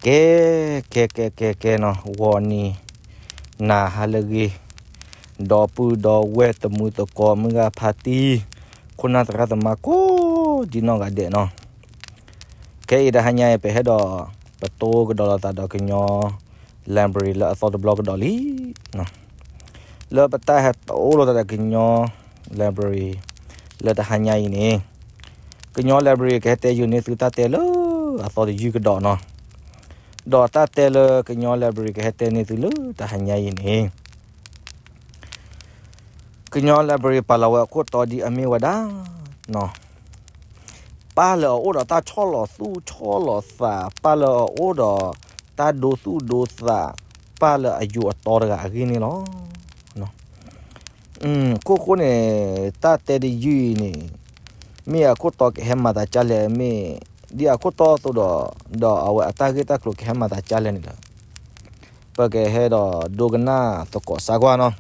ကဲ, ကဲ ကဲ ကဲ ကဲနီၤ, ဂီၤနံၤ နၤဟါလၢအဂ့ၤ, ဒီပုၢ်ဒီဝဲၢ် သမုသကိး မုၢ်ဂၤဖါတံၢ်, ခိၣ်နၢ်သရၣ်သမါ ကိးဒံနီၢ်ဂၤဒဲးနီၤ. ခဲအံၤတဟါညါအံၤ ပဟဲဒီး ပတိကဒီးလိာ်သးဒီးကညီ library လၢအသီတဘျီကဒီးလံ. လၢပတၢ်ဟဲတိလိာ်သးဒီးကညီ library လၢတဟါညါအံၤန့ၣ်, ကညီ library ကဟဲတဲယုာ်န့ၢ်သုတၢ်တဲလၢအသီတယုၢ်ကဒီးနီၤ. ဒီးတၢ်တဲလၢကညီ library ကဟဲတဲန့ၢ်သုလၢတဟါညါအံၤန့ၣ်, ကညီ library ပာ်လီၤဝဲအခိၣ်တီဒ်အမ့ၢ်ဝဲဒၣ် ပၢ်လၢအအိၣ်ဒီးတၢ်ဆီၣ်လီၤသူၣ်ဆီၣ်လီၤသး, ပၢ်လၢအအိၣ်ဒီးတၢ်ဒိသူၣ်ဒိသး, ပၢ်လၢအယိၤအတီတဂၤအဂ့ၢ်န့ၣ်လီၤ. အခိၣ်ဃိန့ၣ်, တၢ်တဲတယုၢ်အံၤန့ၣ်, မ့ၢ်အခိၣ်တီကဟဲမၤသးကၢ်လဲၣ်, မ့ၢ်ဒ်အခိၣ်တီအသိးဒီး, ဒီးအဝဲအတၢ်ဂ့ၢ်တၢ်ကျိၤကဟဲမၤသးကၢ်လဲၣ်န့ၣ်ဒီး, ပကဟဲဒီးဒိကနၣ်သကိးစၢ်ကွၢ်နီၤ.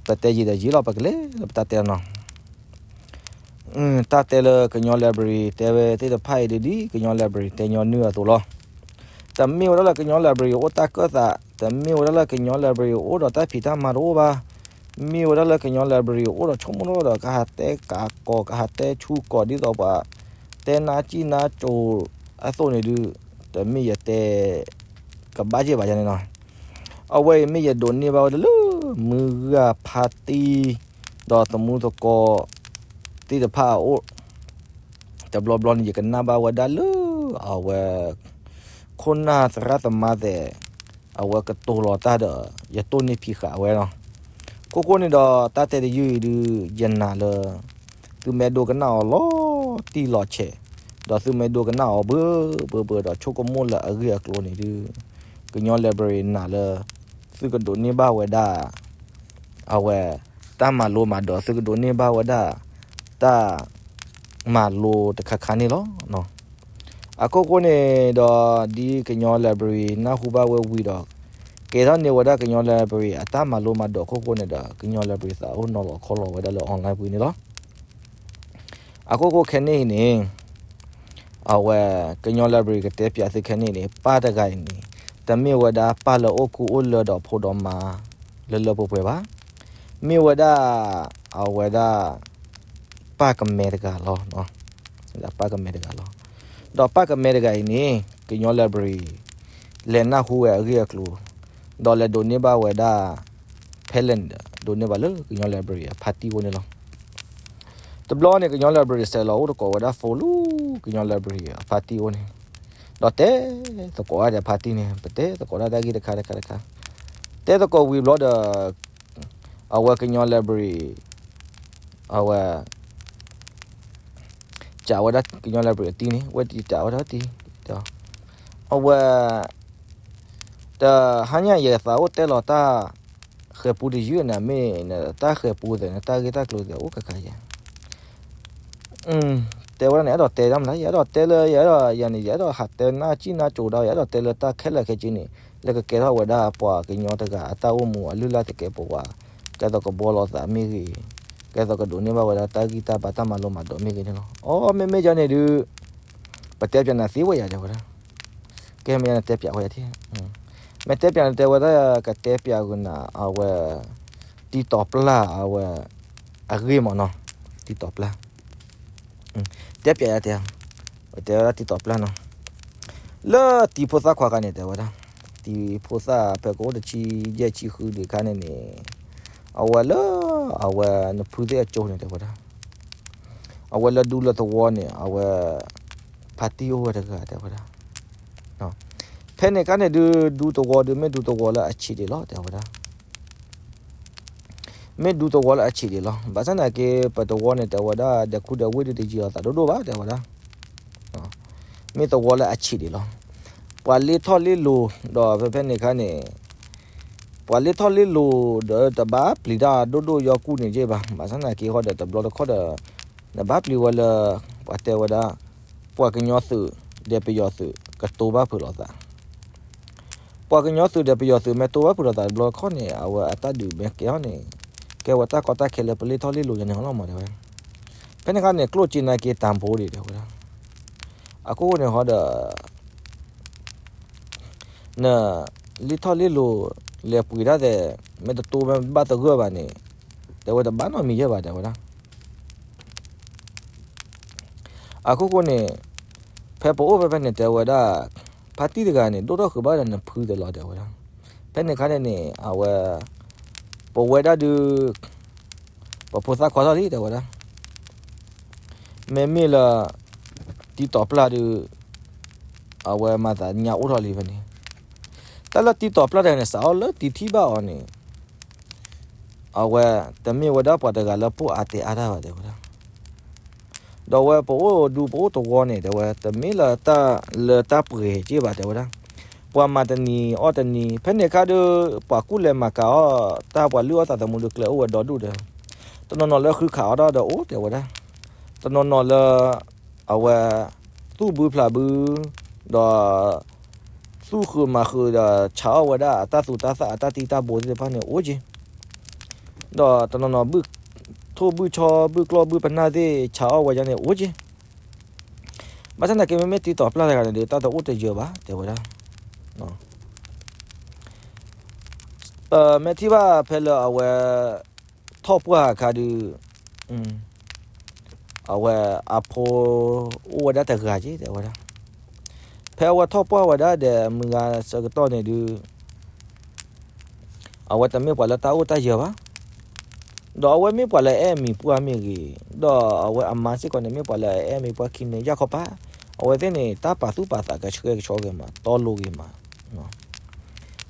ပတဲယံာ်ဒီးယံာ်လီၤ, ပကလဲၤလၢပတၢ်တဲနီၤ. တၢ်တဲလၢကညီ library တဲဝဲသ့ၣ်တဖၣ်အံၤဒ် ဒ်ကညီ library တဲညီနုၢ်အသိးလီၤ. တမ့ၢ်ဝဲဒၣ်လၢကညီ library အိၣ်တၢ်ကၢၣ်သး, တမ့ၢ်ဝဲဒၣ်လၢကညီ library အိၣ်ဒီးတၢ်ဖံးတၢ်မၤတအိၣ်ဘၣ်. မ့ၢ်ဝဲဒၣ်လၢကညီ library အိၣ်ဒီးဆိကမိၣ်ထီၣ်ဒီးကဟးတဲကးကီၤ ကဟးတဲဆူကီၤ ဒ်သိးပှၤတဲနါစံၣ်နါစိၤ အသိးန့ၣ်ဒုး, တမ့ၢ်ယတဲ ကဘၣ်က့ၢ်ဘၣ်ယၤန့ၣ်နီၤ. အဝဲအံၤမ့ၢ်ယဒိးန့ၢ်ဘၣ်ဝဲဒၣ်လၢ မုၢ်ဂၤဖါတံၢ် ဒီးသမူသကိး သ့ၣ်တဖၣ်အအိၣ်, တဘျီဘျီန့ၣ် ယကနၣ်ဘၣ်ဝဲဒၣ်လၢ အဝဲ ခိၣ်နၢ်သရၣ်သမါသဲး အဝဲကတိၤလီၤတၢ်ဒီး ယတိၢ်န့ၢ်ဖံးဃာ်ဝဲလီၤ. ခိၣ်ဃိန့ၣ်ဒီး တၢ်တဲတယုၢ်အံၤဒုး ယနာ်လၢ သုမ့ၢ်ဒိကနၣ်အီၤလီၤတံၢ်လီၤဆဲး, ဒီးသုမ့ၢ်ဒိကနၣ်အီၤဘၢဘၢဘၢဒီး ဆိကမိၣ်လၢအဂ့ၢ်အကျိၤန့ၣ်ဒုး, ကညီ library နာ်လၢ သုကဒိးန့ၢ်ဘၣ်ဝဲဒၣ် အဝဲ တၢ်မၤလိမၤဒိး, သုကဒိးန့ၢ်ဘၣ်ဝဲဒၣ် တၢ် မၤလိတခါခါန့ၣ်လီၤ. အခိၣ်ဃိန့ၣ်ဒီး ဒ်ကညီ library နၢ်ဟူဘၣ်ဝဲဝံၤဒီး ကဲထီၣ်န့ၢ်ဝဲဒၣ်ကညီ library အတၢ်မၤလိမၤဒိးအခိၣ်ဃိန့ၣ်ဒီး ကညီ library သးအိၣ်နီၤလီၤခီလီၤဝဲဒၣ်လၢ online ပူၤန့ၣ်လီၤ. အခိၣ်ဃိခဲန့ၣ်အံၤန့ၣ် အဝဲ ကညီ library ကတဲပၠးသုခဲန့ၣ်န့ၣ် ပၢ်တဂၤအံၤန့ၣ် တမ့ၢ်ဝဲဒၣ်ပၢ်လၢအိၣ်ကူအိၣ်လၢဒီးဖိဒီးမါ လၢလၢပှဲၤပှဲၤဘၣ်. မ့ၢ်ဝဲဒၣ် အဝဲဒၣ် ပၢ်ကမဲတဂၤလီၤ. ပၢ်ကမဲတဂၤလီၤ. ဒီးပၢ်ကမဲတဂၤအံၤန့ၣ် ကညီ library လဲၤနၢ်ဟူဝဲအဂ့ၢ်အကျိၤ ဒီးလဲၤဒိးန့ၢ်ဘၣ်ဝဲဒၣ် ဖဲလဲၣ်န့ၣ်ဒီး ဒိးန့ၢ်ဘၣ်လၢကညီ library အဖါတံၢ်အိၣ်န့ၣ်လီၤ. တဘျီန့ၣ် ကညီ library ဆဲးလီၤအိၣ်သကိးဝဲဒၣ် phone လၢ ကညီ library အဖါတံၢ်အိၣ်န့ၣ် ဒီးတဲသကိးဝဲဒၣ်ဒီးဖါတံၢ်န့ၣ် ပတဲသကိးဒၣ်တၢ်ဂ့ၢ်တခါတခါတခါ တဲသကိးဝံၤဘျီဒီး အဝဲကညီ library အဝဲ ကးဝဲဒၣ်ကညီ library အတံၢ်န့ၣ် ဝဲတကးဝဲဒၣ်တံၢ် အဝဲ တဟါညါယသးအိၣ်တဲလီၤတၢ် ဃဲၤပူတယုၢ်န့ၣ် မ့ၢ်နတၢ်ဃဲၤပူသ့ၣ် နတၢ်ဂ့ၢ်တၢ်ကျိၤသ့ၣ် အိၣ်ခါခါယဲ တဲဝဲဒၣ်န့ၣ် အဲၣ်ဒိးတဲဒၣ်မနုၤလဲၣ် ယအဲၣ်ဒိးတဲလၢ ယအဲၣ်ဒိး ယၤန့ၣ် ယအဲၣ်ဒိးဟးတဲနါစံၣ်နါစိၤဒၣ် ယအဲၣ်ဒိးတဲလၢတၢ်ခဲလၢာ်ခဲဆ့န့ၣ် လၢကကဲထီၣ်ဝဲဒၣ်ပှၤကညီတဂၤအတၢ်အိၣ်မူအလုၢ်အလၢ်သကဲးပဝး ကဲသိးကဘှီလိာ်သးမ့ၢ်ဂ့ၤ ကဲသိးကဒိးန့ၢ်ဘၣ်ဝဲဒၣ်တၢ်ဂံၢ်တၢ်ဘါတၢ်မၤလိမၤဒိးမ့ၢ်ဂ့ၤန့ၣ်လီၤ. အိ မ့မ့ၢ်ယၤန့ၣ်ဒုး ပတဲပၠးနၤသ့ဝဲယၤတဲဝဲဒၣ် ကဲမ့ၢ်ယၤနတဲပၠးဝဲယၤထံၣ် မ့ၢ်တဲပၠးနတဲဝဲဒၣ် ကတဲပၠးကနၤ အဝဲ တံၤတီၤပျၢ်အဝဲ အဂ့ၢ်မ့ၢ်နီၤ တံၤတီၤပျၢ် တဲပၠးယၤတဲ ပတဲဝဲဒၣ်တံၤတီၤပျၢ်နီၤ လၢတံၤဖိသၣ်ခွါခါန့ၣ်တဲဝဲဒၣ် တံၤဖိသၣ်ဖဲကအိၣ်တဆံယဲၢ်ဆံဃုဒံးခါန့ၣ်န့ၣ် အဝဲလၢ အဝဲနဖုသ့ၣ်အကၠိန့ၣ်တဲဝဲဒၣ် အဝဲလၢဒူလၢသဝီန့ၣ် အဝဲ ဖါတံၢ်အိၣ်ဝဲတဂၤတဲဝဲဒၣ် ဖဲန့ၣ်ခါန့ၣ်ဒုး ဒူသဝီဒုး မ့ၢ်ဒူသဝီလၢအဆံးဒံးလီၤ တဲဝဲဒၣ် မ့ၢ်ဒူသဝီလၢအဆံးဒံးလီၤ. ဘၣ်ဆၣ်သနာ်က့ ပသဝီန့ၣ်တဲဝဲဒၣ် ဒီးခူဒီးဝ့ၢ်ဒုးတယံာ်အီၤသးဒိၣ်ဒိၣ်ဘၣ် တဲဝဲဒၣ် မ့ၢ်သဝီလၢအဆံးဒံးလီၤ. ပှၤလ့ထီၣ်လ့လိၤ ဒီးဖဲဖဲန့ၣ်ခါန့ၣ် ပှၤလ့ထီၣ်လ့လိၤဒီးတဘၣ်ပျံၤတၢ်ဒိၣ်ဒိၣ်ယီၤကူၣ်န့ၣ်က့ဘၣ်. ဘၣ်ဆၣ်သနာ်က့ဟီဒီးတဘျီတခီၣ်ဒီး နဘၣ်ပျံၤဝဲလၢ ပှၤတဲဝဲဒၣ် ပှၤကညီသုး ဒီးပယီၤသုး ကတိၤဘၣ်ဖုးလိာ်သး ပှၤကညီသုးဒီးပယီၤသုးမ့ၢ်တိၤဘၣ်ဖုးလိာ်သးတဘျီတခီၣ်န့ၣ် အဝဲအတၢ်ဒုးမ့ၢ်ကဲထီၣ်န့ၣ် ကဲဝဲတၢ်ကီတၢ်ခဲလၢပလ့ထီၣ်လ့လိၤယၤန့ၣ်လီၤမး တဲဝဲ. ဖဲန့ၣ်ခါန့ၣ် ကျိၣ်စ့နာ်က့တၢ်ဘိဒံး တဲဝဲဒၣ်. အခိၣ်ဃိန့ၣ်ဟီဒီး န လံထီၣ်လံလိၤ လဲၤပှ့ၤတၢ်သဲး မ့ၢ်တတိမ့ၢ်ဘၣ်သဂၢၢ်ဘၣ်န့ၣ် တဲဝဲတဘၣ်နီတမံၤယဲၢ်ဘၣ် တဲဝဲဒၣ်. အခိၣ်ဃိန့ၣ် ဖဲပအိၣ်ဖဲဖဲန့ၣ် တဲဝဲဒၣ် ဖါတံၢ်တဂၤန့ၣ် ဒိၣ်ထီၣ်ဃုာ်ဘၣ်ဒီးနဖုသ့လီၤ တဲဝဲဒၣ်. ဖဲန့ၣ်အခါန့ၣ်န့ၣ် အဝဲ ပဝဲဒၣ်ဒုး ပဖိသၣ်ခွါထီၣ်လံ တဲဝဲဒၣ်. မ့မ့ၢ်လၢ တံတီၤပျၢ်ဒုး အဝဲမၤသးညါအိၣ်ထီၣ်လံဖဲန့ၣ်. တၢ်လၢတံတီၤပျၢ်တဂၤန့ၣ် စးထီၣ်လၢတံထံၣ်ဘၣ်အီၤန့ၣ် အဝဲတမ့ၢ်ဝဲဒၣ်ပှၤတဂၤလၢပိၢ်အါတဲအါတၢ်ဘၣ် တဲဝဲဒၣ်. ဒီးအဝဲပအိၣ်ဒူပအိၣ်တဝီန့ၣ် တဲဝဲ တမ့ၢ်လၢတၢ်လၢတၢ်ပှဲၤက့ၢ်ဘၣ် တဲဝဲဒၣ်. ပှၤမၤတနံၤအီၣ်တနံၤ ဖဲန့ၣ်အခါဒီး ပှၤကူၣ်လဲၤမၤကၤအီၣ် တၢ်ပှၤလုၢ်အီၣ်သးသမူဒီးကျဲအိၣ်ဝဲဒီဒူၣ်ဒီး တနီၤနီၤလၢဃုခးအီၣ်တၢ်ဒီးအိၣ် တဲဝဲဒၣ်. တနီၤနီၤလၢ အဝဲ သူၣ်ဘုဖျးဘု ဒီး သူၣ်ဃုာ်မၤဃုာ်ဒီး ဆးအီၣ်ဝဲဒၣ်အတၢ်သူတၢ်သၣ်အတၢ်တံၢ်တၢ်ဘိသ့ၣ်တဖၣ်န့ၣ်အိၣ်က့ၤ. ဒီးတနီၤနီၤ ဘု ထိၣ်ဘုဆီဘုကျီၢ်ဘုပနၢ်သ့ၣ် ဆးအီၣ်ဝဲဒၣ်န့ၣ်အိၣ်က့ၤ. ဘၣ်ဆၣ်သနာ်က့ မ့မ့ၢ်တံတီၤပျၢ်တဂၤန့ၣ်ဒီး တၢ်တအိၣ်တယၢၤဘၣ် တဲဝဲဒၣ်. ပမ့ၢ်ထံၣ်ဘၣ်ဖဲလၢအဝဲ ထီၣ်ပှၢ်အခါဒီး အဝဲအဖိ အိၣ်ဝဲဒၣ်တဂၤက့ၤ တဲဝဲဒၣ်. ဖဲအဝဲထီၣ်ပှၢ်ဝဲဒၣ်ဒီး မုၢ်ဂၤဆၢကတီၢ်န့ၣ်ဒီး အဝဲတမ့ၢ်ပှၤလၢတၢ်အိၣ်တၢ်ယၢၤဘၣ်. ဒီးအဝဲမ့ၢ်ပှၤလၢအအဲၣ်မံၤပှၢ်မ့ၢ်ဂ့ၤ, ဒီးအဝဲအမါစ့ၢ်ကီးန့ၣ် မ့ၢ်ပှၤလၢအအဲၣ်မံၤပှၢ်ခံန့ၣ် ယၢ်ခီပၢ်, အဝဲသ့ၣ်န့ၣ် တၢ်ပာ်သူၣ်ပာ်သးကဆှဲကဆှီဂ့ၤမး, တီလိၤဂ့ၤမး,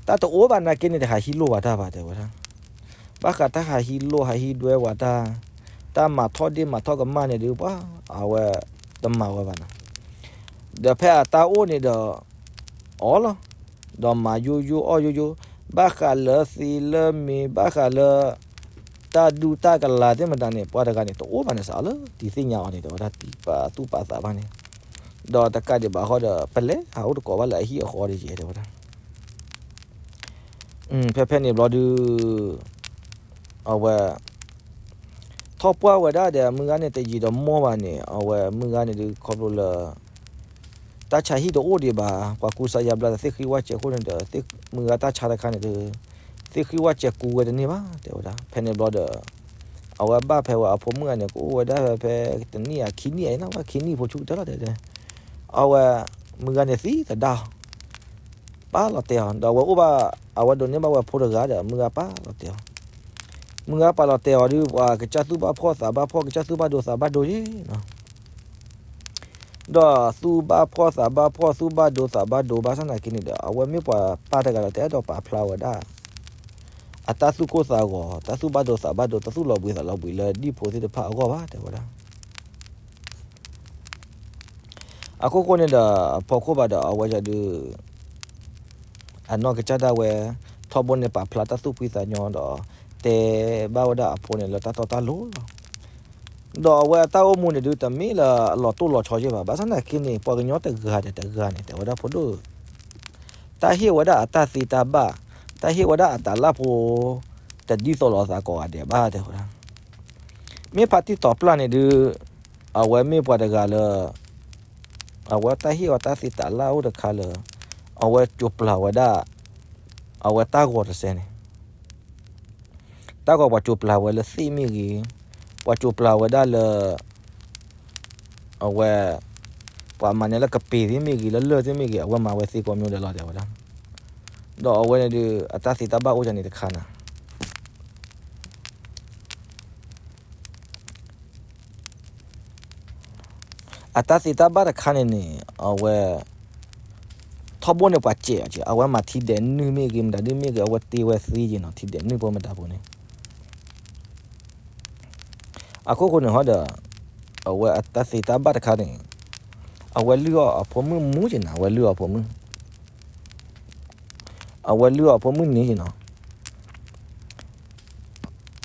တၢ်တအိၣ်ဘၣ်နာ်က့န့ၣ် တဟးဟံးလိၢ်ဘၣ်တၢ်ဘၣ် တဲဝဲဒၣ်. ဘၣ်ဃးတၢ်ဟးဟံးလိၢ်ဟးဟံးဒွဲဝဲတၢ်, တၢ်မၤထီၣ်ဒ့ၣ်မၤထီၣ်ကမၣ်န့ၣ်ဒီး ပှၤ အဝဲတမၤဝဲဘၣ်နီၤ. ဒီးဖဲအတၢ်အိၣ်န့ၣ်ဒီး အီၣ်လီၤ, ဒီးမၤယိယိအီၣ်ယိယိ, ဘၣ်ဃးလၢသ့လၢမ့ၤ ဘၣ်ဃးလၢ တၢ်ဒူတၢ်ကလၤသ့ၣ်မတၤန့ၣ် ပှၤတဂၤန့ၣ် တအိၣ်ဘၣ်န့ၣ်စးလၢ တံၤသ့ၣ်ညါအီၤန့ၣ် တဲဝဲဒၣ် တံၤပာ်သူၣ်ပာ်သးဘၣ်န့ၣ်, ဒီးတကးဒံးဘၣ်ဃီဒီး ပလဲၤဟးအိၣ်တကိးဘၣ်လၢအဟံၣ်အဃီဒ်ယဲ တဲဝဲဒၣ်. ဖဲဖဲန့ၣ်ဘျီဒုး အဝဲ ထီၣ်ပှၢ်ဝဲဒၣ်ဒီး မုၢ်ဂၤန့ၣ် တယံာ်ဒီးမီၢ်ဘၣ်န့ၣ် အဝဲမုၢ်ဂၤန့ၣ်ဒုး ခီဖျိလၢ တၢ်ဆါဟံၣ်တအိၣ်ဒံးဘၣ်, ပှၤကူစါယါဘျါဒီးသ့ၣ်ဃံဝၣ်စဲးအဃိန့ၣ်ဒီး မုၢ်ဂၤတၢ်ဆါတခါန့ၣ်ဒီး သ့ၣ်ဃံဝၣ်စဲးကူဝဲတန့ၢ်ဘၣ် တဲဝဲဒၣ်. ဖဲန့ၣ်ဘျီဒီး အဝဲဘၣ်ဖဲဝဲအဖိမုၣ်ဂၤန့ၣ် ကအိၣ်ဝဲဒၣ်ဖဲ ဖဲတနံၣ်အခံနံၣ်အံၤနီၤ ဝဲခံနံၣ်ဖိဆူၣ်ကတၢၢ်လီၤတဲတဲ, အဝဲ မုၢ်ဂၤန့ၣ်သံသဒၣ်အီၤ ပာ်လီၤတဲာ်အီၤ ဒီးအဝဲအိၣ်ဘၣ် အဝဲဒိးန့ၢ်ဘၣ်ဝဲဖိတဂၤဒီး မုၢ်ဂၤပာ်လီၤတဲာ်အီၤ, မုၢ်ဂၤပာ်လီၤတဲာ်အီၤဒီး ပှၤကစၢ်သူၣ်ဘၣ်ဖှီၣ်သးဘၣ်ဖှီၣ် ကစၢ်သူၣ်ဘၣ်ဒိသးဘၣ်ဒိယဲနီၤ. ဒီးသူၣ်ဘၣ်ဖှီၣ်သးဘၣ်ဖှီၣ် သူၣ်ဘၣ်ဒိသးဘၣ်ဒိဘၣ်ဆၣ်သနာ်က့န့ၣ်ဒီး အဝဲမ့ၢ်ပှၤပၢ်တဂၤဒီး တအဲၣ်ဒိးပာ်ဖျါဝဲဒၣ် အတၢ်သူၣ်ကိၢ်သးဂီၤ တၢ်သူၣ်ဘၣ်ဒိသးဘၣ်ဒိ တၢ်သူၣ်လီၤဘှံးသးလီၤဘှံးလၢဒံၣ်ဖိသ့ၣ်တဖၣ်အဂီၢ်ဘၣ် တဲဝဲဒၣ်. အခိၣ်ဃိန့ၣ်ဒီး အဖီခိၣ်ဘၣ်ဒီး အဝဲဒၣ်ဒုး အနီၢ်ကစၢ်ဒၣ်ဝဲ ထီဘိန့ၣ်ပာ်ဖျါတၢ်သူၣ်ဖှံသးညီဒီး တဲဘၣ်ဝဲဒၣ်အဖိန့ၣ်လၢတၢ်တီတၢ်လိၤလီၤ. ဒီးအဝဲအတၢ်အိၣ်မူန့ၣ်ဒုး တမ့ၢ်လၢအလီၤတိၢ်လီၤဆီယဲၢ်ဘၣ်. ဘၣ်ဆၣ်သနာ်က့န့ၣ် ပှၤကညီတဂၤဒီးတဂၤန့ၣ် တဲဝဲဒၣ်ဖိဒိၣ် တၢ်ဟ့ၣ်ဝဲဒၣ်အတၢ်သ့တၢ်ဘၣ်, တၢ်ဟ့ၣ်ဝဲဒၣ်အတၢ်လၢ်ဖိ တဒ်သိးလိာ်သးကိးဂၤဒဲးဘၣ် တဲဝဲဒၣ်. မ့ၢ်ဖါတံၢ်တီၤပျၢ်န့ၣ်ဒုး အဝဲမ့ၢ်ပှၤတဂၤလၢ အဝဲတၢ်ဟ့ၣ်အီၤတၢ်သ့တၢ်လၢ်အိၣ်တခါလၢ အဝဲကၠိပျၢ်ဝဲဒၣ် အဝဲတၢ်ဂီၤတစဲးန့ၣ် တၢ်ဂီၤပှၤကၠိပျၢ်ဝဲလၢသ့ၣ်မ့ၢ်ဂ့ၤ, ပှၤကၠိပျၢ်ဝဲဒၣ်လၢ အဝဲ ပှၤမၤန့ၢ်လၢကပ့ၤသ့ၣ်မ့ၢ်ဂ့ၤ လၢလၢၢ်သ့ၣ်မ့ၢ်ဂ့ၤ အဝဲမၤဝဲသ့ကိးမံၤဒဲးလီၤ တဲဝဲဒၣ်. ဒီးအဝဲန့ၣ်ဒုး အတၢ်သ့တၢ်ဘၣ်အိၣ်ဒ်န့ၣ်တခါနၤ အတၢ်သ့တၢ်ဘၣ်တခါန့ၣ်န့ၣ် အဝဲ ထီဘိန့ၣ်ပှၤစဲးအီၤက့ၤ အဝဲမၤထံဒဲးနုၢ်မ့ၢ်ဂ့ၤ မတၤဒုမ့ၢ်ဂ့ၤ အဝဲတ့ဝဲသ့က့ၤနီၤ ထံဒဲးနုၢ်ဖိမတၤဖိန့ၣ် အခိၣ်ဃိန့ၣ်ဟီဒီး အဝဲအတၢ်သ့တၢ်ဘၣ်တခါန့ၣ် အဝဲလုၢ်အီၣ်အဖိမုၣ်မူက့ၤနၤ အဝဲလုၢ်အီၣ်အဖိမုၣ် အဝဲလုၢ်အီၣ်အဖိမုၣ်န့ၣ်က့ၤနီၤ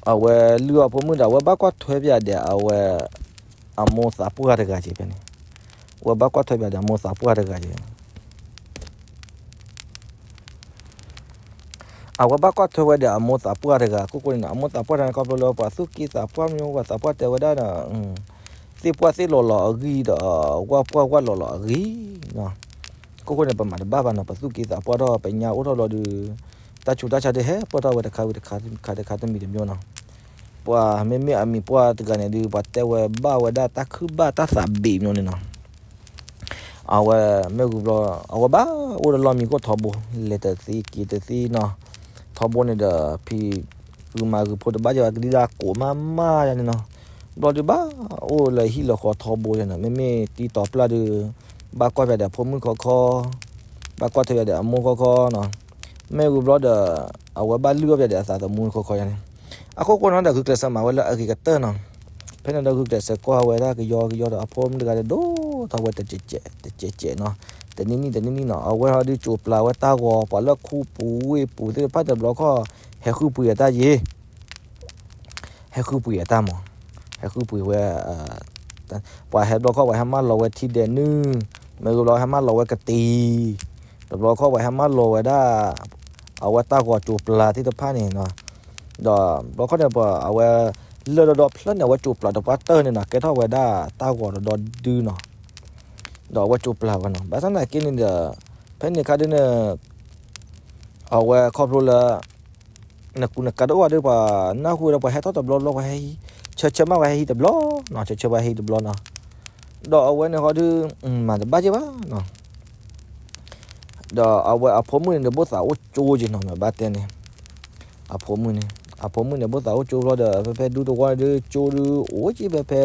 အဝဲလုၢ်အီၣ်အဖိမုၣ်ဒီး အဝဲဘၣ်ကွၢ်ထွဲပၠးဒီး အဝဲ အမိၢ်သးပှၢ်တဂၤက့ၤဖဲန့ၣ် အဝဲဘၣ်ကွၢ်ထွဲပၠးဒီးအမိၢ်သးပှၢ်တဂၤက့ၤ အဝဲဘၣ်ကွၢ်ထွဲဝဲဒီးအမိၢ်သးပှၢ်တဂၤ ခိၣ်ဃိန့ၣ်နီၤ အမိၢ်သးပှၢ်တဂၤန့ၣ် ခီဖျိလၢပှၤသူၣ်က့သးပှၢ်မ့ၢ် ပှၤသးပှၢ်တဲဝဲဒၣ်ဒီး သ့ၣ်ပှၢ်သ့ၣ်လီၤလီၤအဂံၢ်ဒီး ဝၣ်ပှၢ်ဝၣ်လီၤလီၤအဂံၢ်နီၤ အဃိန့ၣ် ပမၤတဘၣ်ဘၣ်နီၤ, ပသူၣ်က့သးပှၢ်ထီၣ် ပညါအိၣ်ထီၣ်လီၤဒီး တၢ်ဆူးတၢ်ဆါဒုးဟဲပၢၢ်ထီၣ်ဝဲတခါဝံၤတခါ တခါတခါတမံၤတမံၤနီၤ. ပှၤမ့မ့ၢ်အမံၤပှၢ်တဂၤန့ၣ်ဒုး ပှၤတဲဝဲဘၣ်ဝဲဒၣ်တၢ်ခုၣ်ဘၣ်တၢ်သးဘ့ၣ်မ့ၢ်န့ၣ်နီၤ. အဝဲမ့ၢ်ဂုာ်ဘျီ အဝဲဘၣ်အိၣ်ဒီးလီၢ်မံခိၣ်ထီဘိ လဲၤတသ့က့ၤတသ့နီၤ. ထီဘိန့ၣ်ဒီး ဖံးဂုာ်မၤဂုာ်ဖိတဘၣ်ယဲဘၣ် ကဒံဒါကိးမးမးယါန့ၣ်နီၤ. ဘျီဒုးဘၣ်အိၣ်လၢဟံၣ်လၢဃီထီဘိယါန့ၣ် မ့မ့ၢ်တံတီၤပျၢ်ဒုး ဘၣ်ကွၢ်ပျၢ်ဒီးအဖိမုၣ်ခီခီ, ဘၣ်ကွၢ်ထွဲပျၢ်ဒီးအမိၢ်ခီခီနီၤ. မ့ၢ်ဂုာ်ဘျီဒီး အဝဲဘၣ်လုၢ်အီၣ်ပျၢ်ဒီးအသးသမူခီခီယါန့ၣ်. အခိၣ်ဃိနီၤဒီးဂုာ်ကျဲးစၢးမၤဝဲလၢအဂ့ၤကတၢၢ်နီၤ. ဖဲန့ၣ်ဒီးဂုာ်ကျဲးစၢးကွၢ်ဝဲဒၣ်ကယီကယီဒီးအဖိမုၣ်တဂၤဒီးဒိၣ်ထီၣ်ဝဲတစဲးစဲးနီၤ, တနံၣ်နံၣ်တနံၣ်နံၣ်နီၤ. အဝဲဟီဒုးကၠိၤပျၢ်ဝဲတၢ်ဂီၤ ပှၤလၢခူပူၤဝ့ၢ်ပူၤသ့ၣ်တဖၣ်န့ၣ် တဘျီခီၣ် ဟဲဃုပှ့ၤအတၢ်ယ့ၤ ဟဲဃုပှ့ၤအတၢ်မး, ဟဲဃုပှ့ၤဝဲ, ပှၤဟဲဘျီခီၣ် ပှၤဟဲမၢလီၤဝဲထံဒဲးနုၢ်, မ့ၢ်ဂ့ၤဘျီဟဲမၢလီၤဝဲကတ့ၤ, တဘျီခီၣ်ပှၤဟဲမၢလီၤဝဲဒၣ် အဝဲတၢ်ဂီၤကၠိၤပျၢ်သ့ၣ်တဖၣ်န့ၣ်, ဒီးဘျီခီၣ်န့ၣ် ပှၤအဝဲ လၢၢ်ဒီဒီဖျၢၣ်န့ၣ် အဝဲကၠိၤပျၢ်တပှၢ်တၢၢ်န့ၣ်နီၤ ကဲထီၣ်ဝဲဒၣ်တၢ်ဂီၤဒီဒီဒုနီၤ, ဒီးအဝဲကၠိၤပျၢ်ဝဲနီၤ. ဘၣ်ဆၣ်သနာ်က့န့ၣ်ဒီး ဖဲန့ၣ်ခါဒုန့ၣ် အဝဲခီဖျိလၢ နကူနကၤတအိၣ်ဘၣ်ဒီး ပှၤနၢ်ဟူဝဲဒီး ပှၤဟဲထီၣ်တဘျီဘျီ ပှၤဟဲဟံး ဆၢဆၢမး ပှၤဟဲဟံးတဘျီနီၤ, ဆၢဆၢပှၤဟဲဟံးတဘျီနီၤ. ဒီးအဝဲန့ၣ်ဃီဒု မၤတဘၣ်က့ဘၣ်နီၤ. ဒီးအဝဲအဖိမုၣ်န့ၣ် ဘိၣ်သးအိၣ်ကၠိက့နီၤ မ့ၢ်ဘၣ်တဲန့ၣ်, အဖိမုၣ်န့ၣ် အဖိမုၣ်န့ၣ် ဘိၣ်သးအိၣ်ကၠိဘျီဒီး ဖဲဖဲဒူတဝီန့ၣ်ဒု ကၠိဒုအိၣ်က့ဖဲဖဲ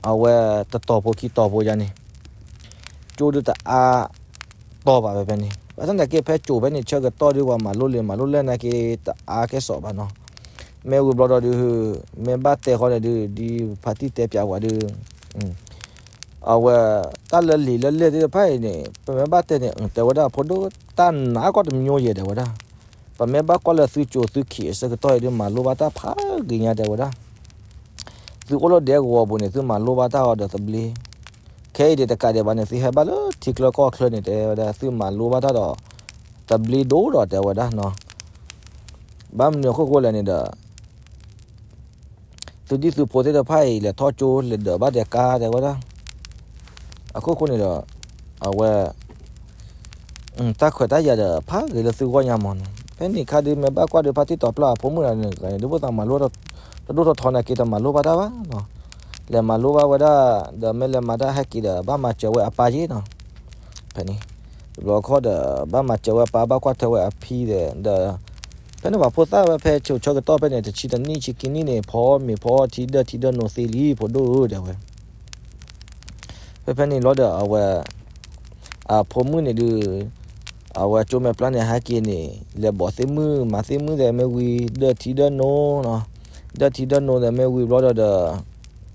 အဝဲတတီၤဖိခံတီၤဖိယါန့ၣ် ကၠိဒုတအါတီၤဘၣ်ဖဲဖဲန့ၣ်. ဘၣ်ဆၣ်သနာ်က့ ဖဲကၠိဖဲန့ၣ် ဆၢကတီၢ်ဒု ပှၤမၤလိလံာ်မၤလိလဲၢ်နာ်က့ တအါကဲစိးဘၣ်နီၤ. မ့ၢ်ဝံၤဘျီဒီးဒု မ့ၢ်ဘၣ်တဲဃီန့ၣ်ဒု ဒ်ဖါတံၢ်တဲပၠးဝဲဒု အဝဲ တၢ်လၢလံာ်လၢလဲၢ်သ့ၣ်တဖၣ်အံၤန့ၣ် ပမ့ၢ်ဘၣ်တဲန့ၣ် တဲဝဲဒၣ် ဖိဒိၣ်တၢ်နးကီၢ်တမံၤယဲၢ် တဲဝဲဒၣ်. ပမ့ၢ်ဘၣ်ကွၢ်လၢသုကၠိသုခံးအဆၢကတီၢ်အံၤဒု မၤလိဘၣ်တၢ်ဖးဂ့ၤညါ တဲဝဲဒၣ်. သုအိၣ်လၢဒဲကဝီၤပူၤန့ၣ် သုမၤလိဘၣ်တၢ်အီၤဒီးသဘျ့, ခဲအံၤဒံးတကးဒံးဘၣ်န့ၣ် သုဟဲဘၣ်လၢထံချၢကီၢ်ချၢန့ၣ် တဲဝဲဒၣ် သုမၤလိဘၣ်တၢ်ဒီး သဘျ့ဒိၣ်ဒီး တဲဝဲဒၣ်နီၤ. ဘၣ်မနုၤအခိၣ်ဃိလဲၣ်န့ၣ်ဒီး သုဒံၣ်သုဖိသ့ၣ်တဖၣ်အံၤ လဲၤထီၣ်ကၠိလဲၤဒၢးဘၣ်ဒဲးကါ တဲဝဲဒၣ်. အခိၣ်ဃိန့ၣ်ဒီး အဝဲ တၢ်ခွဲးတၢ်ယာ်ဒီး ဖးဂ့ၤလၢသုဂီၢ်ညါမးနီၤ. ဖဲန့ၣ်ခါဒု မ့ၢ်ဘၣ်ကွၢ်ဒု ဖါတံၢ်တီၤပျၢ်အဖိမုၣ်န့ၣ် ဒုးဘိၣ်သးမၤလိ တဒိၣ်ထီၣ်ထီနာ်က့ တမၤလိဘၣ်တၢ်ဘၣ်နီၤ. လဲၤမၤလိဘၣ်ဝဲဒၣ် ဒီးမ့ၢ်လဲၤမၤတၢ်ဟဲက့ၤဒီး ဘၣ်မၤစၢၤဝဲအပၢ်ယ့ၢ်နီၤ. ဖဲန့ၣ် တဘျီခီၣ်ဒီး ဘၣ်မၤစၢၤဝဲအပၢ် ဘၣ်ကွၢ်ထွဲဝဲအဖံဒီး ဒီး ဖဲန့ၣ်ပှၤဖိသၣ်ဝဲဖဲဆၢကတီၢ်ဖဲန့ၣ် တဆံတနံၣ်ဆံခံနံၣ်န့ၣ် ဖီမ့ၤဖီထံဒၢထံဒၢနိသ့လံ ဖိဒိၣ်ဧၢ တဲဝဲ. ဖဲဖဲန့ၣ်လီၤဒီးအဝဲ အဖိမုၣ်န့ၣ်ဒုး အဝဲကၠိမဲာ်ပျၢ်န့ၣ်ဟဲက့ၤန့ၣ် လဲၤဘီးသ့ၣ်မုၣ် မၤသ့ၣ်မုၣ်သဲးမ့ၢ်ဝံၤ ဒၢထံဒၢနိနီၤ. ဒၢထံဒၢနိသဲးမ့ၢ်ဝံၤဘျီဒီးဒီး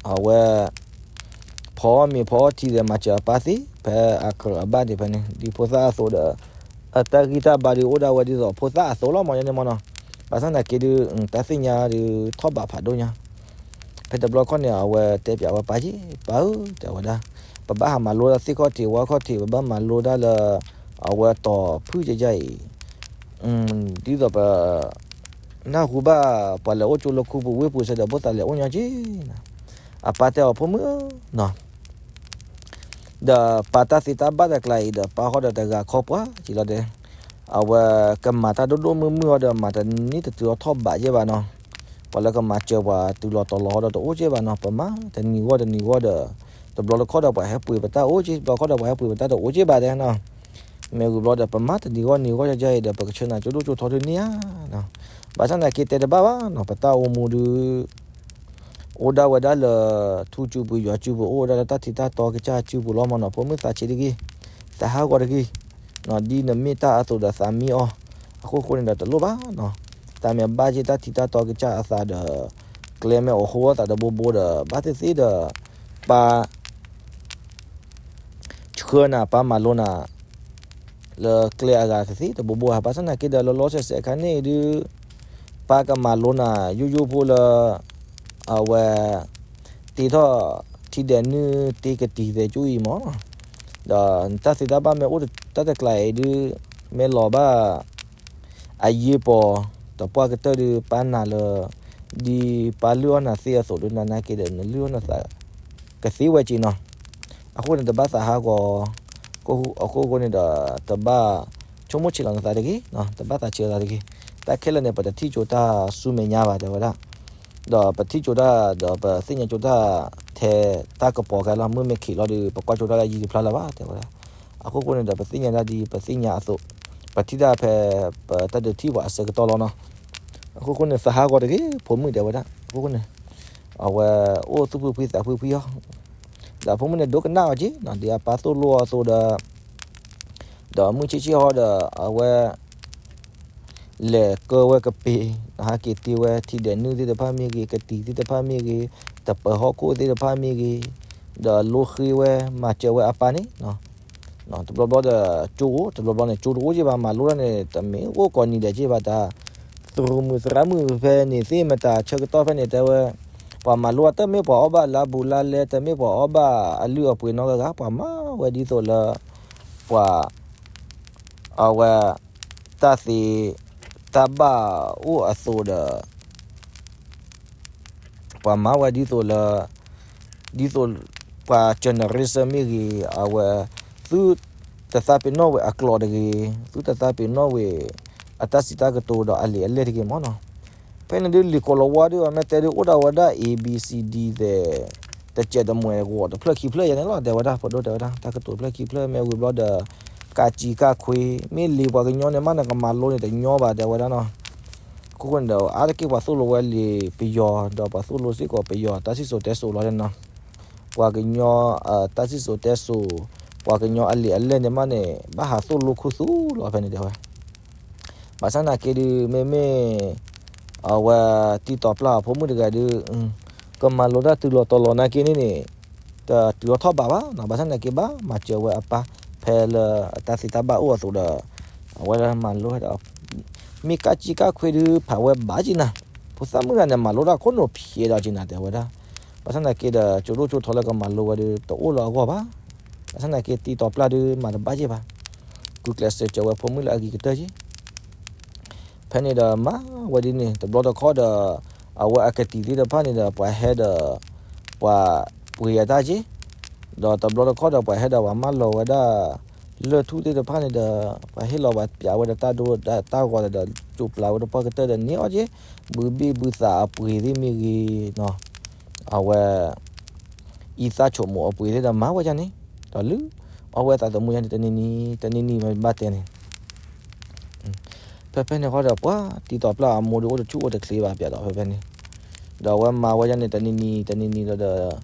အဝဲ ဖီမ့ၤဖီထံသဲး မၤစၢၤအပၢ်သ့ ဖဲအကြၢးအဘၣ်ဒံးဖဲန့ၣ် ဒ်ဖိသၣ်အသိးဒီး အတၢ်ဂံၢ်တၢ်ဘါဒုးအိၣ်ဒၣ်ဝဲဒ်သိးဖိသၣ်အသိးလီၤ မ့ၢ်ယဲန့ၣ်မ့ၢ်နီၤ. ဘၣ်ဆၣ်သနာ်က့ဒုး တၢ်သ့ၣ်ညါဒုးထီၣ်ဘးဖးဒိၣ်ညါ. ဖဲတဘျီခီၣ်န့ၣ် အဝဲတဲပၠးဝဲပၢ်ယ့ၢ် ပၢ်ဧၢ တဲဝဲဒၣ် ပဘၣ်ဟးမၤလိဒၣ်သ့ၣ်ခီၣ်ထံးဝၣ်ခီၣ်ထံး ပဘၣ်မၤလိဒၣ်လၢ အဝဲတီၤဖုၣ်ကယါအံၤ ဒ်သိးပ နၢ်ဟူဘၣ်ပှၤလဲၤအိၣ်ကၠိလၢခူပူၤဝ့ၢ်ပူၤစ့ၢ်ဒီး ဘိၣ်သးလဲၤအိၣ်ညီက့နီၤ. အပၢ်တဲအီၤဖိမုၣ်ဧၢနီၤ ဒီးပၢ်တၢ်သ့တၢ်ဘၣ်တကျါအံၤဒီး ပၢ်ဃီဒီးတဂၤခီပှၤက့လီၤတဲ. အဝဲကမၤတၢ်ဒိၣ်ဒိၣ်မုၢ်မုၢ်ဃီဒီး မၤတနံၣ်တတုၤအီၤထီၣ်ဘးက့ဘၣ်နီၤ. ပှၤလၢကမၤစၢၤပှၤတုၤလီၤတီၤလီၤဃီဒီးတအိၣ်က့ဘၣ်နီၤ. ပမၤတနံၤဂီၢ်တနံၤဂီၢ်ဒီး တဘျီတခီၣ်ဒီးပှၤဟဲပှ့ၤပတၢ်အိၣ်က့ တဘျီခီၣ်ဒီးပှၤဟဲပှ့ၤပတၢ်တအိၣ်က့ဘၣ်တဲ. မ့ၢ်ဝံၤဘျီဒီး ပမၤတနံၤဂီၢ်နံၤဂီၢ်ယါယါအံၤဒီး ပကဆှၢနၤကၠိဒိၣ်ကၠိထီဒုးန့ၢ်ဧါနီၤ. ဘၣ်ဆၣ်သနာ်က့တဲတဘၣ်ဘၣ်နီၤ ပတၢ်အိၣ်မူဒုး အိၣ်ဒၣ်ဝဲဒၣ်လၢ ထူစုပူၤယွၤစုပူၤ အိၣ်ဝဲဒၣ်လၢတၢ်ထံတၢ်တီကစၢ်စုပူၤလီၤမ့ၢ်နီၤ. ဖိမုၣ်သးဆံးတဂ့ၤ, သးဟးဂီၤတဂ့ၤ, ဒ်နမ့ၢ်တၢ်အသိးဒီးသးမံအီၤ, အခိၣ်ဃိန့ၣ်ဒီးတလိၣ်ဘၣ်နီၤ. တၢ်မ့ၢ်ဘၣ်က့တၢ်ထံတၢ်တီကစၢ်အသးဒီး ကျဲမ့ၢ်အိၣ်ဃိအသးတဘိဘိဒီး ဘၣ်သ့ၣ်သ့ၣ်ဒီး ပၢ် ဆှၢနၤ ပၢ်မၤလိနၤ လၢကျဲအဂၤကသ့တဘိဘိဧါ. ဘၣ်ဆၣ်သနာ်က့ဒီး လီၤလီၤဆဲးဆဲးအခါန့ၣ်ဒုး ပၢ်ကမၤလိနၤ ယိယိဖိလၢ အဝဲ တ့ထီၣ်ထံဒဲးနုၢ်တ့ကတံၤသဲးကၠူအံၤမ့ၢ်နီၤ. ဒီးနတၢ်သ့တၢ်ဘၣ်မ့ၢ်အိၣ်တၢ်တကျါအံၤဒုး မ့ၢ်လီၤဘၣ် အယ့ၢ်ပီၤ တပှၢ်ကတၢၢ်ဒုး ပၢ်နာ်လၢ ဒ်ပၢ်လုၢ်အီၣ်နၤသ့အသိးဒုး နနာ်က့ဒီး နလုၢ်အီၣ်နသး ကသ့ဝဲက့နီၤ. အဃိန့ၣ် တဘၣ်သးဟးဂီၤ အဃိဃိန့ၣ်ဒီး တဘၣ်ဆိကမိၣ်ဆံးလီၤနသးတဂ့ၤ, တဘၣ်သးဆံးလီၤသးတဂ့ၤ. တၢ်ခဲလၢာ်န့ၣ် ပတထံၣ်ကၠိတၢ်ဆူမဲာ်ညါဘၣ် တဲဝဲဒၣ်. ဒီးပထံၣ်ကၠိတၢ် ဒီးပသ့ၣ်ညါကၠိတၢ်ထဲတၢ်ကပီၤခဲလၢာ်လီၤ. မုၢ်မ့ၢ်ခံးလီၤဒီး ပကွၢ်ကၠိတၢ်လၢယံၤတဖျါလၢၤဘၣ် တဲဝဲဒၣ်. အဃိဃိန့ၣ်ဒီး ပသ့ၣ်ညါတၢ်ဒ်ပသ့ၣ်ညါအသိး, ပထံၣ်တၢ်ဖဲ ပတၢ်ဒုးထံၣ်ပှၤအဆၢကတီၢ်လီၤနီၤ. အဃိဃိန့ၣ် သးဟးဂီၤတဂ့ၤ ဖိမုၣ် တဲဝဲဒၣ်. အဃိန့ၣ် အဝဲအိၣ်သူၣ်ဖှံဖှံသးဖှံဖှံအီၤ, ဒီးဖိမုၣ်န့ၣ် ဒိကနၣ်အီၤက့ၤနီၤ, ဒ်အပၢ်သိၣ်လိအီၤအသိးဒီး ဒီးမုၢ်ဆ့ၣ်ဆ့ၣ်ဟီဒီး အဝဲ လဲၤကၢဝဲကပ့ၤ, ဟဲက့ၤတ့ဝဲထံဒဲးနုၢ်သ့ၣ်တဖၣ်မ့ၢ်ဂ့ၤ, ကတံၤသ့ၣ်တဖၣ်မ့ၢ်ဂ့ၤ, တပၢၤဟီၣ်ခိၣ်သ့ၣ်တဖၣ်မ့ၢ်ဂ့ၤ, ဒီးလိဃ့ဝဲ မၤစၢၤဝဲအပၢ်န့ၣ် တဘျီဘျီဒီး ကၠိအိၣ်, တဘျီဘျီန့ၣ် ကၠိတအိၣ်က့ၤဘၣ်, မၤလိတၢ်န့ၣ် တမ့ၢ်အိၣ်ကိးနံၤဒဲးက့ၤဘၣ်တၢ်, သရူးမုၣ်သရၣ်မုၣ်ဖဲန့ၣ်သ့ၣ်မတၤဆၢကတီၢ်ဖဲန့ၣ် တဲဝဲ, ပှၤမၤလိတၢ်တမ့ၢ်ပှၤအီၣ်ဘၣ်လါဘူးလါလဲ, တမ့ၢ်ပှၤအီၣ်ဘၣ်အလုၢ်အပှ့ၤနီတဂၤ, ပှၤမၤဝဲဒ်သိးလၢ ပှၤ အဝဲ တၢ်သ့တၢ်ဘၣ်အိၣ်အသိးဒီး ပှၤမၤဝဲဒ်သိးလၢ ဒ်သိး ပှၤ generation မ့ၢ်ဂ့ၤ, အဝဲ သုတသးပ့ၤနီၣ်ဝဲအကျိာ်တဂ့ၤ, သုတသးပ့ၤနီၣ်ဝဲ အတၢ်စံးတၢ်ကတိၤဒီးအလံာ်အလဲၢ်တဂ့ၤမ့ၢ်နီၤ. ဖဲန့ၣ်ဒုး လံာ်ကိးလၤဝါဒုး အမ့ၢ်တဲဒုး အိၣ်ဒၣ်ဝဲဒၣ် A B C D သဲး တစဲးတမှဲးဂီၤတဖျၢၣ်ခံဖျၢၣ်ယါန့ၣ်လီၤ တဲဝဲဒၣ်, ဖိဒိၣ်တဲဝဲဒၣ်, တၢ်ကတိၤတဖျၢၣ်ခံဖျၢၣ် မ့ၢ်ဝံၤဘျီဒီး ကးကံကးခွ့, မ့ၢ်လံာ်ပှၤကညီန့ၣ်မး နကမၤလိန့ၣ်တညီဘၣ် တဲဝဲဒၣ်နီၤ. အဃိန့ၣ်ဒီး အါတက့ၢ်ပှၤသိၣ်လိဝဲလံာ်ပယီၤ ဒီးပှၤသိၣ်လိစ့ၢ်ကီးပယီၤတၢ်စံၣ်စိၤတဲစိၤလီၤန့ၣ်နီၤ. ပှၤကညီ တၢ်စံၣ်စိၤတဲစိၤ, ပှၤကညီအလံာ်အလဲၢ်န့ၣ်မးန့ၣ် ဘၣ်ဟးသိၣ်လိခူသူၣ်လီၤဖဲန့ၣ် တဲဝဲ. ဘၣ်ဆၣ်သနာ်က့ဒုး မ့မ့ၢ် အဝဲတံတီၤပျၢ်အဖိမုၣ်တဂၤဒုး ကမၤလိတၢ်တုၤလီၤတီၤလီၤနာ်က့န့ၣ်န့ၣ် တတုၤထီၣ်ထီၣ်ဘးဘၣ်နီၤ. ဘၣ်ဆၣ်သနာ်က့ ဘၣ်မၤစၢၤဝဲအပၢ် ဖဲလၢတၢ်သ့တၢ်ဘၣ်အိၣ်အသိးဒီး အဝဲမၤလိဝဲဒီး မ့ၢ်ကးကံကးခွ့ဒုး ဖးဝဲဘၣ်က့ၤနၤ, ဖိသၣ်မုၣ်တဂၤန့ၣ် မၤလိတၢ်ခိၣ်နူာ်ဖျဲးဒီးက့ၤနၤ တဲဝဲဒၣ်. ဘၣ်ဆၣ်သနာ်က့ဒီး ကၠိဒိၣ်ကၠိထီလၢကမၤလိဝဲဒုး တအိၣ်လၢအဂီၢ်ဘၣ်. ဘၣ်ဆၣ်သနာ်က့ တံတီၤပျၢ်ဒုး မၤတဘၣ်က့ၤဘၣ်. ဂုာ်ကျဲးစၢးစၢၤဝဲဖိမုၣ်လၢအဂ့ၤကတၢၢ်က့ၤ ဖဲန့ၣ်ဒီးမၤဝဲဒ်န့ၣ် တဘျီတခီၣ်ဒီး အဝဲအကတံၤသ့ၣ်တဖၣ်န့ၣ်ဒီး ပှၤဟဲဒီး ပှၤပှ့ၤအတၢ်က့ၤ, ဒီးတဘျီတခီၣ်ဒီး ပှၤဟဲဒီးပှၤမၢလီၤဝဲဒၣ် လၢၢ်ထူၣ်သ့ၣ်တဖၣ်န့ၣ်ဒီး ပှၤဟ့ၣ်လီၤပှၤပျးဝဲဒီးတၢ်ဒိတၢ်ဂီၤဒီး ကၠိပျးဝဲဒီးပှၢ်ကတၢၢ်ဒီးန့ၢ်အီၤက့ၤ, ဘုဘ့ၣ်ဘုသးအပှ့ၤသ့ၣ်မ့ၢ်ဂ့ၤနီၤ, အဝဲ အံသၣ်ဆိမိၣ်အပှ့ၤသ့ၣ်ဒီးမၤဝဲဒ်န့ၣ်, ဒီးလုၢ်အီၣ်ဝဲသးသမူယါန့ၣ် တနံၤနံၤ တနံၤနံၤမ့ၢ်ဘၣ်တဲန့ၣ် ဖဲဖဲန့ၣ်ဃီဒီး ပှၤတံတီၤပျၢ်အမိၢ်ဒုးအိၣ်တဆူၣ်အိၣ်တချ့ဘၣ်ပၠးဒီးဖဲဖဲန့ၣ်, ဒီးအဝဲမၤဝဲဒ်န့ၣ် တနံၤနံၤ တနံၤနံၤဒီး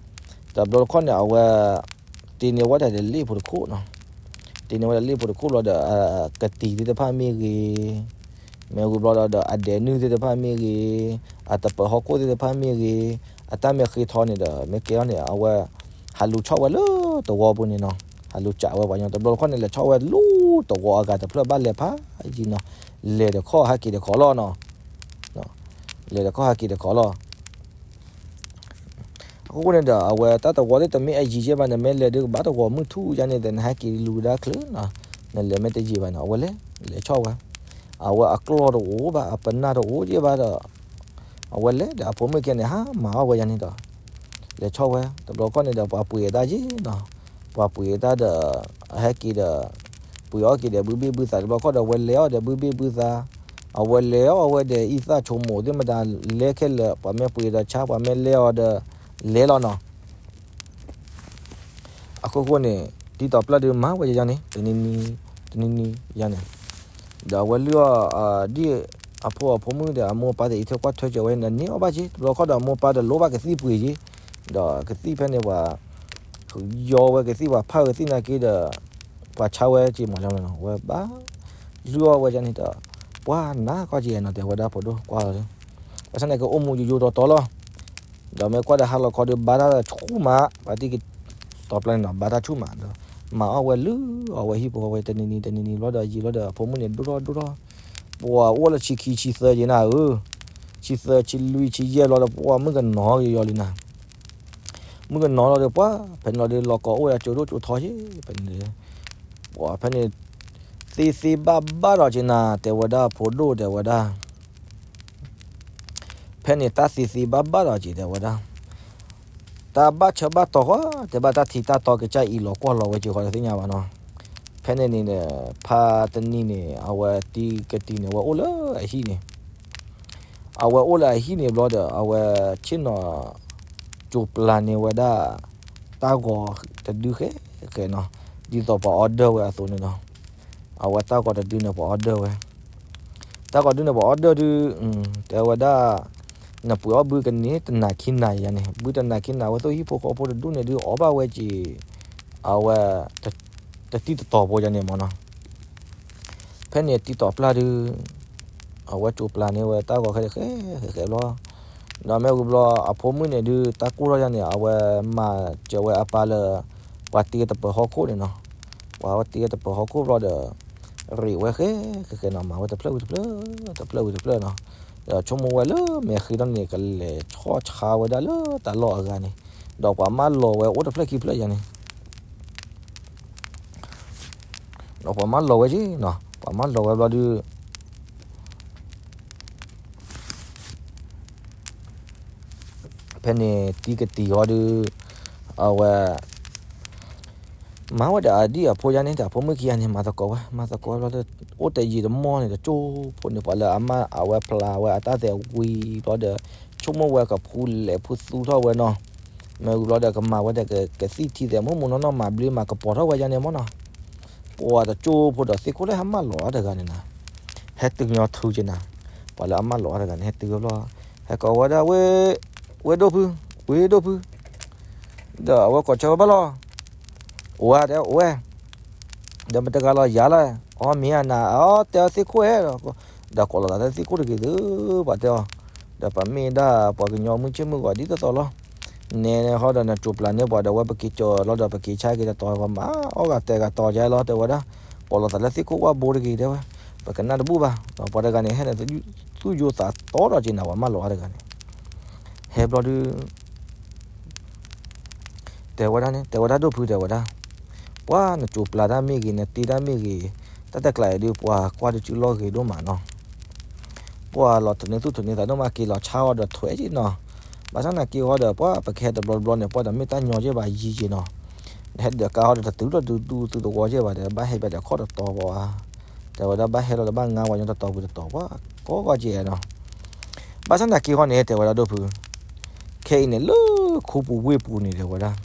တဘျီတခီၣ်န့ၣ် အဝဲ တ့န့ၢ်ဝဲဒၣ်ဒီးလ့ၣ်ဖိတခိၣ်နီၤ, တ့န့ၢ်ဝဲဒၣ်လ့ၣ်ဖိတခိၣ်ဘျီဒီး ကတံၤသ့ၣ်တဖၣ်မ့ၢ်ဂ့ၤ, မ့ၢ်ဝံၤဘျီဒီး အဒဲးနုၢ်သ့ၣ်တဖၣ်မ့ၢ်ဂ့ၤ, အတပၢၤဟီၣ်ခိၣ်သ့ၣ်တဖၣ်မ့ၢ်ဂ့ၤ, အတၢ်မ့ၢ်ဃ့ထီန့ၣ်ဒီး မ့ၢ်ကဲထီၣ်န့ၣ် အဝဲ ဟးလူၤဆီၣ်ဝဲလၢတဝီပူၤန့ၣ်နီၤ, ဟးလူၤကးဝဲပှၤကညီ တဘျီတခီၣ်န့ၣ် လဲၤဆီၣ်ဝဲလၢတဝီအဂၤတဖျၢၣ်ဘၣ်လဲၤဖးယံၤနီၤ, လဲၤတခီၣ်ဟးက့ၤတခီလီၤနီၤ, လဲၤတခီၣ်ဟးက့ၤတခီလီၤ. အဃိန့ၣ်ဒီး အဝဲတၢ်တဝီသ့ၣ်တမ့ၢ်အယံၤယဲၢ်ဘၣ် နမ့ၢ်လဲၤဒုးကဘၣ်တဝီမုၢ်ထူၣ်ယါန့ၣ်ဒီး နဟဲက့ၤလူၤကဒါချၢနီၤ, နလဲၤမ့ၢ်တယံၤဘၣ်န့ၣ် အဝဲလဲၤ လဲၤဆီၣ်ဝဲ, အဝဲအကျီၢ်တအိၣ်ဘၣ် အပနၢ်တအိၣ်ယဲၢ်ဘၣ်ဒီး အဝဲလဲၤဒီးအဖိမုၣ်ကဲန့ၣ် ဟးမၤအီၣ်ဝဲယါန့ၣ်ဒီး လဲၤဆီၣ်ဝဲ တဘျီခီၣ်န့ၣ်ဒီး ပှၤပှ့ၤအတၢ်ယ့ၣ်နီၤ, ပှၤပှ့ၤအတၢ်ဒီး အဟဲက့ၤဒီး ပှ့ၤအီၣ်က့ၤဒီးဘုဘ့ၣ်ဘုသး တဘျီခီၣ်ဒီး အဝဲလဲၤအီၣ်ဒီးဘုဘ့ၣ်ဘုသး, အဝဲလဲၤအီၣ်ဝဲဒီးအံသၣ်ဆိမိၣ်သ့ၣ်မတၤလဲၤခဲလၢာ် ပှၤမ့ၢ်ပှ့ၤဒီးဆါ ပှၤမ့ၢ်လဲၤအီၤဒီး လဲၤလီၤနီၤ. အဃိဃိန့ၣ် တံတီၤပျၢ်ဒုးမၤဝဲယါန့ၣ် တနံၤနံၤ တနံၤနံၤယါန့ၣ်, ဒီးအဝဲလုၢ်အီၣ် ဒ်အဖိအဖိမုၣ်ဒီး အမိၢ်အပၢ်သ့ၣ်အံးထွဲကွၢ်ထွဲစၢၤဝဲန့ၣ် န့ၢ်အီၣ်ဘၣ်က့ၤ တဘျီခီၣ်ဒီး အမိၢ်ပၢ်ဒီးလိၣ်ဘၣ်ကသံၣ်ပှ့ၤက့ၤ, ဒီးကသံၣ်ဖဲန့ၣ်ပှၤ ယီဝဲကသံၣ် ပှၤဖးဝဲကသံၣ်နာ်က့ဒီး ပှၤဆါဝဲက့ၤမး ဝဲဘၣ် လုၢ်အီၣ်ဝဲယါန့ၣ်ဒီး ပှၤနးကီၢ်က့ၤနီၤ တဲဝဲဒၣ်ဖိဒိၣ်ကွၢ်လီၤ, ဘၣ်ဆၣ်န့ၣ်ကအိၣ်မူယိယိတီတီလီၤ. ဒီးမ့ၢ်ကွၢ်ဒီးဟါလီၤခီဒီး ဘါတၢ်ဆူၣ်မး ပှၤတံၢ်ကတီၤပျၢ်န့ၣ်နီၤ ဘါတၢ်ဆူၣ်မးဒီး မၤအီၣ်ဝဲလုၢ်အီၣ်ဝဲဟံၣ်ဖိဃီဖိ တနံၤနံၤ တနံၤနံၤဘျီဒီး ယံာ်ဘျီဒီး အဖိမုၣ်န့ၣ် ဒိၣ်ထီၣ်ဒိၣ်ထီၣ်, ပှၤအိၣ်လၢဆံခံဆံသၢက့ၤနၤဧၢ, ဆံသၢဆံလွံၢ်ဆံယဲၢ်ဘျီဒီး ပှၤမုၣ်ကနီၤက့ၤယီၤလံနၤ မုၣ်ကနီၤလီၤဒီး ပှၤဖဲန့ၣ်လီၤဒီး လီၤကီအိၣ်ဝဲဒၣ်ကၠိဒိၣ်ကၠိထီက့ၤ ဖဲန့ၣ်ဒီး ပှၤဖဲန့ၣ် သ့သ့ဘၣ်ဘၣ်ဒီးက့ၤနၤ တဲဝဲဒၣ် ဖိဒိၣ်တဲဝဲဒၣ် ဖဲန့ၣ်တၢ်သ့သ့ဘၣ်ဘၣ်ဒီးက့ၤ တဲဝဲဒၣ် တၢ်ဘၣ်ဆၢဘၣ်တီၤဃီ တဲဘၣ်တၢ်ထံတၢ်တီကစၢ်အံၤလီၤကွၢ်လီၤဝဲက့ၤဃီ တသ့ၣ်ညါဘၣ်နီၤ. ဖဲန့ၣ်န့ၣ်ဒီး ဖါတနံၤန့ၣ် အဝဲတံၤကတံၤန့ၣ် အဝဲအိၣ်လၢအဟံၣ်န့ၣ်, အဝဲအိၣ်လၢအဟံၣ်န့ၣ်ဘျီဒီး အဝဲဆ့ၣ်နီၤ ကၠိၤပျၢန့ၢ်ဝဲဒၣ် တၢ်ဂီၤတဒုဃဲဃဲနီၤ, ဒ်သိးပှၤ order ဝဲအသိးန့ၣ်နီၤ. အဝဲတၢ်ဂီၤတဒုန့ၣ် ပှၤ order ဝဲ တၢ်ဂီၤဒုန့ၣ် ပှၤ order ဒု, တဲဝဲဒၣ် နပှ့ၤအီၣ်ဘုကန့ၢ်တနၤခံနၤယါန့ၣ်, ဘုတနၤခံနၤ အဝဲသိၣ်ဟံၣ်ဖိဃီဖိတဒူၣ်န့ၣ်ဒုး အီၣ်ဘၣ်ဝဲက့ၤ အဝဲ တတံၢ်တတီၤဖိယါန့ၣ်မ့ၢ်နီၤ. ဖဲန့ၣ်တံၤတီၤပျၢ်ဒုး အဝဲကၠိၤပျၢန့ၢ်ဝဲတၢ်ဂီၤဃဲဃဲဃဲဃဲဘျီ, ဒီးမ့ၢ်ဝံၤဘျီ အဖိမုၣ်န့ၣ်ဒုး တၢ်ကိၢ်ထီၣ်ယါန့ၣ် အဝဲမၤစၢၤဝဲအပၢ်လၢ ပှၤတ့တပၢၤဟီၣ်ခိၣ်န့ၣ်နီၤ. ပှၤဝဲတ့တပၢၤဟီၣ်ခိၣ်ဘျီဒီး ရ့းဝဲဃဲဃဲဃဲနီၤ, မၤဝဲတဖျၢၣ်ဝံၤတဖျၢၣ် တဖျၢၣ်ဝံၤတဖျၢၣ်နီၤ. ဒီးဆိကမိၣ်ဝဲလၢမဲာ်ဃ့ထီၣ်န့ၣ် ကလဲၤဆီၣ်ဆါဝဲဒၣ်လၢတၢ်လီၢ်အဂၤန့ၣ်, ဒီးပှၤမၢလီၤဝဲအိၣ်တဖျၢၣ်ခံဖျၢၣ်ယါန့ၣ် ဒီးပှၤမၢလီၤဝဲက့ၤနီၤ, ပှၤမၢလီၤဝဲဘျီဒုး ဖဲန့ၣ်တံၤကတံၤဃီဒုး အဝဲ မၤဝဲဒီးအဒံၣ်အဖိယါန့ၣ် ဒီးအဖိမုၣ်ခံဂၤန့ၣ် မၤသကိးဝဲ မၤသကိးဝဲဘျီဒီး အိၣ်တယံာ်တမီၢ်န့ၣ် တကၠိဖိန့ၣ် ပှၤလၢအမၢ် အဝဲဖျါဝဲအတၢ်သဲးဝံၤဘျီဒီး ဆိကမိၣ်ဝဲကဖူလဲၤဖူသူထီၣ်ဝဲနီၤ. မ့ၢ်ဝံၤဘျီဒီး ကမၤဝဲဒီးကသံၣ်ထံသဲးမုၢ်မုၢ်နီၢ်နီၢ် မၤဘျ့မၤကပီၤထီၣ်ဝဲယါန့ၣ်မ့ၢ်နီၤ. ပှၤတကၠိဖိဒီးသ့ၣ်ခိၣ်လၢဟဲမၢလီၤအီၤတဂၤန့ၣ်နီၤ, ဟဲတုၤညီထူက့ၤနီၤ. ပှၤလၢအမၢလီၤအီၤတဂၤန့ၣ် ဟဲတုၤဝဲဘျီ, ဟဲကိးဝဲဒၣ် ဝ့ၢ်ဒိၣ်ဖု, ဝ့ၢ်ဒိၣ်ဖု, ဒီးအဝဲကိးဆၢဝဲဘၣ်လီၤ. အိၣ်ဝဲတဲအိၣ်ဝဲ, ဒီးမတၤတဂၤလီၤယၤလဲၣ်, အီမ့ၢ်အနၤ အီတဲအီၤသ့ၣ်ခိၣ်ဧါ, ဒီးကိးလီၤသးလၢသ့ၣ်ခိၣ်တဂ့ၤသု ပှၤတဲအီၤ, ဒီးပမ့ၢ်ဒၣ်ပှၤကညီမုၢ်ဆ့ၣ်မုၢ်ဂီၤဒ်သိးသိးလီၤ. နဲန့ၣ်ဟီဒီးနကၠိၤပျၢန့ၢ်ပှၤဒီး အဝဲပက့ၤကၠီၤလီၤဒီး ပက့ၤဆါက့ၤတတီၤ ပမၤအီၣ်ဂၤတဲာ်ဂၤတီၤကဲလီၤ တဲဝဲဒၣ်, ကိးလီၤသးလၢသ့ၣ်ခိၣ်ဝၣ်ဘိတဂ့ၤ တဲဝဲ, ပကနၣ်တဘူၣ်ဘၣ်, ဒီးပှၤတဂၤန့ၣ် ဟဲန့ၣ် သူၣ်ယိၤသးတီဒီးက့ၤနၤ ပှၤမၢလီၤအီၤတဂၤန့ၣ်, ဟဲဘျီဒုး တဲဝဲဒၣ်န့ၣ် တဲဝဲဒၣ်ဒိၣ်ဖု တဲဝဲဒၣ်, ပှၤနကၠိၤပျၢတၢ်မ့ၢ်ဂ့ၤ နတ့တၢ်မ့ၢ်ဂ့ၤ, တၢ်တကျးအံၤဒုး ပှၤကွၢ်တစုလီၢ်ဂ့ၤဒိၣ်မးနီၤ. ပှၤလီၤထုးန့ၢ်သူၣ်ထုးန့ၢ်သးဒိၣ်မး က့ၤလီၤဆါအီၤဒီးထွဲက့ၤနီၤ. ဘၣ်ဆၣ်သနာ်က့ဟီဒီး ပှၤပကဟဲတဘျီတဘျီန့ၣ် ပှၤတမ့ၢ်တၢ်ညီက့ၤဘၣ်ယံၤက့ၤနီၤ. နဟဲဒၢးကါဟီဒီးတတုၤလီၤဒုးဒူသုသဝီက့ၤဘၣ်ဒီး ဘၣ်ဟဲပှဲၤဒီးခီၣ်တတီၤဘၣ်ဧါ, တဲဝဲဒၣ် ဘၣ်ဟဲလီၤဒီးဘၣ်ငါဝဲညီတတီၤပူၤတတီၤ ပှၤကိးဂီၤက့ၤနီၤ. ဘၣ်ဆၣ်သနာ်က့ဟီန့ၣ် တဲဝဲဒၣ်ဒိၣ်ဖု ခဲအံၤန့ၣ် လၢခူပူၤဝ့ၢ်ပူၤန့ၣ် တဲဝဲဒၣ်,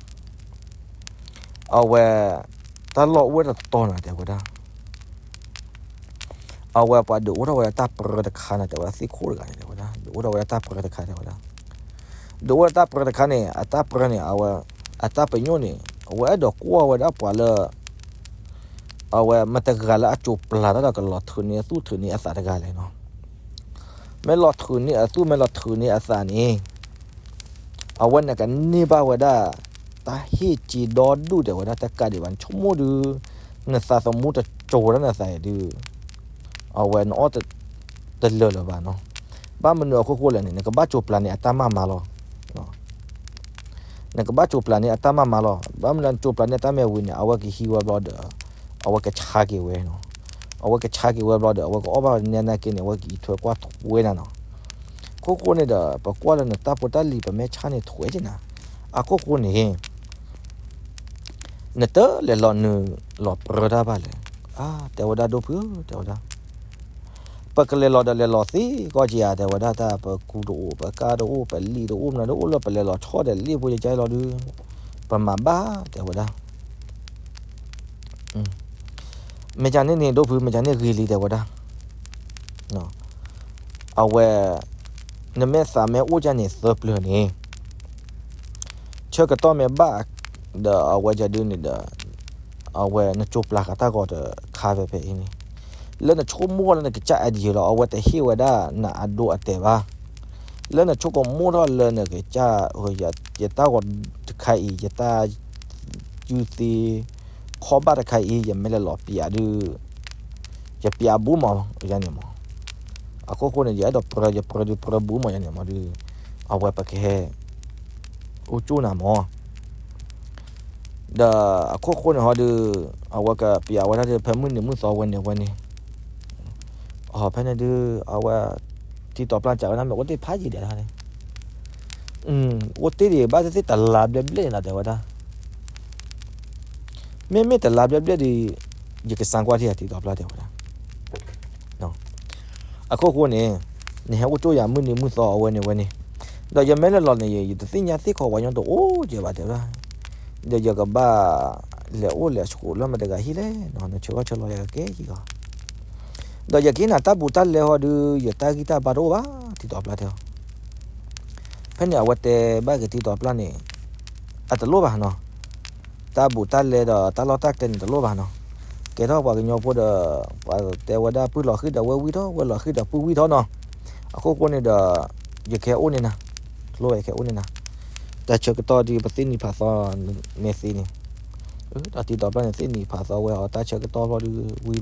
အဝဲ တၢ်လီၢ်အိၣ်ဝဲတတီၤနၤ တဲဝဲဒၣ်, အဝဲပှၤဒုးအိၣ်ထီၣ်ဝဲဒၣ်တၢ်ပြၢတခါန့ၣ် တဲဝဲဒၣ် သ့ၣ်ခိၣ်တဂၤန့ၣ် တဲဝဲဒၣ် ဒုးအိၣ်ထီၣ်ဝဲဒၣ်တၢ်ပြၢတခါ တဲဝဲဒၣ်, ဒုးအိၣ်ထီၣ်တၢ်ပြၢတခါန့ၣ် အတၢ်ပြၢန့ၣ် အဝဲ အတၢ်ပညိၣ်န့ၣ် အဝဲအဲၣ်ဒိးကွၢ်ဝဲဒၣ်ပှၤလၢ အဝဲမတၤတဂၤလၢအကၠိၤပျၢတၢ်ဒီးကလီၤထုးန့ၢ်အသူၣ်ထုးန့ၢ်အသးတဂၤလဲၣ်နီၤ. မ့ၢ်လီၤထုးန့ၢ်အသူၣ် မ့ၢ်လီၤထုးန့ၢ်အသးန့ၣ် အဝဲန့ၣ်ကန့ၢ်ဘၣ်ဝဲဒၣ် တၢ်ဟ့ၣ်က့ၤဒီဒူၣ် တဲဝဲဒၣ် တကးဒံးဘၣ် နဆိကမိၣ်ဒုး နသးသမူတကၠိၤဝဲဒၣ်နသးအံၤဒုး အဝဲနအီၣ် တလၢာ်လၢၤဘၣ်နီၤ. ဘၣ်မနုၤအခိၣ်ဃိလဲၣ်န့ၣ် နကဘၣ်ကၠိၤပျၢန့ၢ်အတၢ်မၤမၤလီၤ. နကဘၣ်ကၠိၤပျၢန့ၢ်အတၢ်မၤမၤလီၤ. ဘၣ်မနုၤနကၠိၤပျၢန့ၢ်အတၢ်မၤဝံၤန့ၣ် အဝဲကဟံးဝဲဘျီဒီး အဝဲကဆါက့ၤဝဲနီၤ. အဝဲကဆါက့ၤဝဲဘျီဒီး အဝဲကအီၣ်ဘၣ်နဲနာ်က့န့ၣ် အဝဲကအံးထွဲကွၢ်ထွဲနၤနီၤ. ခိၣ်ဃိန့ၣ်ဒီး ပကွၢ်လၢနတၢ်ဖိတၢ်လံၤ ပမဲာ်ဆှးန့ၣ်ထွဲက့ၤနၤ. အခိၣ်ဃိန့ၣ် နတလဲၤလီၤနုာ်လီၤပြၢတၢ်ဘၣ်လဲၣ်. အါ တဲဝဲဒၣ်ဒိၣ်ဖု တဲဝဲဒၣ် ပကလဲၤလီၤဒီးလဲၤလီၤသ့ကီၢ်က့ၤဧါ တဲဝဲဒၣ် တၢ်ပကူတအိၣ် ပကါတအိၣ် ပလံာ်တအိၣ် မနုၤတအိၣ်လၢပလဲၤလီၤဆီဒီးလ့ၣ်ဖိယကါလီၤဒုး ပမၤဘၣ် တဲဝဲဒၣ် မ့ၢ်ကန့ၣ်န့ၣ် ဒိၣ်ဖု မ့ၢ်ကန့ၣ်ဂ့ၤလံ တဲဝဲဒၣ် အဝဲ နမ့ၢ်သးမ့ၢ်အိၣ်ကန့ၣ်သၢပျၢၤန့ၣ် ဆၢကတီၢ်မ့ၢ်ဘၣ် ဒီးအဝဲကဒုးန့ၣ်ဒီး အဝဲနကၠိၤပျၢဃာ်တၢ်ဂီၤတခါဖဲဖဲအံၤန့ၣ် လၢနဆိကမိၣ်လၢနကစၢ် idea လီၤ အဝဲတဟ့ၣ်ဝဲဒၣ်နအဒိအတဲာ်ဘၣ် လၢနဆိကမိၣ်ထီၣ်လၢနကစၢ် ယတၢ်ဂီၤတခါအံၤ ယတၢ် ယူၤသ့ ခီဘၣ်တခါအံၤ ယမ့ၢ်လဲၤလီၤပျးဒုး ယပျးဘူးမး ယၤန့ၣ်မး အခိၣ်ဃိန့ၣ် ယအဲၣ်ဒိးပြၢ ယပြၢဒုးပြၢဘူးမး ယၤန့ၣ်မးဒုး အဝဲပကဟဲ အိၣ်ကၠိၣ်နၤမး ဒီးအခိၣ်ဃိန့ၣ်ဟီဒုး အဝဲကပျးဝဲဒၣ်ဒုး ဖဲမုၢ်နံၤမုၢ်သီဝဲန့ၣ်ဝဲန့ၣ် အဖဲန့ၣ်ဒုး အဝဲ တံၤတီၤပျၢ်စံးဝဲဒၣ် မ့ၢ်အိၣ်တ့ၢ်ဖးယံာ်ဒဲးန့ၣ် အိၣ်တ့ၢ်ဒံးဘၣ်သ့ၣ်သ့ၣ်တလါဘျဲၣ်ဘျဲၣ်န့ၣ်လီၤ တဲဝဲဒၣ် မ့မ့ၢ်တလါဘျဲၣ်ဘျဲၣ်ဒံး ယကစၢ်ကွၢ်ထံၣ်ယၤ တံၤသီပျၢ်တဲဝဲဒၣ်. အခိၣ်ဃိန့ၣ် နဟဲအိၣ်ကၠိယၤမုၢ်နံၤမုၢ်သီအဝဲန့ၣ်ဝဲန့ၣ်, ဒီးယမ့ၢ်လဲၤလီၤန့ၣ် ယတသ့ၣ်ညါသ့ၣ်ခီ ပှၤကညီတအိၣ်ကဲဘၣ်တဲဝဲဒၣ်, ဒီးယကဘၣ်လဲၤအိၣ်လဲၤဆှိးလၢမတၤတဂၤဟံၣ်လဲၣ်နီၤ, နဆၢဂီၢ်ဆၢလီၤယၤကကဲက့ၤဂီၤ, ဒီးယကဟ့ၣ်နၤတၢ်ဘူးတၢ်လဲဟီဒုး ယတၢ်ဂံၢ်တၢ်ဘါတအိၣ်ဘၣ် တံၤသီပျၢ်တဲအီၤ. ဖဲန့ၣ်အဝဲတဲဘၣ်က့ၤတံၤသီပျၢ်န့ၣ် အတလိၣ်ဘၣ်နီၤ, တၢ်ဘူးတၢ်လဲဒီးတၢ်လီၢ်တၢ်ကျဲန့ၣ်တလိၣ်ဘၣ်နီၤ, ကဲထီၣ်ပှၤကညီဖိဒီး ပှၤတဲဝဲဒၣ်ပုၢ်လီၤဃံၤဒီးဝဲၢ်ဝံၣ်ထီၣ် ဝဲၢ်လီၤဃံၤဒီးပုၢ်ဝံၣ်ထီၣ်နီၤ, အခိၣ်ဃိန့ၣ်ဒီး ယကဟဲအိၣ်န့ၢ်နၤ, တလိၣ်ဘၣ် ယကဟဲအိၣ်န့ၢ်နၤ, တၢ်ဆၢကတီၢ်ဒုး ပသ့ၣ်နံၤဖးသီမ့ၢ်သ့န့ၣ်, ဒီးတံၤသီပျၢ်န့ၣ် သ့ၣ်နံၤဖးသီဝဲအီၤ တၢ်ဆၢကတီၢ်ဘျီဒုး ဝံၤဘျီ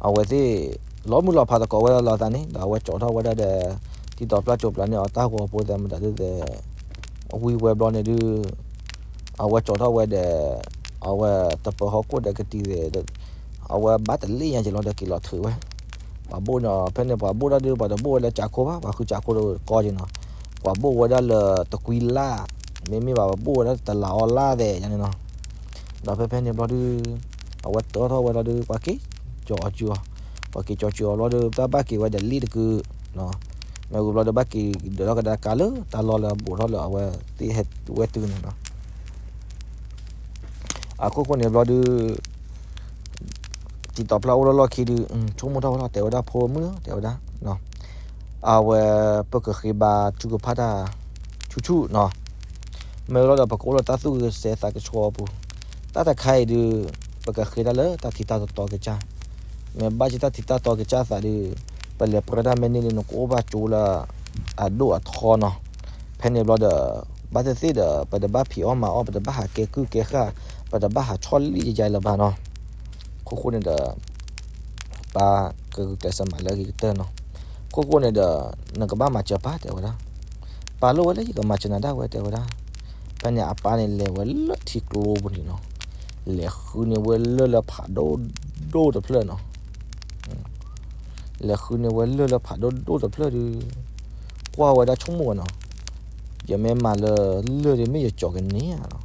အဝဲသ့ၣ် လီၤမုၢ်လီၤဖးသကိးဝဲဒၣ်လီၤသးန့ၣ် ဒီးအဝဲကၠီထီၣ်ဝဲဒၣ်ဒီး တံၤသီပျၢ်ကၠိပျၢ်န့ၢ်အီၤတၢ်ဂီၤဖိသဲးမတၤဒုးသဲး, ဝံၤဝဲဘျီန့ၣ်ဒုး အဝဲကၠီထီၣ်ဝဲဒီး အဝဲတပၢၤဟီၣ်ခိၣ်ဒီးကတံၤသဲး, အဝဲဘၣ်တလ့ၣ်ညါက့ၤလီၤဒီးက့ၤလီၤထုးဝဲ, ပှၤဘိၣ်န့ၣ် ဖဲန့ၣ်ပှၤဘိၣ်ဒၣ်ဒုး ပှၤတဘိၣ်ဝဲလၢကၠးခိၣ်ဘၣ် ပှၤဃုကၠးခိၣ်ဒီးကီက့ၤနီၤ, ပှၤဘိၣ်ဝဲဒၣ်လၢတကွံလၢ်, မ့မ့ၢ်ဘၣ်ပှၤဘိၣ်ဝဲဒၣ်တလးအီလၢ်သဲးယါန့ၣ်နီၤ, ဒီးဖဲဖဲန့ၣ်ဘျီဒုး အဝဲတၢထီၣ်ဝဲလီၤဒုး ပှၤက့ၤကၠီအီၤကၠီအီၤ, ပှၤက့ၤကၠီကၠီအီၤလီၤဒုး တၢ်ဘၣ်က့ၤဝဲဒီးလ့ၣ်တကုာ်, မ့ၢ်ဝံၤဘျီဒီးဘၣ်က့ၤဒၢးထီၣ်ကဒါကးလၢတၢ်လီၢ်လၢအဘူးထီၣ်လၢအဝဲသ့ၣ်ဟဲဝဲတုၤန့ၣ်နီၤ, အခိၣ်ဃိန့ၣ်ဘျီဒုး တံၤသီပျၢ်အိၣ်လၢလီၢ်ခံဒုး ဆိကမိၣ်ထီၣ်ဝဲလီၤ တဲဝဲဒၣ်ဖိမုၣ်ဧၢ တဲဝဲဒၣ်, အဝဲ ပကဃ့ဘါထုကဖၣ်တၢ် ဆူၣ်ဆူၣ်နီၤ, မ့ၢ်ဝဲလီၤဒီးပကအိၣ်လၢတၢ်သူၣ်ဂ့ၤသဲးသးကဆှီအပူၤ, တၢ်တခါအံၤဒုး ပကဃ့တၢ်လၢတၢ်ထံတၢ်တီကစၢ်, မ့ၢ်ဘၣ်ဆၣ်တၢ်ထံတၢ်တီကစၢ်သးဒုး ပလဲၤပြၢတၢ်မ့ၢ်န့ၢ်ဒုး နကအိၣ်ဘၣ်ကၠိလၢအဒိၣ်အထီနီၤ, ဖဲန့ၣ်ဘျီဒီး ဘၣ်သ့ၣ်သ့ၣ်ဒီး ပတဘၣ်ဖံးအီၣ်မၤအီၣ် ပတဘၣ်ဟးကဲကုၢ်ကဲဃၢ် ပတဘၣ်ဟးဆီၣ်လံယယါလၢၤဘၣ်နီၤ, ခိၣ်ဃိန့ၣ်ဒီး ပၢ်ကဂုာ်ကျဲးစၢးမၤလၢအဂ့ၤကတၢၢ်နီၤ, ခိၣ်ဃိန့ၣ်ဒီး နကဘၣ်မၤစၢၤပၢ်တဲဝဲဒၣ်, ပၢ်လိၣ်ဝဲလၢယကမၤစၢၤနၤဒၣ်ဝဲတဲဝဲဒၣ်, ဖဲန့ၣ်အပၢ်န့ၣ်လဲၤဝဲလၢထံကျိပူၤန့ၣ်နီၤ, လဲၤဃုန့ၢ်ဝဲလၢၢ်လၢဖးဒိၣ်ဒိၣ်တဖျၢၣ်နီၤ လဲၤဃုန့ၢ်ဝဲလၢၢ်လၢဖးဒိၣ်ဒိၣ်တဖျၢၣ်ဒုး, ကွၢ်ဝဲဒၣ်ဆိကမိၣ်ဝဲနီၤ, ယမ့ၢ်မၤလၢလၢၢ်ဒုးမ့ၢ်ယကၠီၤကန့ၢ်ဧါနီၤ,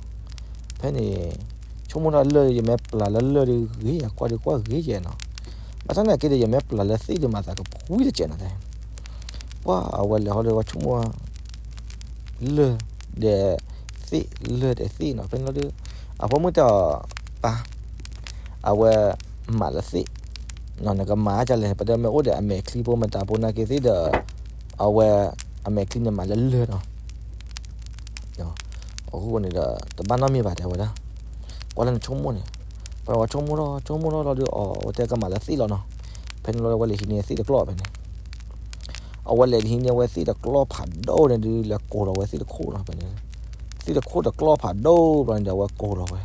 ဖဲန့ၣ် ဆိကမိၣ်ထီၣ်လၢၢ်ဒုး ယမ့ၢ်ပျၢ်လၢလၢၢ်ဒုးဂ့ၤ ယကွၢ်ဒုးကွၢ်ဂ့ၤယဲနီၤ, ဘၣ်ဆၣ်သနာ်က့ဒီး ယမ့ၢ်ပျၢ်လၢသ့ၣ်ဒုးမၤသးကဖှံတစဲးနီၤတဲ, ပှၢ်အဝဲလဲၤဟီဒုးဝဲဆိကမိၣ် လၢၢ်ဒီးသ့ၣ် လၢၢ်ဒီးသ့ၣ်နီၤ ဖဲန့ၣ်လီၤဒုး, အဖိမုၣ်တဲအီၤ ပၢ်, အဝဲမၤလၢသ့ၣ်, နကမၤဒ်လဲၣ် ပတဲမ့ၢ်အိၣ်ဒီးအမဲာ်ချံဖိမတၤဖိနာ်က့သ့ၣ်ဒီး, အဝဲအမဲာ်ချံန့ၣ်မၤလၢလၢၢ်နီၤ အဃိန့ၣ်ဒီး တဘၣ်နီတမံၤဘၣ်တဲဝဲဒၣ်, ကွၢ်လၢနဆိကမိၣ်န့ၣ်, ပှၤဆိကမိၣ်ထီၣ် ဆိကမိၣ်ထီၣ်လီၤဒုး အီၤ အဝဲတဲကမၤလၢသ့ၣ်လီၤနီၤ, ဖဲန့ၣ်လီၤအဝဲလဲၤဟံးန့ၢ်သ့ၣ်တကျီၢ်ဖဲန့ၣ် အဝဲလဲၤဟံးန့ၢ်ဝဲသ့ၣ်တကျီၢ်ဖးဒိၣ်န့ၣ်ဒုး လဲၤကိးလီၤဝဲသ့ၣ်တခိၣ်နီၤဖဲန့ၣ်, သ့ၣ်တခိၣ်တကျီၢ်ဖးဒိၣ်ဘျီန့ၣ်ဒီး အဝဲကိးလီၤဝဲ,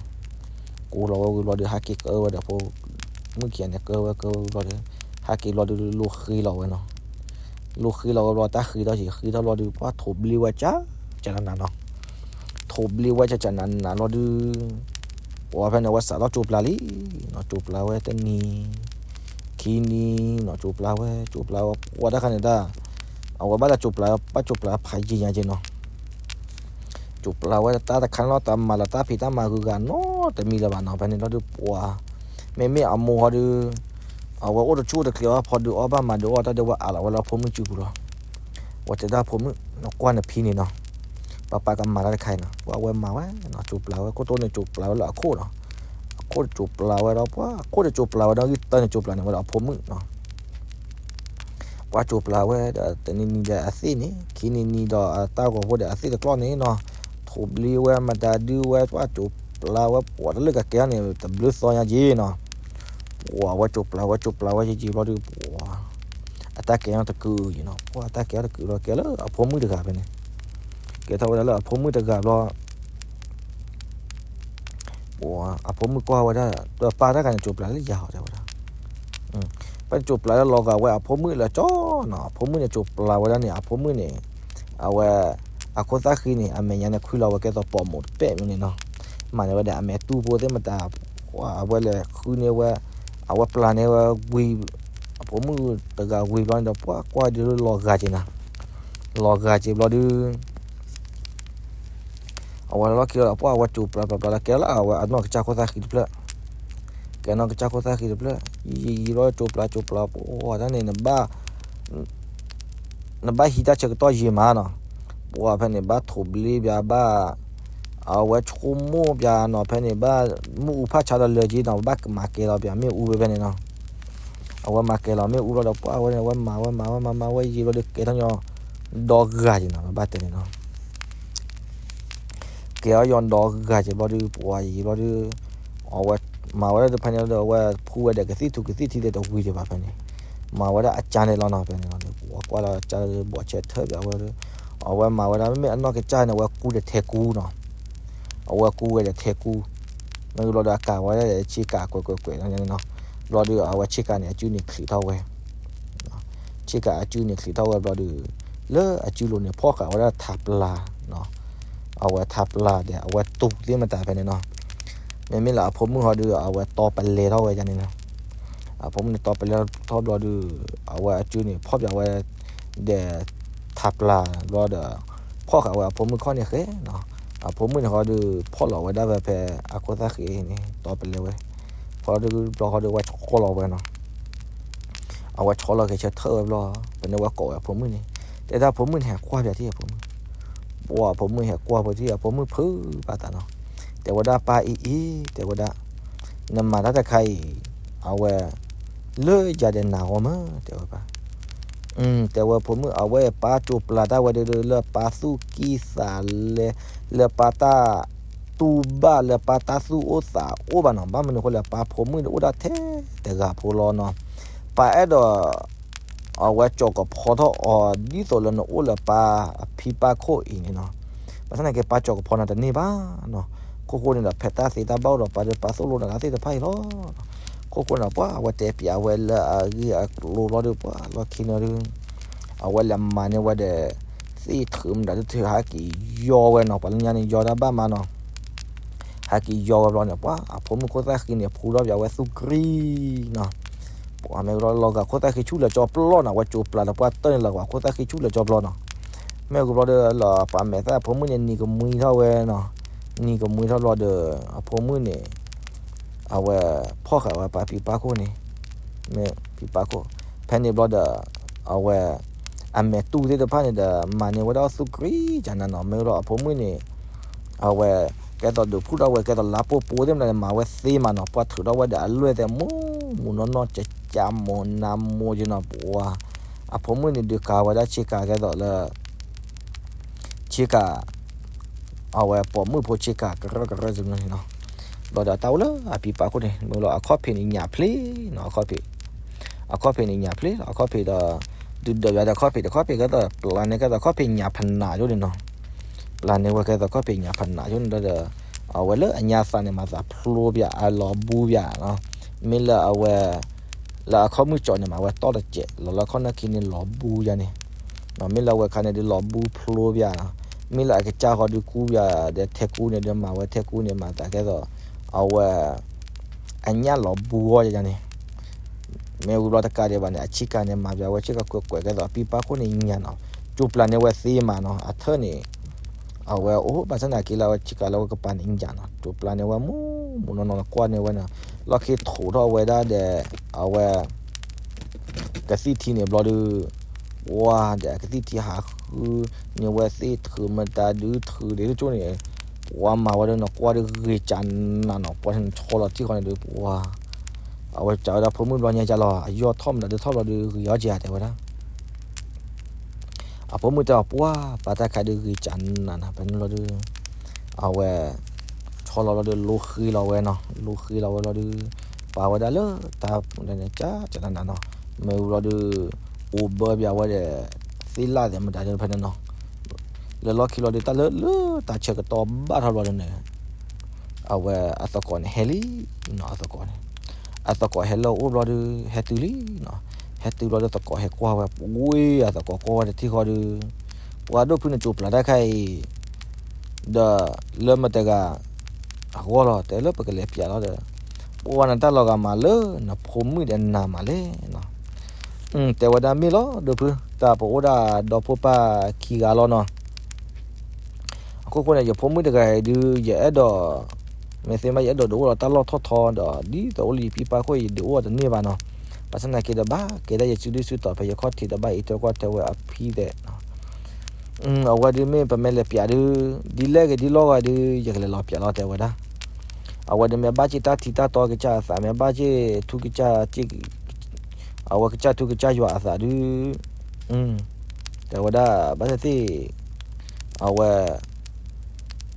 ကိးလီၤဝဲဝံၤဘျီဒီး ဟးက့ၤကၢဝဲဒီးဖိမုၣ်ခံဂၤန့ၣ် ကၢဝဲကၢဝဲဝံၤဘျီဒီး ဟးက့ၤဘျီဒုး လိဃ့လီၤဝဲနီၤ, လိဃ့လီၤဝဲဘျီ တၢ်ဃ့ထီၣ်က့ၤ ဃ့ထီၣ်ဘျီဒုး ပှၢ်ထိးဘျ့ဝဲကၠးကၠးနးနးနီၤ, ထိးဘျ့ဝဲကၠးကၠးနးနးလီၤဒုး ပှၤဖဲန့ၣ်အဝဲစးထီၣ်ကၠိပျၢ်လံနီၤ, ကၠိပျၢ်ဝဲတနံၤ ခံနံၤနီၤ ကၠိပျၢ်ဝဲ ကၠိပျၢ်ဝဲ ပှၤတၢ်ခါန့ၣ်တၢ် အဝဲဘၣ်လၢကၠိပျၢ် ဘၣ်ကၠိပျၢ်ဖးယံာ်ညါက့နီၤ, ကၠိပျၢ်ဝဲတၢ်တခါန့ၣ်လီၤ တၢ်မၤလၢတၢ်ဖံးတၢ်မၤဂုၤဂၤနီတမံၤလၢၤဘၣ်နီၤ ဖဲန့ၣ်လီၤဒုးပှၤ မ့မ့ၢ်အမိၢ်ဟီဒုး အဝဲအိၣ်တဆူၣ်တချ့အီၣ်ဖီဒုးအီၣ်ဘၣ်မၤဒုးအီၣ် တၢ်ဒုးဝဲအးလီၤဝဲလၢအဖိမုၣ်စုပူၤလီၤ, ဝဲတဲတၢ်ဖိမုၣ် နကွၢ်နဖံန့ၣ်နီၤ, ပၢ်ပၢ်ကမၤတၢ်တခါအံၤနီၤ ပှၤဝဲမၤဝဲနီၤ ကၠိပျၢ်ဝဲ ခိၣ်တိန့ၣ်ကၠိပျၢ်ဝဲလၢအခိၣ်နီၤ, အခိၣ်တကၠိပျၢ်ဝဲဒီး ပှၤအခိၣ်တကၠိပျၢ်ဝဲဒီး ဂံၢ်တၢန့ၣ်ကၠိပျၢ်န့ၣ်ဝဲဒီးအဖိမုၣ်နီၤ ပှၤကၠိပျၢ်ဝဲဒီး တနံၤနံၤဒီးအသ့ၣ်န့ၣ် ခံနံၤနံၤဒီးအတၢ်ဂီၤဖိဒီးအသ့ၣ်တကျီၢ်န့ၣ်နီၤ, ထိးဘျ့ဝဲမတၤဒုးဝဲ ပှၤကၠိပျၢ်ဝဲ ပှၤတလၢကကဲန့ၣ် တဘျုးသီညါက့နီၤ, ပှၤဝဲကၠိပျၢ်ဝဲ ကၠိပျၢ်ဝဲယံာ်ယံာ်ဘျီဒုး ပှၤ အတၢ်ကဲထီၣ်တကုာ်အံၤနီၤ, ပှၤအတၢ်ကဲထီၣ်တကုာ်ဘျီ ကဲလၢအဖိမုၣ်တဂၤဖဲန့ၣ်, ကဲထီၣ်ဝဲဒၣ်လၢအဖိမုၣ်တဂၤဘျီ ပှၤအဖိမုၣ်ကွၢ်ဝဲဒၣ် ဒီးပၢ်တၢ်ဂၤန့ၣ် ကၠိပျၢ်လၢယၤဟီတဲဝဲဒၣ်, ပှၤကၠိပျၢ်လၢလီၤဂာ်ဝဲအဖိမုၣ်လၢကၠီနီၤ, အဖိမုၣ်န့ၣ်ကၠိပျၢ်ဝဲဒၣ်န့ၣ် အဖိမုၣ်န့ၣ် အဝဲ အခိၣ်သၣ်ဃံန့ၣ် အမဲာ်ညါန့ၣ် ခွံလီၤဝဲကဲသိးပိာ်မုၣ်တပဲာ်မ့ၢ်န့ၣ်နီၤ, မၤန့ၢ်ဝဲဒီးအမဲာ်တူၢ်ဖိသ့ၣ်မတၤ အဝဲလဲၤဃုန့ၢ်ဝဲ အဝဲပျၢ်န့ၢ်ဝဲဝံၤ အဖိမုၣ်တဂၤဝံၤဘျီန့ၣ်ဒီး ပှၤကွၢ်ဒုးလီၤဂာ်က့ၤနၤ, လီၤဂာ်က့ၤဘျီဒုး အဝဲလီၢ်ခံလီၤဒီး ပှၤအဝဲကၠိပျၢ်ပျၢ်ပျၢ်လီၤ ကဲလၢအဝဲအနီၢ်ကစၢ်ခိၣ်သၣ်ဃံတဖျၢၣ်, ကဲနီၢ်ကစၢ်ခိၣ်သၣ်ဃံတဖျၢၣ်, ယံာ်ယံာ်ဘျီ ကၠိပျၢ်ကၠိပျၢ် ပှၤတၢ်န့ၣ် နဘၣ် နဘၣ်ဟံးတၢ်ဆၢကတီၢ်ယံာ်မးနီၤ. ပှၤဖဲန့ၣ် ဘၣ်ထိးဘျ့ပၠးဘၣ်, အဝဲဆိကမိၣ်ပၠးနီၤ ဖဲန့ၣ် ဘၣ်မ့ၣ်အူဖးဆါဒီးလၢာ်က့နီၤ ဘၣ်ကမၤကဲလီၤပၠး မ့ၣ်အူဖဲဖဲန့ၣ်နီၤ. အဝဲမၤကဲလီၤမ့ၣ်အူလီၤဒီး ပှၤဝဲန့ၣ် အဝဲမၤဝဲမၤဝဲမၤဝဲမၤဝဲယံာ်ဘျီဒီး ကဲထီၣ်ညီဒီဂၤက့နီၤ ဘၣ်တဲန့ၣ်နီၤ. ကဲထီၣ်ညီဒီဂၤက့ဘျီဒီး ပှၤယံာ်ဘျီဒီး အဝဲမၤဝဲဒၣ်တဖဲန့ၣ်ဒီး အဝဲဖှူဝဲဒီးကသံၣ်ထူကသံၣ်ထံဒီးတဝံၤဒံးဘၣ်ဖဲန့ၣ်, မၤဝဲဒၣ်အကၢန့ၣ်လီၤနီၤ ဖဲန့ၣ်လီၤ. ပှၤကွၢ်လီၤကၢဒီး ဘီးဆဲးထၢၣ်ပၠးဝဲဒီး အဝဲမၤဝဲဒၣ် မ့မ့ၢ်အနီၢ်ကစၢ်န့ၣ် အဝဲကူဒီးထဲကူနီၤ. အဝဲကူဝဲဒီးထဲကူ, မ့ၢ်ဘျီဒီး အကၤဝဲဒၣ်ဒီးဆ့ကၤကွဲးကွဲးကွဲးနီၤန့ၣ်နီၤ. ဘျီဒီး အဝဲဆ့ကၤန့ၣ် အစုန့ၣ်ချံးထီၣ်ဝဲ ဆ့ကၤအစုန့ၣ်ချံးထီၣ်ဝဲဘျီဒီး လၢအစုလိၤန့ၣ် ဖီၣ်ဃာ်ဝဲဒၣ်ထးပျၢ်နီၤ. အဝဲထးပျၢ်ဒီး အဝဲတူၢ်သ့ၣ်မတၤဖဲန့ၣ်နီၤ. မ့မ့ၢ်လၢအဖိမုၣ်ဟီဒီး အဝဲတီပလဲထီၣ်ဝဲဒၣ်န့ၣ်နီၤ. အဖိမုၣ်န့ၣ်တီပလဲထီၣ်ဘျီဒီး အဝဲအစုန့ၣ် ဖီၣ်ပၠးဝဲဒီး ထးပျၢ်ဘျီဒီး ဖီၣ်ဃာ်ဝဲအဖိမုၣ်ခီၣ်န့ၣ်ဃဲနီၤ. အဖိမုၣ်န့ၣ်ဟီဒီး ဖီၣ်လီၤဝဲဒၣ်ဖဲ ဖဲအခိၣ်သၣ်ဃံန့ၣ် တီပလဲဝဲ, ဖီၣ်ဒီးဘျီဟီဒီး အဝဲဆီလီၤဝဲနီၤ. အဝဲဆီလီၤက့ၤဆၢထၢၣ်ဝဲဘျီ, ပန့ၢ်ဝဲကိးဝဲအဖိမုၣ်န့ၣ်, တဲဒၣ်အဖိမုၣ်န့ၣ် ဟဲကွၢ်ပၠးထံၣ်အဖိမုၣ်, ပှၤအဖိမုၣ်ဟဲကွၢ်ပၠးထံၣ်အဖိမုၣ်ဖုးဘၣ်သးနီၤ. တဲဝဲဒၣ်ပၢ်အံၤအံၤ, တဲဝဲဒၣ်, နမၤတၢ်တခါအံၤ, အဝဲ လၢယၤဒီးနၤဂီၢ်မး, တဲဝဲပၢ် တဲဝဲဖိမုၣ် အဝဲပၢ်ကၠိပျၢ်တၢ်ဝဲဒၣ် လၢပၢ်သူၣ်ကံၢ်သးလဲ, လၢပၢ်တၢ်တူၢ်ဘၣ် လၢပၢ်တၢ်သူၣ်အိၣ်သးအိၣ်ဘၣ်နီၤ. ဘၣ်မနုၤအဃိလဲၣ် ပၢ်ဖိမုၣ်န့ၣ်အိၣ်ဒၣ်ထဲတဂၤဖိလီၤနီၤ. ပၢ်အဲၣ်ဒိး အဝဲကၠီၤကဖီထီၣ်အီၤ ဒ်သိးလၢနအိၣ်လၢပၢ်အဖံပၢ်ခိၣ်အံၤန့ၣ်နီၤ. ဘၣ်ဆၣ်သနာ်က့ ပၢ်ကၠီၤကဖီနၤတန့ၢ်ဘၣ်နီၤ. ခိၣ်ဃိန့ၣ်ဒီး ဖဲတၢ်သ့တၢ်ဘၣ်အိၣ်ဒီးပၢ်ဒီး ပၢ်သိၣ်လိနၤဂ့ၤသ့ၣ်တဖၣ်အံၤလီၤ. ခိၣ်ဃိန့ၣ်ဒီး ပှၤအဝဲတဲပၠးဝဲလၢအဂ့ၢ်အကျိၤဘျီဒီး ပှၤလီၢ်ခံန့ၣ်ဒီး အဝဲလဲၤမၤန့ၢ်ဝဲဒီး သ့ၣ်ထုးမတၤဒုးထုး ဟးက့ၤယီဝဲနီၤ. ပှၤလၢညါန့ၣ် ယီတၢ်ဘၣ်မးနီၤ. ဟဲက့ၤယီဝဲဘျီန့ၣ် ပှၤအဖိမုၣ်ခိၣ်သၣ်ဃံန့ၣ် ဖှူထီၣ်ပၠးဝဲသူၣ်ကရံၣ်နီၤ. ပှၤမ့ၢ်ဝံၤလီၤ လီၤဂာ်ခိၣ်သၣ်ဃံဆူၣ်လၢာ်ကၠီပျီနီၤ. အဝဲကၠိပျၢ်ဒီးပှၤတၢၢ်န့ၣ်လီၤဂာ်ခိၣ်သၣ်ဃံဆူၣ်လၢာ်ကၠီပျီနီၤ. မ့ၢ်ဝံၤဘျီဒီး လီၤပာ်မဲာ်သၣ်အဖိမုၣ်န့ၣ် နံၤကမှံထီၣ်ဝဲနီၤ. နံၤကမှံထီၣ်ဘျီဒီး အဖိမုၣ်န့ၣ် အဝဲဖီၣ်ဃာ်ဝဲပၢ်ဖံပၢ်ခိၣ်န့ၣ်, မ့ၢ်ဖံပၢ်ခိၣ်, ဖဲန့ၣ်ဘျီဒီး အဝဲ အမဲာ်တူၢ်သ့ၣ်တဖၣ်န့ၣ်ဒီး မၤန့ၢ်ဝဲဒၣ်သူၣ်ကရံၣ်ကနၤနီၤ. မ့ၢ်ဝံၤဒီးအဖိမုၣ်န့ၣ် အဝဲ ကဲသိးဒုးဖှူထီၣ်ဝဲ ကဲသိးလါပိၢ်ပိၢ်သ့ၣ်မတၤန့ၣ် မၤဝဲသ့မးနီၤ. ပှၤထုးထီၣ်ဝဲဒီးအလွဲၢ်သဲးမူးမူးနီၢ်နီၢ် ကကးမိၢ်နါမိၢ်က့နီၤ. ပှၤ အဖိမုၣ်န့ၣ်ဒုးကၤဝဲဒၣ်ဆ့ကၤကဲသိးလၢ ဆ့ကၤ အဝဲပိာ်မုၣ်ဖိဆ့ကၤကရၢကရၢန့ၣ်နီၤ. ဘျီဒီးတၢ်အိၣ်လၢအဖံပၢ်ခိၣ်န့ၣ် မ့ၢ်လီၤအခီၣ်ဖံးန့ၣ်ညၣ်ဖျ့နီၤ. အခီၣ်ဖံး အခီၣ်ဖံးန့ၣ်ညၣ်ဖျ့လီၤ. အခီၣ်ဖံးဒီး ဒုးဒၢးယၤဒီးအခီၣ်ဖံး တခီၣ်ဖံးကဲသိးပျၢ်န့ၢ်ကဲသိးအခီၣ်ဖံးညၣ်ဖနးယိန့ၣ်နီၤ. ပျၢ်န့ၢ်ဝဲကဲသိးအခီၣ်ဖံးညၣ်ဖနးယိန့ၣ်ဒီး အဝဲလၢအညါသးန့ၣ် မၤသးဖျိပၠးအလီၤဘူပၠးနီၤ. မ့ၢ်လၢအဝဲ လၢအခီၣ်မုၢ်ကၠီန့ၣ် မၤဝဲတီၢ်တစဲး လီၤလၢခီၣ်နၢၣ်ခံန့ၣ် လီၤဘူယၤန့ၣ် မ့ၢ်လၢအဝဲခါန့ၣ်ဒုးလီၤဘူဖျိပၠးနီၤ. မ့ၢ်လၢအကစၢ်ဃီဒုးကူပၠးဒီးထဲကူန့ၣ်ဒီးမၤဝဲထဲကူန့ၣ် မၤသးကဲသိး အဝဲ အညၣ်လီၤဘူအီၤယၤန့ၣ်. မ့ၢ်ဝံၤဘျီတကးဒံးဘၣ်န့ၣ် အဆ့ကၤန့ၣ် မၤပၠးဝဲဆ့ကၤကွဲးကွဲးကဲသိးအဖံပၢ်ခိၣ်န့ၣ်ညၣ်နီၤ. ကၠိပျၢ်န့ၢ်ဝဲသ့မးနီၤ. အထၢၣ်န့ၣ် အဝဲအိၣ်ဘၣ်ဆၣ်သနာ်က့လၢအဝဲဆ့ကၤလၢဝဲကပၤန့ၣ်ညၣ်နီၤ. ကၠိပျၢ်န့ၢ်ဝဲမူးမူးနီၢ်နီၢ် ကွၢ်န့ၢ်ဝဲနီၤ. လီၢ်ခံထိးထီၣ်ဝဲဒၣ်ဒီး အဝဲ ကသံၣ်ထံန့ၣ်ဘျီဒီး ပှၤဒီးကသံၣ်ထံဟးဃုန့ၢ်ဝဲသ့ၣ်ထုးမတၤဒုးထုးဒ်တကၠိန့ၣ် ပှၤမၤဝဲဒီးနီၤ ကွၢ်ဒီးဂ့ၤကနးနီၤ. ပှၤဆီလီၤထံၣ်ဃီန့ၣ်ဒုး ပှၤ အဝဲစံးဝဲဒၣ်ဖိမုၣ်ဘျီညါကလီၤ အယီၢ်ထီၣ်မတၤဒုးထီၣ်ဘျီဒီးဂ့ၤအီၤက့ၤဧါ တဲဝဲဒၣ် အဖိမုၣ်တဲအီၤ ပှၤ ပၢ်တၢ်ခါဒုးဂ့ၤကနးနီၤ ဖဲန့ၣ်ဘျီဒီး အဝဲ ဆီလီၤဘျီဒီး လိဃ့လီၤဝဲနီၤ, လိဃ့လီၤဝဲဘျီဒီး ပာ်ဝဲဒၣ်လၢတၢ် ကနးကနးနီၤ, မ့ၢ်ဝံၤဘျီဒီး အိၣ်ဘၢပၠးဝဲဒီး သ့ၣ်လၣ်သဲးမတၤဒုးဖဲန့ၣ်နီၤ, လၢလီၢ်ခံလီၤဒီး တၢ်လၢလၢတၢ်ဆၢကတီၢ်ဘၣ်ထီၣ်ဘျီဒီးန့ၣ် အဝဲအသကိးန့ၣ်ဟဲလံနီၤ, အသကိးန့ၣ် အသကိးဟဲလၢအအိၣ်ဘျီဒီး ဟဲတုၤလံနီၤ, ဟဲတုၤဘျီဒီးသကိးဟဲကွၢ်ဝဲ, ဝ့ၢ်အသကိးကွၢ်ဝဲတထံၣ်ဃီဒီး ပှၤဒိၣ်ဖုန့ၣ် ကၠိပျၢ်တၢ်ခါအံၤ ဒီးလၢမတၤတဂၤအဂီၢ်လီၤ, တဲလၢပကလဲၤပၠးလီၤဒီး ပှၤနတၢ်လီၤဂာ်မးလၢနဖိမုၣ်ဒီးနၤမးလဲၣ်နီၤ, တဲဝဲဒၣ်မ့ၢ်လီၤ ဒိၣ်ဖု, တၢ်ပအိၣ်ဒၣ်ဒီဖိပၢ်ခံဂၤလီၤနီၤ, အခိၣ်ဃိန့ၣ် ယဖိမုၣ်တဂၤအံၤဒုး ယအဲၣ်ဒိး မ့ၢ်သ့မး ယအဲၣ်ဒိးဒုးအိၣ်ဒီးတၢ်လီၢ်ထီၣ်ထီဒီး ဒ်သိးအိၣ်လၢယပံပၢ်ခိၣ် ယဒုးအိၣ်တန့ၢ်ဘၣ်နီၤ. ဘၣ်ဆၣ်သနာ်က့ဒီး ဘၣ်ကဲဒၣ်ယစုဒုၣ်စုတီၤ ဖဲယခီၣ်ထံးတဘၣ်အံးထွဲကွၢ်ထွဲဝဲအဖံသဲးနီၤ. အဝဲဒုးမ့ၢ်ပမ့ၢ်လဲၤပျးဒုး ဒ်လဲၣ်ဂ့ၤဒ်လီၢ်ဂၤဒုး ယကလဲၤလီၤပျးလီၤ တဲဝဲဒၣ်. အဝဲဒုးမ့ၢ်ဘၣ်က့ၢ်တၢ်ထံတၢ်တီကစၢ်အသး မ့ၢ်ဘၣ်က့ၢ်ထူကစၢ် အဝဲကစၢ်ထူကစၢ်ယွၤအသးဒုး တဲဝဲဒၣ် ဘၣ်သ့ၣ်သ့ၣ် အဝဲ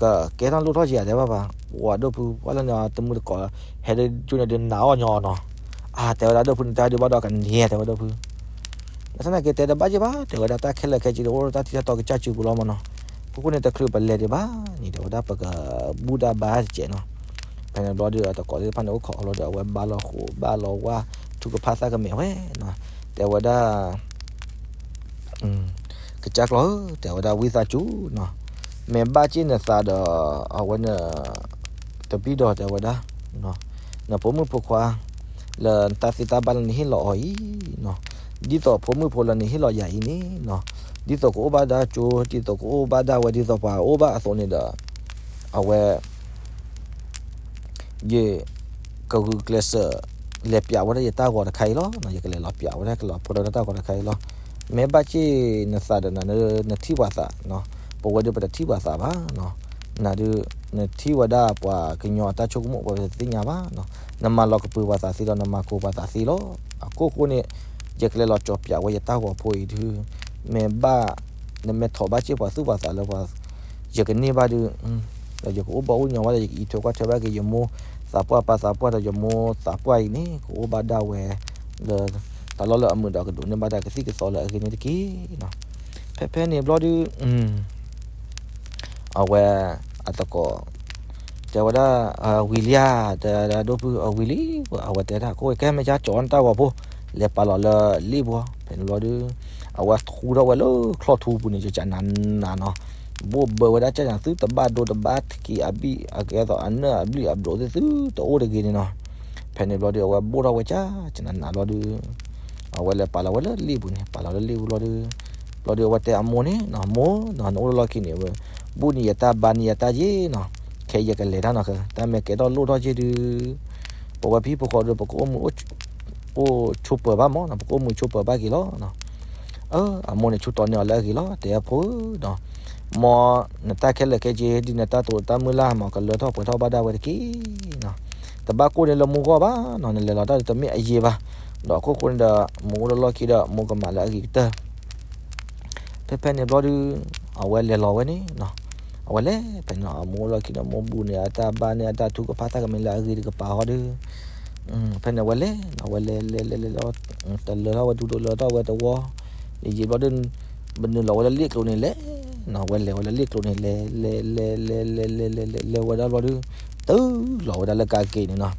ကကဲထီၣ်လိၣ်ထီၣ်က့ၤဧါ တဲဘၣ်ဘၣ်. ပှၤဒိၣ်ဖု ပှၤလၢန့ၣ်တမုၢ်တကိး ဟဲဒ်ကၠိန့ၣ်ဒုးနာ်အီၣ်ညီနီၤ. အါ တဲဝဲဒၣ်ဒိၣ်ဖုန့ၣ် တၢ်ဒုးဘၣ်ဒီးကန့ၢ် တဲဝဲဒိၣ်ဖု ဘၣ်ဆၣ်သနာ်က့တဲတဘၣ်က့ၢ်ဘၣ် တဲဝဲဒၣ် တၢ်ခဲလၢာ်ခဲဆ့ဒုး အိၣ်ဒီးတၢ်ထံတၢ်တီကစၢ်စုပူၤလီၤမးနီၤ. အခိၣ်ဃိန့ၣ် တချုးပလဲၤဒံးဘၣ်န့ၣ် တဲဝဲဒၣ် ပကဘူၣ်တၢ်ဘါတစဲးနီၤ. ဖဲန့ၣ်ဘျီဒုး အတကိးသ့ၣ်တဖၣ်န့ၣ် အိၣ်ခိးအီၤလီၤဒီး အဝဲဘါလီၤဃိးဘါလီၤဝါ ထုကဖၣ်သၣ်ကမဲာ်ဝဲနီၤ. တဲဝဲဒၣ် ကစၢ်ကျီၤဧၢ တဲဝဲဒၣ် ဝံသးစူၤနီၤ, မ့ၢ်ဘၣ်က့ၢ်နသးဒီး အဝဲန့ၣ် တဘျီဒီး တဲဝဲဒၣ် နဖိမုၣ်ဖိခွါ လၢတၢ်သ့တၢ်ဘၣ်လၢနဟ့ၣ်လီၤအီၤအံၤနီၤ, ဒ်သိးဖိမုၣ်ဖိလၢနဟ့ၣ်လီၤယၤအံၤန့ၣ်နီၤ, ဒ်သိးကအိၣ်ဘၣ်ဒၣ်ကၠိ ဒ်သိးကအိၣ်ဘၣ်ဒၣ်ဝဲ ဒ်သိးပှၤအိၣ်ဘၣ်အသိးန့ၣ်ဒီး အဝဲ ယကဂုာ်ကျဲးစၢး လဲၤပျးဝဲဒၣ်ယတၢ်ဂီၤတခါအံၤလီၤ. ယကလဲၤလီၤပျးဝဲဒၣ် ကလီၤဖိဒီးတၢ်ဂီၤတခါအံၤလီၤ. မ့ၢ်ဘၣ်က့ၢ်နသးဒီးနၤ နထံၣ်ပှၤသးနီၤ, ပဝဲဒၣ်ပတထံၣ်ပှၤသးဘၣ်နီၤ, နၤဒုး နထံၣ်ဝဲဒၣ်ပှၤကညီအတၢ်ဆိကမိၣ် ပဝဲပတသ့ၣ်ညါဘၣ်နီၤ, နမၤလီၤကပၢၤပှၤသးသ့လီၤ, နမၤကိၤပှၤသးသ့လီၤ. အခိၣ်ဃိန့ၣ် ယကလဲၤလီၤကၠီၤပျးဝဲယတၢ်ဂီၤဖိအံၤဒုး မ့ၢ်ဘၣ် နမ့ၢ်ထိးဘၣ်က့ၢ်ပှၤသူၣ်ပှၤသးလၢပှၤ ယကန့ၢ်ဘၣ်ဒုး ဒီးယကအိၣ်ဘၣ်အိၣ်ညီဘၣ်ဒီး ယကအံးထွဲကွၢ်ထွဲဘၣ်က့ၤ ယမိၢ်သးပှၢ်ပၢ်သးပှၢ်ဒီး ယမိၢ်သးပှၢ်အံၤန့ၣ် ကအိၣ်ဘၣ်ဒၣ်ဝဲ လၢ တၢ်လီၢ်လၢအမုာ်ဒီး ကဒိးန့ၢ်ဘၣ်တၢ်ကသံၣ်ကသီလၢအဂ့ၤန့ၣ်တက့ၢ်နီၤ. ဖဲဖဲန့ၣ်ဘျီဒုး အဝဲ အသကိး တဲဝဲဒၣ် ဝံၤလံဧါ, တဲဒၣ်ဒိၣ်ဖု အဝံၤလံ, အဝဲတဲဒၣ် ခိၣ်ကဲမ့ၢ်ကၢ်ကၠီၤနတၢ်ဂီၤဖိ လဲၤပာ်လီၤလၢလ့ၣ်ပူၤ, ဖဲန့ၣ်ဘျီဒုး အဝဲထူထီၣ်ဝဲလၢချီၣ်ထူပူၤန့ၣ် ကကနးနးနီၤ, ဘိၣ်ဘၢဝဲဒၣ်ကၢ်နး သုတဘၣ်ဒိတဘၣ်ထံးအဘံၣ် အကဲသိးအနၢၣ်အဘျံၣ်အဘျိးသ့ၣ်သုတအိၣ်တဂ့ၤန့ၣ်နီၤ. ဖဲန့ၣ်ဘျီဒုး အဝဲဘိၣ်ထီၣ်ဝဲကၢ်ကနးနးဘျီဒုး အဝဲလဲၤပာ်လီၤဝဲလၢလ့ၣ်ပူၤန့ၣ် ပာ်လီၤလၢလ့ၣ်ပူၤဘျီဒုး ဘျီဒုး အဝဲတဲအမိၢ်န့ၣ်နီၤ, မိၢ်နီၤ နအိၣ်လၢလီၢ်ခံန့ၣ် ဘူၣ်န့ၢ်ယတၢ်ဘါန့ၢ်ယတၢ်ယ့ၢ်နီၤ, ခဲအံၤယကလဲၤတၢ်နီၤ, တၢ်မ့ၢ်ကဲထီၣ်လိၣ်ထီၣ်က့ၢ်ဒုး ပဝဲဖံဖိဃီဒုး ပကအိၣ်မုာ်အိၣ်ဆိးပၢၤဘၣ်မးနီၤ, ပကအိၣ်မုာ်ဆိးပၢၤဘၣ်က့ၤလီၤ. အမိၢ်န့ၣ် ဆူတီန့ၢ်အီၤလၢအဂ့ၤလီၤ, တဲအဖိဧၢနီၤ, မ်နတၢ်ခဲလၢာ်ခဲဆ့ ဒ်နတၢ်တိာ်တၢ်မုၢ်လၢ် မ်ကလၢထီၣ်ပှဲၤထီၣ်ဘၣ်ဒၣ်ဝဲတက့ၢ်နီၤ, တဘၣ်ကိၢ်န့ၢ်လၢမူဂီၢ်ဘၣ်နီၤ, နလဲၤလီၤတၢ်ဒုးတမ့ၢ်အယံာ်ဘၣ်, ဒီးအခိၣ်ဃိန့ၣ်ဒီး မိၢ်အိၣ်လၢလီၢ်ခံဒီး မိၢ်ကမၤလၢအဂ့ၤကတၢၢ် ဖဲဖဲန့ၣ်ဘျီဒုး အဝဲလဲၤလီၤဝဲန့ၣ်နီၤ, အဝဲလဲၤဖဲန့ၣ် အမိၢ်အိၣ်လီၢ်ခံဒီး မိၢ်ဘူၣ်န့ၢ်အတၢ်ဘါန့ၢ်အတၢ်ထုကဖၣ်သၣ်ကမဲာ်လၢအဂ့ၤတကပၤဃီဒုး ဖဲန့ၣ် အဝဲလဲၤနီၤ, အဝဲလဲၤလဲၤလဲၤလဲၤလီၤ, တလၢထီၣ်ဝဲဒူဒိလၢထီၣ်ဝဲတဝီ, ယံာ်ယံာ်ဘျီဒုး ဘနုာ်လီၤဝဲလၢလ့ၣ်ကျိၤန့ၣ်လဲၤနီၤ, အဝဲလဲၤဝဲလၢလ့ၣ်ကျိၤန့ၣ် လဲၤလဲၤလဲၤလဲၤလဲၤလဲၤလဲၤဝဲဒၣ်ဘျီဒုး တုၤလီၤဝဲဒၣ်လၢကါက့ၤန့ၣ်နီၤ,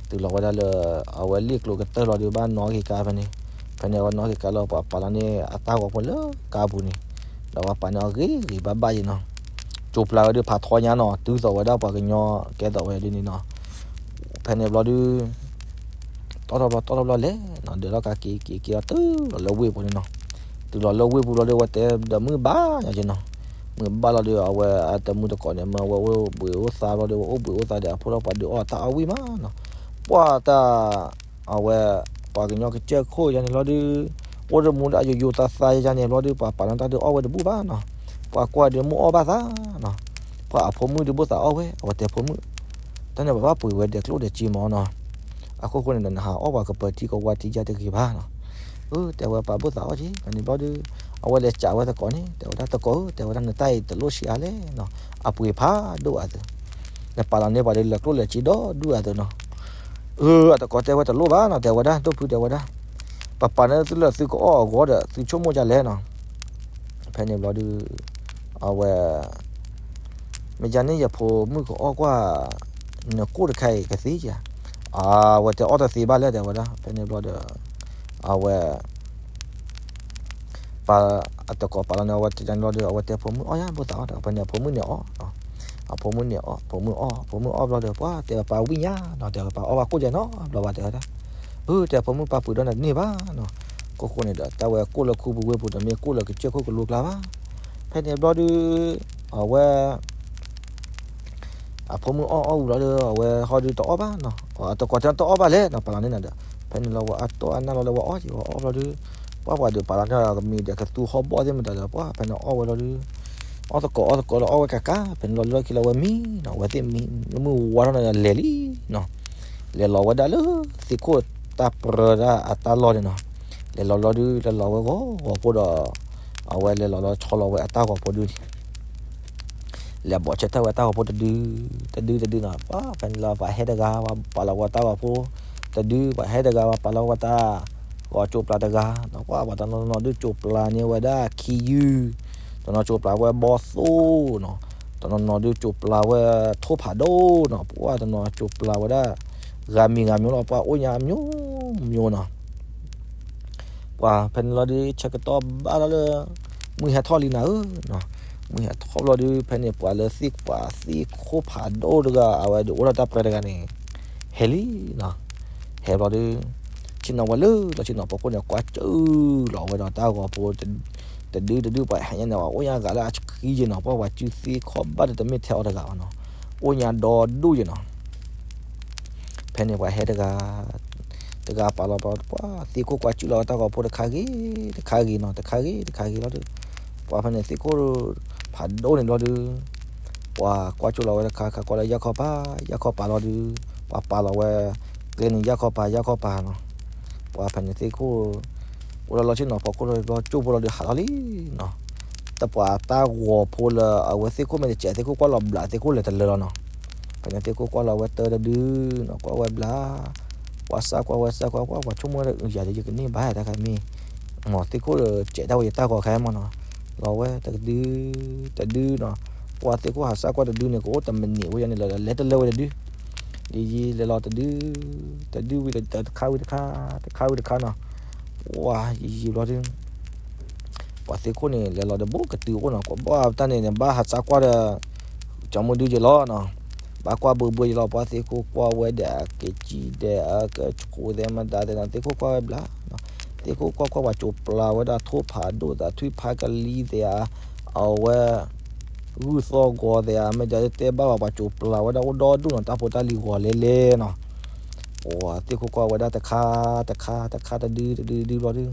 တုၤလီၤဝဲဒၣ်လၢ အဝဲလ့ၣ်ကျိၤကတၢၢ်လီၤဒုး ဘၣ်နီၣ်က့ၤကါဖဲန့ၣ်, ဖဲန့ၣ် အဝဲနီၣ်က့ၤကါလီၤ ပှၤပာ်လီၤန့ၢ်အတၢ်ဂီၤဖိလၢကါပူၤန့ၣ်, ဒီးပှၤပာ်န့ၢ်အီၤဂ့ၤဂ့ၤဘၣ်ဘၣ်ယဲနီၤ, ကၠိပျၢ်ဝဲဒုးဖးထီညါနီၤ, တုၤသိးဝဲဒၣ်ပှၤကညီ ကဲသိးဝဲဒုးန့ၣ်နီၤ, ဖဲန့ၣ်ဘျီဒုး တီၢ်ထီၣ်ဘျီ တီၢ်ထီၣ်ဘျီလဲၤနီၤ, ဒၢးထီၣ်ကါက့ၤက့ၤက့ၤဒီးတုၤလီၤလၢဝ့ၢ်ပူၤန့ၣ်နီၤ, တုၤလီၤလၢဝ့ၢ်ပူၤဘျီဒုး အဝဲတဲဒီးမုၢ်ဘၣ်ညါက့နီၤ, မုၢ်ဘၣ်လီၤဒုး အဝဲအတမုၢ်တကိးန့ၣ် မ့ၢ်အဝဲအိၣ်ဘှံးအိၣ်သါဘျီဒုး အဝဲအိၣ်ဘှံးအိၣ်သါဒီး အဖိဒီးပှၤဒုးအီၣ်တၢ်အီၣ်ဝံၣ်မးနီၤ, ပှၤတၢ် အဝဲ ပှၤကညီကစၢၢ်ခိၣ်ယါန့ၣ်ဘျီဒုး အိၣ်တမူဒၣ်ယိယိသါသါယါန့ၣ်ဘျီဒုး ပှၤပာ်လီၤတၢ်ဒုးအီၣ်ဝဲတဘူၣ်ဘၣ်နီၤ, ပှၤကွၢ်ဒုးမုၢ်အီၣ်ဘၣ်သးနီၤ, ပှၤအဖိမုၣ်ဒုးဘိၣ်သးအီၣ်ဝဲ အဝဲတဲဖိမုၣ်, တၢ်န့ၣ်ပဘၣ်ပှ့ၤဝဲဒဲးကျိၣ်ဒဲးစ့မးနီၤ, အခိၣ်ဃိန့ၣ်ဒီး နဟးအီၣ်ပှၤကပၢၤထံကဝါထံယါတဂ့ၤဘၣ်နီၤ, အၢ တဲဝဲပှၤဘိၣ်သးအီၣ်က့ ဖဲန့ၣ်ဘျီဒုး အဝဲလဲၤစံးဝဲသကိးန့ၣ် တဲဝဲဒၣ်သကိးဧၢ တဲဝဲဒၣ် နတၢ်အံၤတလိၣ်ဆံးအါလဲၣ်နီၤ, အပှ့ၤဖးဒိၣ်အသိး နပာ်လီၤန့ၢ်ပှၤဒုးလၢကျိၣ်လၢစ့ဒီဒူၣ်အသိးနီၤ, အၢ အသကိးတဲဝဲတလိၣ်ဘၣ်နီၤ တဲဝဲဒၣ် ဒိၣ်ဖုတဲဝဲဒၣ်, ပပာ်န့ၢ်သုလၢသုကအီၣ်အဂီၢ်ဒီး သုဆိကမိၣ်ဒ်လဲၣ်နီၤ, ဖဲန့ၣ်ဘျီဒုး အဝဲ မ့ၢ်ယါန့ၣ်ယဖိမုၣ်ကအီၣ်ကွၢ် နကိၣ်တခါအံၤကသ့ဧါ, အဝဲတဲအီၣ်တသ့ဘၣ်လဲၣ်တဲဝဲဒၣ် ဖဲန့ၣ်ဘျီဒီး အဝဲ ပှၤအသကိးပာ်လီၤန့ၣ် အဝဲတဲန့ၣ်ဘျီဒီး အဝဲတဲဖိမုၣ်အီၣ်ယါဘိၣ်သးအီၣ်ဒီး ဖဲန့ၣ်အဖိမုၣ်န့ၣ်အီၣ်, အဖိမုၣ်န့ၣ်အီၣ် ဖိမုၣ်အီၣ် ဖိမုၣ်အီၣ်ဘျီဒီး ပှၤတဲဝဲပှၤဝံၣ်ညါနီၤ တဲဝဲပှၤအီၣ်ဘၣ်ကိၣ်ယဲနီၤ ဘျီပှၤတဲဝဲဒၣ်, အၢ တဲဖိမုၣ်ပာ်ပှ့ၤဒီးနန့ၢ်ဘၣ်နီၤ, ခိၣ်ဃိန့ၣ်ဒီး တၢ်ဝဲကိၣ်လၢခူပူၤဝ့ၢ်ပူၤဒီး မ့ၢ်ကိၣ်လၢကစၢၢ်ခိၣ်ကလိကျါဘၣ်, ဖဲန့ၣ်ဘျီဒုး အဝဲ အဖိမုၣ်အီၣ်အီၣ်ဝံၤလီၤဒီး အဝဲဟီဒုးတအီၣ်ဘၣ်နီၤ, အတကိးတၢ်တအီၣ်ဘၣ်လဲၣ်နီၤ, ပာ်လီၤန့ၢ်နၤဒီး ဖဲန့ၣ်လီၤဝဲအတီၢ်အနၢ်လီၤဒီး ဝဲအီၣ်က့ၤဝဲအီၣ်ဘျီဒီး ပှၤပှၤဒုးပာ်လီၤန့ၢ်ဒီးကသူဟီၣ်ဘီၣ်သ့ၣ်မတၤဒီး ပှၤဖဲန့ၣ်အီၣ်ဝဲလီၤဒီး အီၣ်သကိးအီၣ်သကိးလီၤအီၣ်ဝဲကးကး ဖဲန့ၣ်လီၤလၢခံလီၤဝဲမံနီၤ, ဝဲသ့ၣ်မံမုၢ်ဝါထီၣ်န့ၣ်ဒီးလဲၤလံနီၤ, လဲၤလီၤဝဲဒၣ်လၢသ့ၣ်ခိၣ်တၢ်ပြၢတၢ်အတၢ်လီၢ်န့ၣ်နီၤ, လဲၤလီၤလီၤဒုး လဲၤလီၤဝဲဂီၤဂီၤဖိဒီး အဝဲလဲၤလီၤလီၤဆီလီၤဝဲအတၢ်ဂီၤဖိဒုန့ၣ် လဲၤဘိးဆၢထၢၣ်ဝဲတၢ်ဂီၤဖိတဒု, တဒုတဒုနီၤ, ပှၤဖဲန့ၣ်လီၤ ပှၤဟဲတဂၤ ပှၤပာ်လီၤဝဲတၢ်ဂီၤဖိတဒု, ပှၤဟဲတဂၤ ပှၤပာ်လီၤဝဲတၢ်ဂီၤကၠိပျၢတဂၤနီၤ, ပှၤပှၤတနီၤနီၤဒုးကၠိပျၢန့ၢ်ဝဲဒၣ် ခံယုၢ်, တနီၤကၠိပျၢဝဲဘီသိၣ်နီၤ, တနီၤနီၤဒုးကၠိပျၢဝဲထိၣ်ဖးဒိၣ်နီၤ, ပှၤတနီၤကၠိပျၢဝဲဒၣ် ဂၤမံၤဂၤမံၤလီၤ, ပှၤအိၣ်ညါမျိုးမျိုးနီၤ ပှၤဖဲန့ၣ်လီၤဒုး ဆၢကတီၢ်ဘၣ်လီၤလၢ မုၢ်ဟဲထီၣ်လံနၤဧၢ, မုၢ်ဟဲထီၣ်ဘျီဒုး ဖဲန့ၣ် ပှၤလၢသ့ၣ်ပှၤသ့ၣ်ခိၣ်ဖးဒိၣ်တဂၤ အဝဲဒုးအိၣ်ဒီးတၢ်ပြၢတဂၤန့ၣ် ဟဲလံနီၤ, ဟဲဘျီဒုး ဆ့ၣ်နီၤဝဲလၢလီၤဆ့ၣ်နီၤဖီခိၣ်န့ၣ် ကွၢ်စၢၢ်လီၤဝဲဒီးတၢ်ဂီၤဖိ တဒုတဒု ပှၤဟဲညါန့ၣ် ပှၤအိၣ်ညါဂၤလၢအဆံယဲၢ်နီၤ, ပှၤပှၤစုသ့ၣ်ခိၣ်ဘၣ်ဒီးတမ့ၢ်ထဲအီၤတဂၤဘၣ်နီၤ, အိၣ်ညါဒီဒူၣ်ယဲၢ်နီၤ ဖဲန့ၣ်ပှၤဟဲတဂၤ တဂၤပာ်လီၤပှၤ သ့ၣ်ခိၣ်ကွၢ်စူၣ်လီၤဝဲတၢ်ဂီၤဖိတခါဂ့ၤ တခါဂ့ၤနီၤ တခါဂ့ၤ တခါဂ့ၤလီၤဒီး ပှၤဖဲန့ၣ်သ့ၣ်ခိၣ်ဖးဒိၣ်န့ၣ်လီၤဒီး ပှၤကွၢ်စူၣ်လီၤဝဲတခါခါကွၢ်လၢယၢ်ခီၣ်ပၤ ယၢ်ခီၣ်ပၤလီၤဒီး ပှၤပာ်လီၤဝဲ ကျဲန့ၣ်ယၢ်ခီၣ်ပၤ ယၢ်ခီၣ်ပၤနီၤ ပှၤဖဲန့ၣ်သ့ၣ်ခိၣ် အိၣ်လၢလီၢ်ဆ့ၣ်နီၤဖီခိၣ်လီၤဘျီ ကၠိဖိလီၤဒီးဟးလီၤလံနီၤ တပှၤတၢ်ဂီၤဖိလၢအဝဲသ့ၣ်ခိၣ်မ့ၢ်တစဲး သ့ၣ်ခိၣ်ကွၢ်လီၤဘျး သ့ၣ်ခိၣ်လဲၤတလၢလီၤနီၤ ဖဲန့ၣ်သ့ၣ်ခိၣ်ကွၢ်လီၤဝဲတၢတဒုနီၤ ကွၢ်ဝဲဘျး ကွၢ်စၢ်ကွၢ်ဝဲစၢ်ကွၢ် ကွၢ်ပှၤဆိကမိၣ်ဝဲဒၣ် ယၤဒီးယကန့ၢ်ဘၣ်တၢ်ခါမ့ၢ် မ်သ့ၣ်ခိၣ်ဒီးစဲးတၢ်ဝဲယတၢ်ဂီၤခါမ့ၢ်နီၤ လီၤဝဲတဒု တဒုနီၤ ပှၤသ့ၣ်ခိၣ်ဟးစၢ်ကွၢ်တဒုန့ၣ် ကအိၣ်တမံးနံးဝဲယၤန့ၣ်လီၤ လဲၤတလၢဝဲတဒု ယံာ်ယံာ်လဲၤလီၤတဒု တဒုဝံၤတခါဝံၤတခါ တခါဝံၤတခါနီၤ ပှၤယံာ်ယံာ်ဘျီဒု ပှၤသ့ၣ်ခိၣ်န့ၣ် လဲၤလီၤဒီးဘူးကတုၤအိၣ်နီၤ ကွၢ်ဘၣ်တၢ်န့ၣ်န့ၣ် ဘၣ်ဟးစၢ်ကွၢ်ဒီး ကၠီမုၢ်ဒုယဲၢ်လီၤနီၤ ဘၣ်ကွၢ်ဘှ့ဘှ့ယဲၢ်လီၤ ပှၤသ့ၣ်ခိၣ်ကွၢ်ဝဲဒီးအက့ၤကံၣ်ဒီး အကဆိးသဲမတၤသ့ၣ်နီၤ သ့ၣ်ခိၣ်ကွၢ်ဝဲဘျးနီၤ သ့ၣ်ခိၣ်ကွၢ်ကွၢ်ပှၤကၠိပျၢဝဲဒၣ်ထိၣ်ဖးဒိၣ်သး ထွံၣ်ဖးကလံၤသ့ၣ်ဧါ အဝဲ ဂုၢ်သီၣ်ဂီၤသ့ၣ်ဧါ မ့ၢ်ဒ်တဲဘၣ်ဘၣ်ပှၤကၠိပျၢဝဲဒၣ်အိၣ်ဒီဒူၣ်နီၤ တၢ်ဖိတၢ်လံၤဂီၤလဲလဲနီၤ ပှၤသ့ၣ်ခိၣ်ကွၢ်ဝဲဒၣ်တခါ တခါ တခါတဒု တဒု တဒုဘျီဒု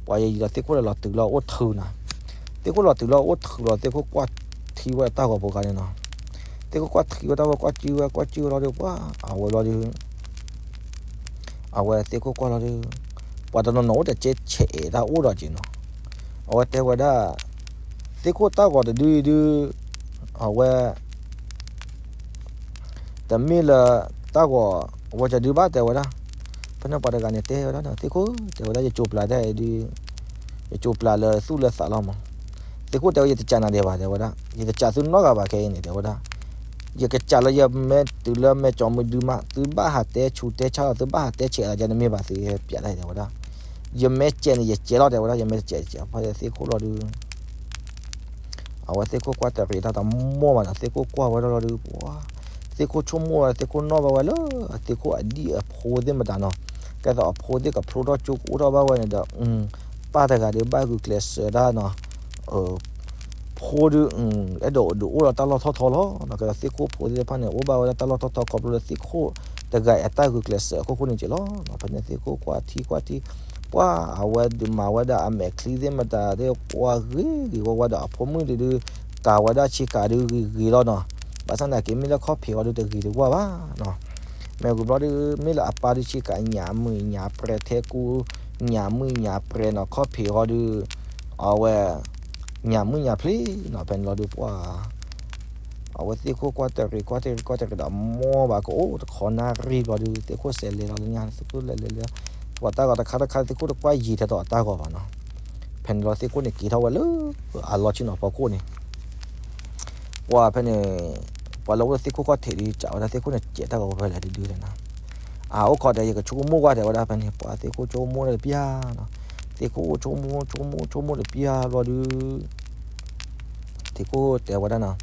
ပှၤယံာ်ယံာ်လီၤသ့ၣ်ခိၣ်ဒီးလီၤတုၤလၢအိၣ်ထုးနီၤ သ့ၣ်ခိၣ်လီၤတုၤလၢအိၣ်ထုးလီၤ သ့ၣ်ခိၣ်ကွၢ်ထံဝဲတၢ်ဂီၤဖိခါန့ၣ်နီၤ သ့ၣ်ခိၣ်ကွၢ်ထံဝဲတၢ်ဂီၤ ကွၢ်စုၣ်ဝဲ ကွၢ်စုၣ်ဝဲလီၤဒီး ပှၤ အဝဲလီၤဒီး အဝဲသ့ၣ်ခိၣ်ကွၢ်လီၤဒီး ပှၤတနီၤနီၤအိၣ်တကဲဆဲးအဲးတၢ်အိၣ်ဒီးက့ၤနီၤ အဝဲတဲဝဲဒၣ် သ့ၣ်ခိၣ်တၢ်ဂီၤတဒုဒု အဝဲ တမ့ၢ်လၢ တၢ်ဂီၤ အဝဲကဒုဘၣ်တဲဝဲဒၣ် ဖဲန့ၣ်ပှၤတဂၤန့ၣ်တဲဝဲဒၣ် သ့ၣ်ခိၣ်တဲဝဲဒၣ် ယကၠိပျၢတၢ်အံၤဒု ယကၠိပျၢလၢသူၣ်လၢသးလီၤမး သ့ၣ်ခိၣ်တဲဝဲ ယတကးနၤဒဲးဘၣ်တဲဝဲဒၣ် ယတကးသုနီတဂၤဘၣ်ခဲအံၤန့ၣ်တဲဝဲဒၣ် ယကစးလၢယမဲာ်တုၤလၢမဲာ်ကၠီမုၢ်ဒုမး သုဘၣ်ဟးတဲဆူးတဲဆါလီၤ သုဘၣ်ဟးတဲဆဲးလီၤ ယန့ၣ်မ့ၢ်ဘၣ်သုဟဲပၠးတၢ်တဲဝဲဒၣ် ယမဲာ်ကဲးန့ၣ် ယကဲးလီၤတဲဝဲဒၣ် ယမဲာ်တကဲး ယကဲး ဖဲသ့ၣ်ခိၣ်လီၤဒု အဝဲသ့ၣ်ခိၣ်ကွၢ်တရံးတၢ်တမီၢ်ဘၣ်နီၤ သ့ၣ်ခိၣ်ကွၢ်ဝဲဒၣ်လီၤဒု ပှၤ သ့ၣ်ခိၣ်ဆိကမိၣ်ဝဲ သ့ၣ်ခိၣ်နီၣ်ဘၣ်ဝဲလၢ သ့ၣ်ခိၣ်အဒံၣ်အဖိသ့ၣ်မတၤနီၤ ကဲသိးအဖိသ့ၣ်ကဖျိထီၣ်ကၠိကအိၣ်ထီၣ်ဘၣ်ဝဲန့ၣ်ဒီး ပၢ်တဂၤဒီးဘၣ်ဂုာ်ကျဲးစၢးတၢ်နီၤ ဖိဒု အဲၣ်ဒိးဒုးအိၣ်ဒီးတၢ်လီၢ်ထီၣ်ထီလီၤ. ကဲဒီးသ့ၣ်ခိၣ်ဖိသ့ၣ်တဖၣ်န့ၣ် အိၣ်ဘၣ်ဝဲဒၣ်တၢ်လီၢ်ထီၣ်ထီခီဖျိလၢသ့ၣ်ခိၣ်တဂၤအတၢ်ဂုာ်ကျဲးစၢးအခိၣ်ဃိန့ၣ်က့ၤလီၤ. ဖဲန့ၣ်သ့ၣ်ခိၣ်ကွၢ်ထံကွၢ်ထံ ပှၤအဝဲဒုးမၤဝဲဒၣ်အမဲာ်ချံသ့ၣ်မတၤသ့ၣ် ကွၢ်ဂ့ၤဂ့ၤဝဲဝဲဒီးအဖိမုၣ်တဒု ကၤဝဲဒၣ်ဆ့ကၤဒုဂ့ၤဂ့ၤလီၤနီၤ. ဘၣ်ဆၣ်သနာ်က့ မ့ၢ်လၢခီၣ်ဖံးအီၤဒုတဂ့ၤတဝါဘၣ်နီၤ. မ့ၢ်ဂ့ၤဘျီဒု မ့ၢ်လၢအပၢ်ဒုဆ့ကၤညၣ်မုၢ်ညၣ်ပြဲၤထဲကူ ညၣ်မုၢ်ညၣ်ပြဲၤနီၤ ခီၣ်ဖံးအီၤဒု အဝဲ ညၣ်မုၢ်ညၣ်ဖျ့နီၤ ဖဲန့ၣ်လီၤဒုးပှၤ အဝဲသ့ၣ်ခိၣ်ကွၢ်တရံးကွၢ်တရံးကွၢ်တရံးဒီးမီၢ်ဘၣ်ကအိၣ်တခီနၣ်ရံၣ်ဘျီဒု သ့ၣ်ခိၣ်စဲးလဲၤလီၤလၢညါ သ့ၣ်ခိၣ်လဲၤလဲၤလဲၤ ပှၤတၢ်ဂီၤတခါတခါ သ့ၣ်ခိၣ်တကွၢ်ယံၤထဲသိးအတၢ်ဂီၤဘၣ်နီၤ. ဖဲန့ၣ်လီၤသ့ၣ်ခိၣ်န့ၣ်က့ၤထီၣ်ဝဲလၢ အလီၢ်ဆ့ၣ်နီၤဖီခိၣ်န့ၣ် ပှၤဖဲန့ၣ် ပှၤလၢအိၣ်လၢသ့ၣ်ခိၣ်ခီၣ်ထံးဒု စံးဝဲဒၣ်သ့ၣ်ခိၣ်န့ၣ် စဲးတၢ်ဂီၤဖဲလဲၣ်တဒုလဲၣ်နီၤ. အအိၣ်ခိးဒီး ယကဆိကမိၣ်ကွၢ်တဲဝဲဒၣ်ဖဲန့ၣ် ပှၤသ့ၣ်ခိၣ်ဆိကမိၣ်တပျၢ်နီၤ. သ့ၣ်ခိၣ်ဆိကမိၣ်ဆိကမိၣ်ဆိကမိၣ်တပျၢ်ဘျီဒု သ့ၣ်ခိၣ်တဲဝဲဒၣ်နီၤ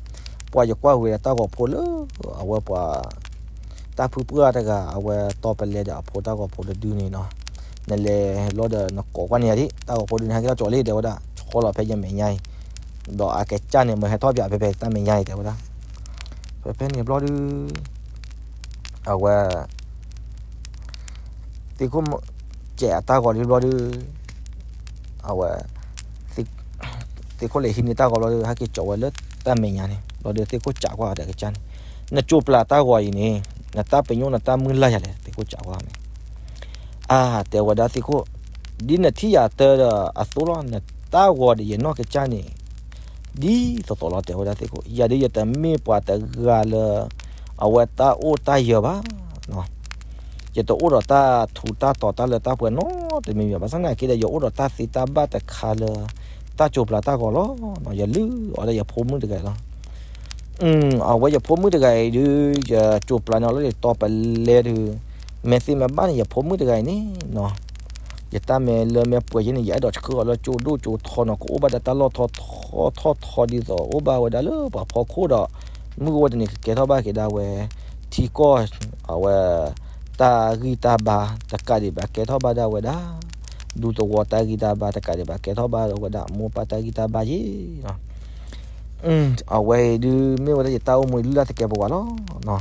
ပှၤယကွၢ်ဝဲဒၣ်တၢ်ဂီၤဖိလၢ အဝဲပှၤ တၢ်ဖုပှၢ်တဂၤ အဝဲတီပလဲဒီးအဖိတၢ်ဂီၤဖိတဒုန့ၣ်နီၤ. နလဲၤလီၤဒီးနကိးကွၢ်န့ၢ်ယၤဒံး တၢ်ဂီၤဖိဒုန့ၣ် ဟဲက့ၤထီၣ်ကၠီၤလံတဲဝဲဒၣ် ဆီလီၤဖဲယမဲာ်ညါအံၤ ဒီးအကစၢ်န့ၣ် မ့ၢ်ဟဲထီၣ်ပၠးဖဲဖဲတၢ်မဲာ်ညါအံၤတဲဝဲဒၣ်. ဖဲ ဖဲဖဲန့ၣ်ဘျီဒုး အဝဲ သ့ၣ်ခိၣ် ကဲးအတၢ်ဂီၤဒုးဘျီဒုး အဝဲ သ့ၣ်ခိၣ်လဲၤဟံးန့ၢ်တၢ်ဂီၤဘျီဒုး ဟဲက့ၤကၠီဝဲလၢတၢ်မဲာ်ညါန့ၣ် ဘျီဒုးသ့ၣ်ခိၣ်စံးကွၢ်ဒီးကစၢ်န့ၣ်, နကၠိၤပျၢ်တၢ်ဂီၤအံၤန့ၣ် နတၢ်ပညိၣ်နတၢ်မုၢ်လၢ်ယၤလဲၣ် သ့ၣ်ခိၣ်စံးကွၢ်မ့ၢ် အါ တဲဝဲဒၣ်သ့ၣ်ခိၣ်, ဒ်နထံၣ်ယၤတၢ်ဒီးအသိးလီၤ နတၢ်ဂီၤဒီးယနီၢ်ကစၢ်န့ၣ် ဒ်သိးသိးလီၤ တဲဝဲဒၣ်သ့ၣ်ခိၣ်, ယၤဒုးယတမ့ၢ်ပှၤတဂၤလၢ အဝဲတၢ်အိၣ်တၢ်ယၢၤဘၣ် ယတအိၣ်ဒီးတၢ်ထူးတၢ်တီၤတၢ်လၢတၢ်ပှဲၤနီတမံၤမံၤဘၣ်. ဘၣ်ဆၣ်သနာ်က့ဒီး ယအိၣ်ဒီးတၢ်သ့တၢ်ဘၣ်တခါလၢ တၢ်ကၠိၤပျၢ်တၢ်ဂီၤလီၤ. ယလုၢ်အီၤဒီးယဖိမုၣ်တဂၤအံၤလီၤ. အဝဲယဖိမုၣ်တဂၤအံၤဒုး ယကၠိၤပျၢ်န့ၢ်အီၤလၢယတီပလဲဒုး မ့ၢ်သ့မ့ၢ်ဘၣ်န့ၣ် ယဖိမုၣ်တဂၤအံၤန့ၣ်နီၤ ယတၢ်မ့ၢ်လၢမ့ၢ်ပှဲၤယဲန့ၣ် ယအဲၣ်ဒိးဆှၢအီၤလၢကၠိဒိၣ်ကၠိထီနီၤ ကအိၣ်ဘၣ်ဒီးတၢ်လီၢ်ထီထီထီထီဒ်သိးအိၣ်ဘၣ်ဝဲဒၣ်လၢပှၤဖီခိၣ်ဒီး မုၢ်ကဝီၤတနံၤကကဲထီၣ်ဘၣ်က့ၤဒၣ်ဝဲ ထံကီၢ် အဝဲ တၢ်ဂံၢ်တၢ်ဘါတကးဒံးဘၣ်ကဲထီၣ်ဘၣ်ဒၣ်ဝဲဒၣ် ဒူသဝီတၢ်ဂံၢ်တၢ်ဘါတကးဒံးဘၣ်ကဲထီၣ်ဘၣ်ဒၣ်ဝဲဒၣ်မိၢ်ပၢ်တၢ်ဂံၢ်တၢ်ဘါယဲနီၤ အဝဲအံၤဒုးမ့ၢ်ဝဲဒၣ်ယတၢ်အိၣ်မူလုၢ်လၢ်သကဲးပဝးလီၤ.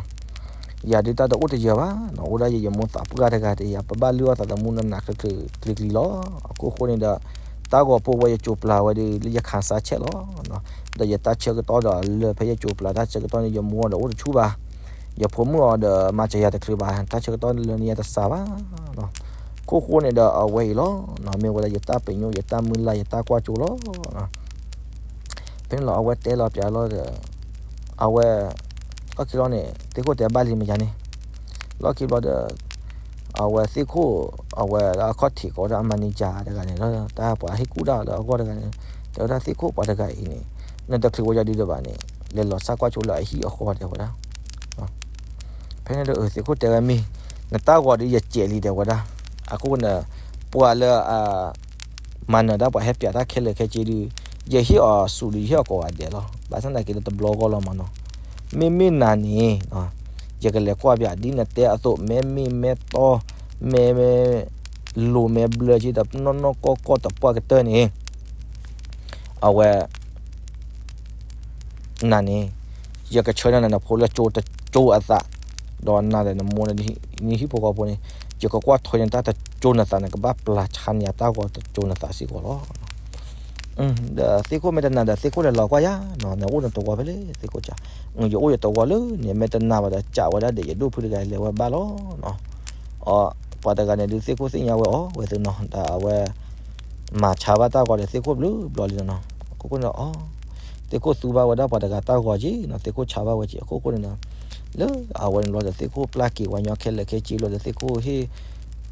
ယၤဒုးတၢ်တအိၣ်တယၢၤဘၣ်နီၤ အိၣ်ဒၣ်ယဲယမိၢ်သးပှၢ်တဂၤဒီး ယပဘၣ်လုၢ်အီၣ်သးသမူနးနးကျံၤကျံၤလီၤ. အခိၣ်ဃိန့ၣ်ဒီး တၢ်ဂီၤဖိဝဲယကၠိၤပျၢ်ဝဲဒုးလၢယခးစၢ်ဆဲးလီၤ. ဒီးယတၢ်ဆၢကတီၢ်ဒီးလၢဖဲယကၠိၤပျၢ်တၢ်ဆၢကတီၢ်န့ၣ် ယမိၢ်အီၤဒီးအိၣ်တဆူၣ်ဘၣ်, ယဖိမုၣ်အီၤဒီးမၤစၢၤယၤတချုးဘၣ် တၢ်ဆၢကတီၢ်လၢန့ၣ်ယတစှၤဘၣ် ခိၣ်ဃိန့ၣ်ဒီးအဝဲအံၤလီၤ. မ့ၢ်ဝဲဒၣ်ယတၢ်ပညိၣ် ယတၢ်မုၢ်လၢ် ယတၢ်ကွၢ်ကၠိလီၤ. ဖဲန့ၣ်လီၤ အဝဲတဲလီၤပျးလီၤဒီး အဝဲ လီၢ်ခံလီၤန့ၣ် သ့ၣ်ခိၣ်တဲဘၣ်လံမ့ၢ်ယါန့ၣ် လီၢ်ခံဘျီဒီး အဝဲသ့ၣ်ခိၣ် အဝဲအခီၣ်ထံးကိးဝဲဒၣ်အ manager တဂၤန့ၣ်လီၤ တၢ်ပှၤဟ့ၣ်ကူၣ်တၢ်လၢအဂီၢ်တဂၤန့ၣ် တဲဝဲဒၣ်သ့ၣ်ခိၣ်ပှၤတဂၤအံၤန့ၣ် နတချုးဝဲယၤဒုးတဘၣ်န့ၣ် လဲၤလီၤစၢ်ကွၢ်ကၠိလၢအဟံၣ်အဃီတဲဝဲဒၣ် ဖဲန့ၣ်ဒီးသ့ၣ်ခိၣ်တဲဝဲမ့ၢ် နတၢ်ဂီၤဒီးယကဲးလံတဲဝဲဒၣ် အဃိန့ၣ် ပှၤလၢအ မၤနၢၤတၢ်ပှၤဟဲပျးတၢ်ခဲလၢာ်ခဲဆ့ဒုး ယဟ့ၣ်အီၤဆူၣ်ဒီးယဟ့ၣ်အီၤကိးဂၤဒဲးလီၤ. ဘၣ်ဆၣ်သနာ်က့ဒီးတဘျီဂီၢ်လီၤမးနီၤ မ့မ့ၢ်နၤန့ၣ် ယကလဲၤကွၢ်ပျးဒ်နတဲအသိး မဲမ့ၢ်မဲတီ မဲ လိၤမဲဘျၢက့ဒီးနီၢ်နီၢ်ကီၢ်ကီၢ်တပှၢ်ကတၢၢ်န့ၣ် အဝဲ နၤန့ၣ် ယကဆှၢနၤနဖိလၢကၠိတကၠိအသး ဒီးနၤဒီးနမိၢ်န့ၣ် နဟံၣ်ဖိဃီဖိန့ၣ် ယကကွၢ်ထီၣ်နတၢ်တကၠိနသး နကဘၣ်ပျၢ်ဆါန့ၢ်ယတၢ်ဂီၤတကၠိနသးစ့ၢ်ကီးလီၤ. ဒီးသ့ၣ်ခိၣ်မ့ၢ်တနာ်ဒီးသ့ၣ်ခိၣ်လဲၤလီၤကွၢ်ယၤနီၤ နအိၣ်နသဝီဖဲလဲၣ်သ့ၣ်ခိၣ်စံး ယအိၣ်ယသဝီလၢန့ၣ် မ့ၢ်တနာ်ဘၣ်ဒီးစံးဝဲဒၣ်ဒီးယဒိၣ်ဖုတဂၤလဲၤဝဲဘၣ်လီၤ. အ ပှၤတဂၤန့ၣ်ဒုးသ့ၣ်ခိၣ်သ့ၣ်ညါဝဲအီၤဝဲသ့ၣ်နီၤ ဒီးအဝဲ မၤဆါဘၣ်တၢ်ဂီၤဒီးသ့ၣ်ခိၣ်ဘျုးဘျီလံနီၤ အခိၣ်ဃိန့ၣ်ဒီးအီၤ သ့ၣ်ခိၣ်သူဘၣ်ဝဲဒၣ်ပှၤတဂၤတၢ်ဂီၤက့နီၤ သ့ၣ်ခိၣ်ဆါဘၣ်ဝဲက့ အခိၣ်ဃိန့ၣ်ဒီး လၢအဝဲန့ၣ်ဘျီဒီးသ့ၣ်ခိၣ်ပျၢ်က့ၤပှၤညီခဲလၢာ်ခဲဆ့ဘျီဒီးသ့ၣ်ခိၣ်ဟ့ၣ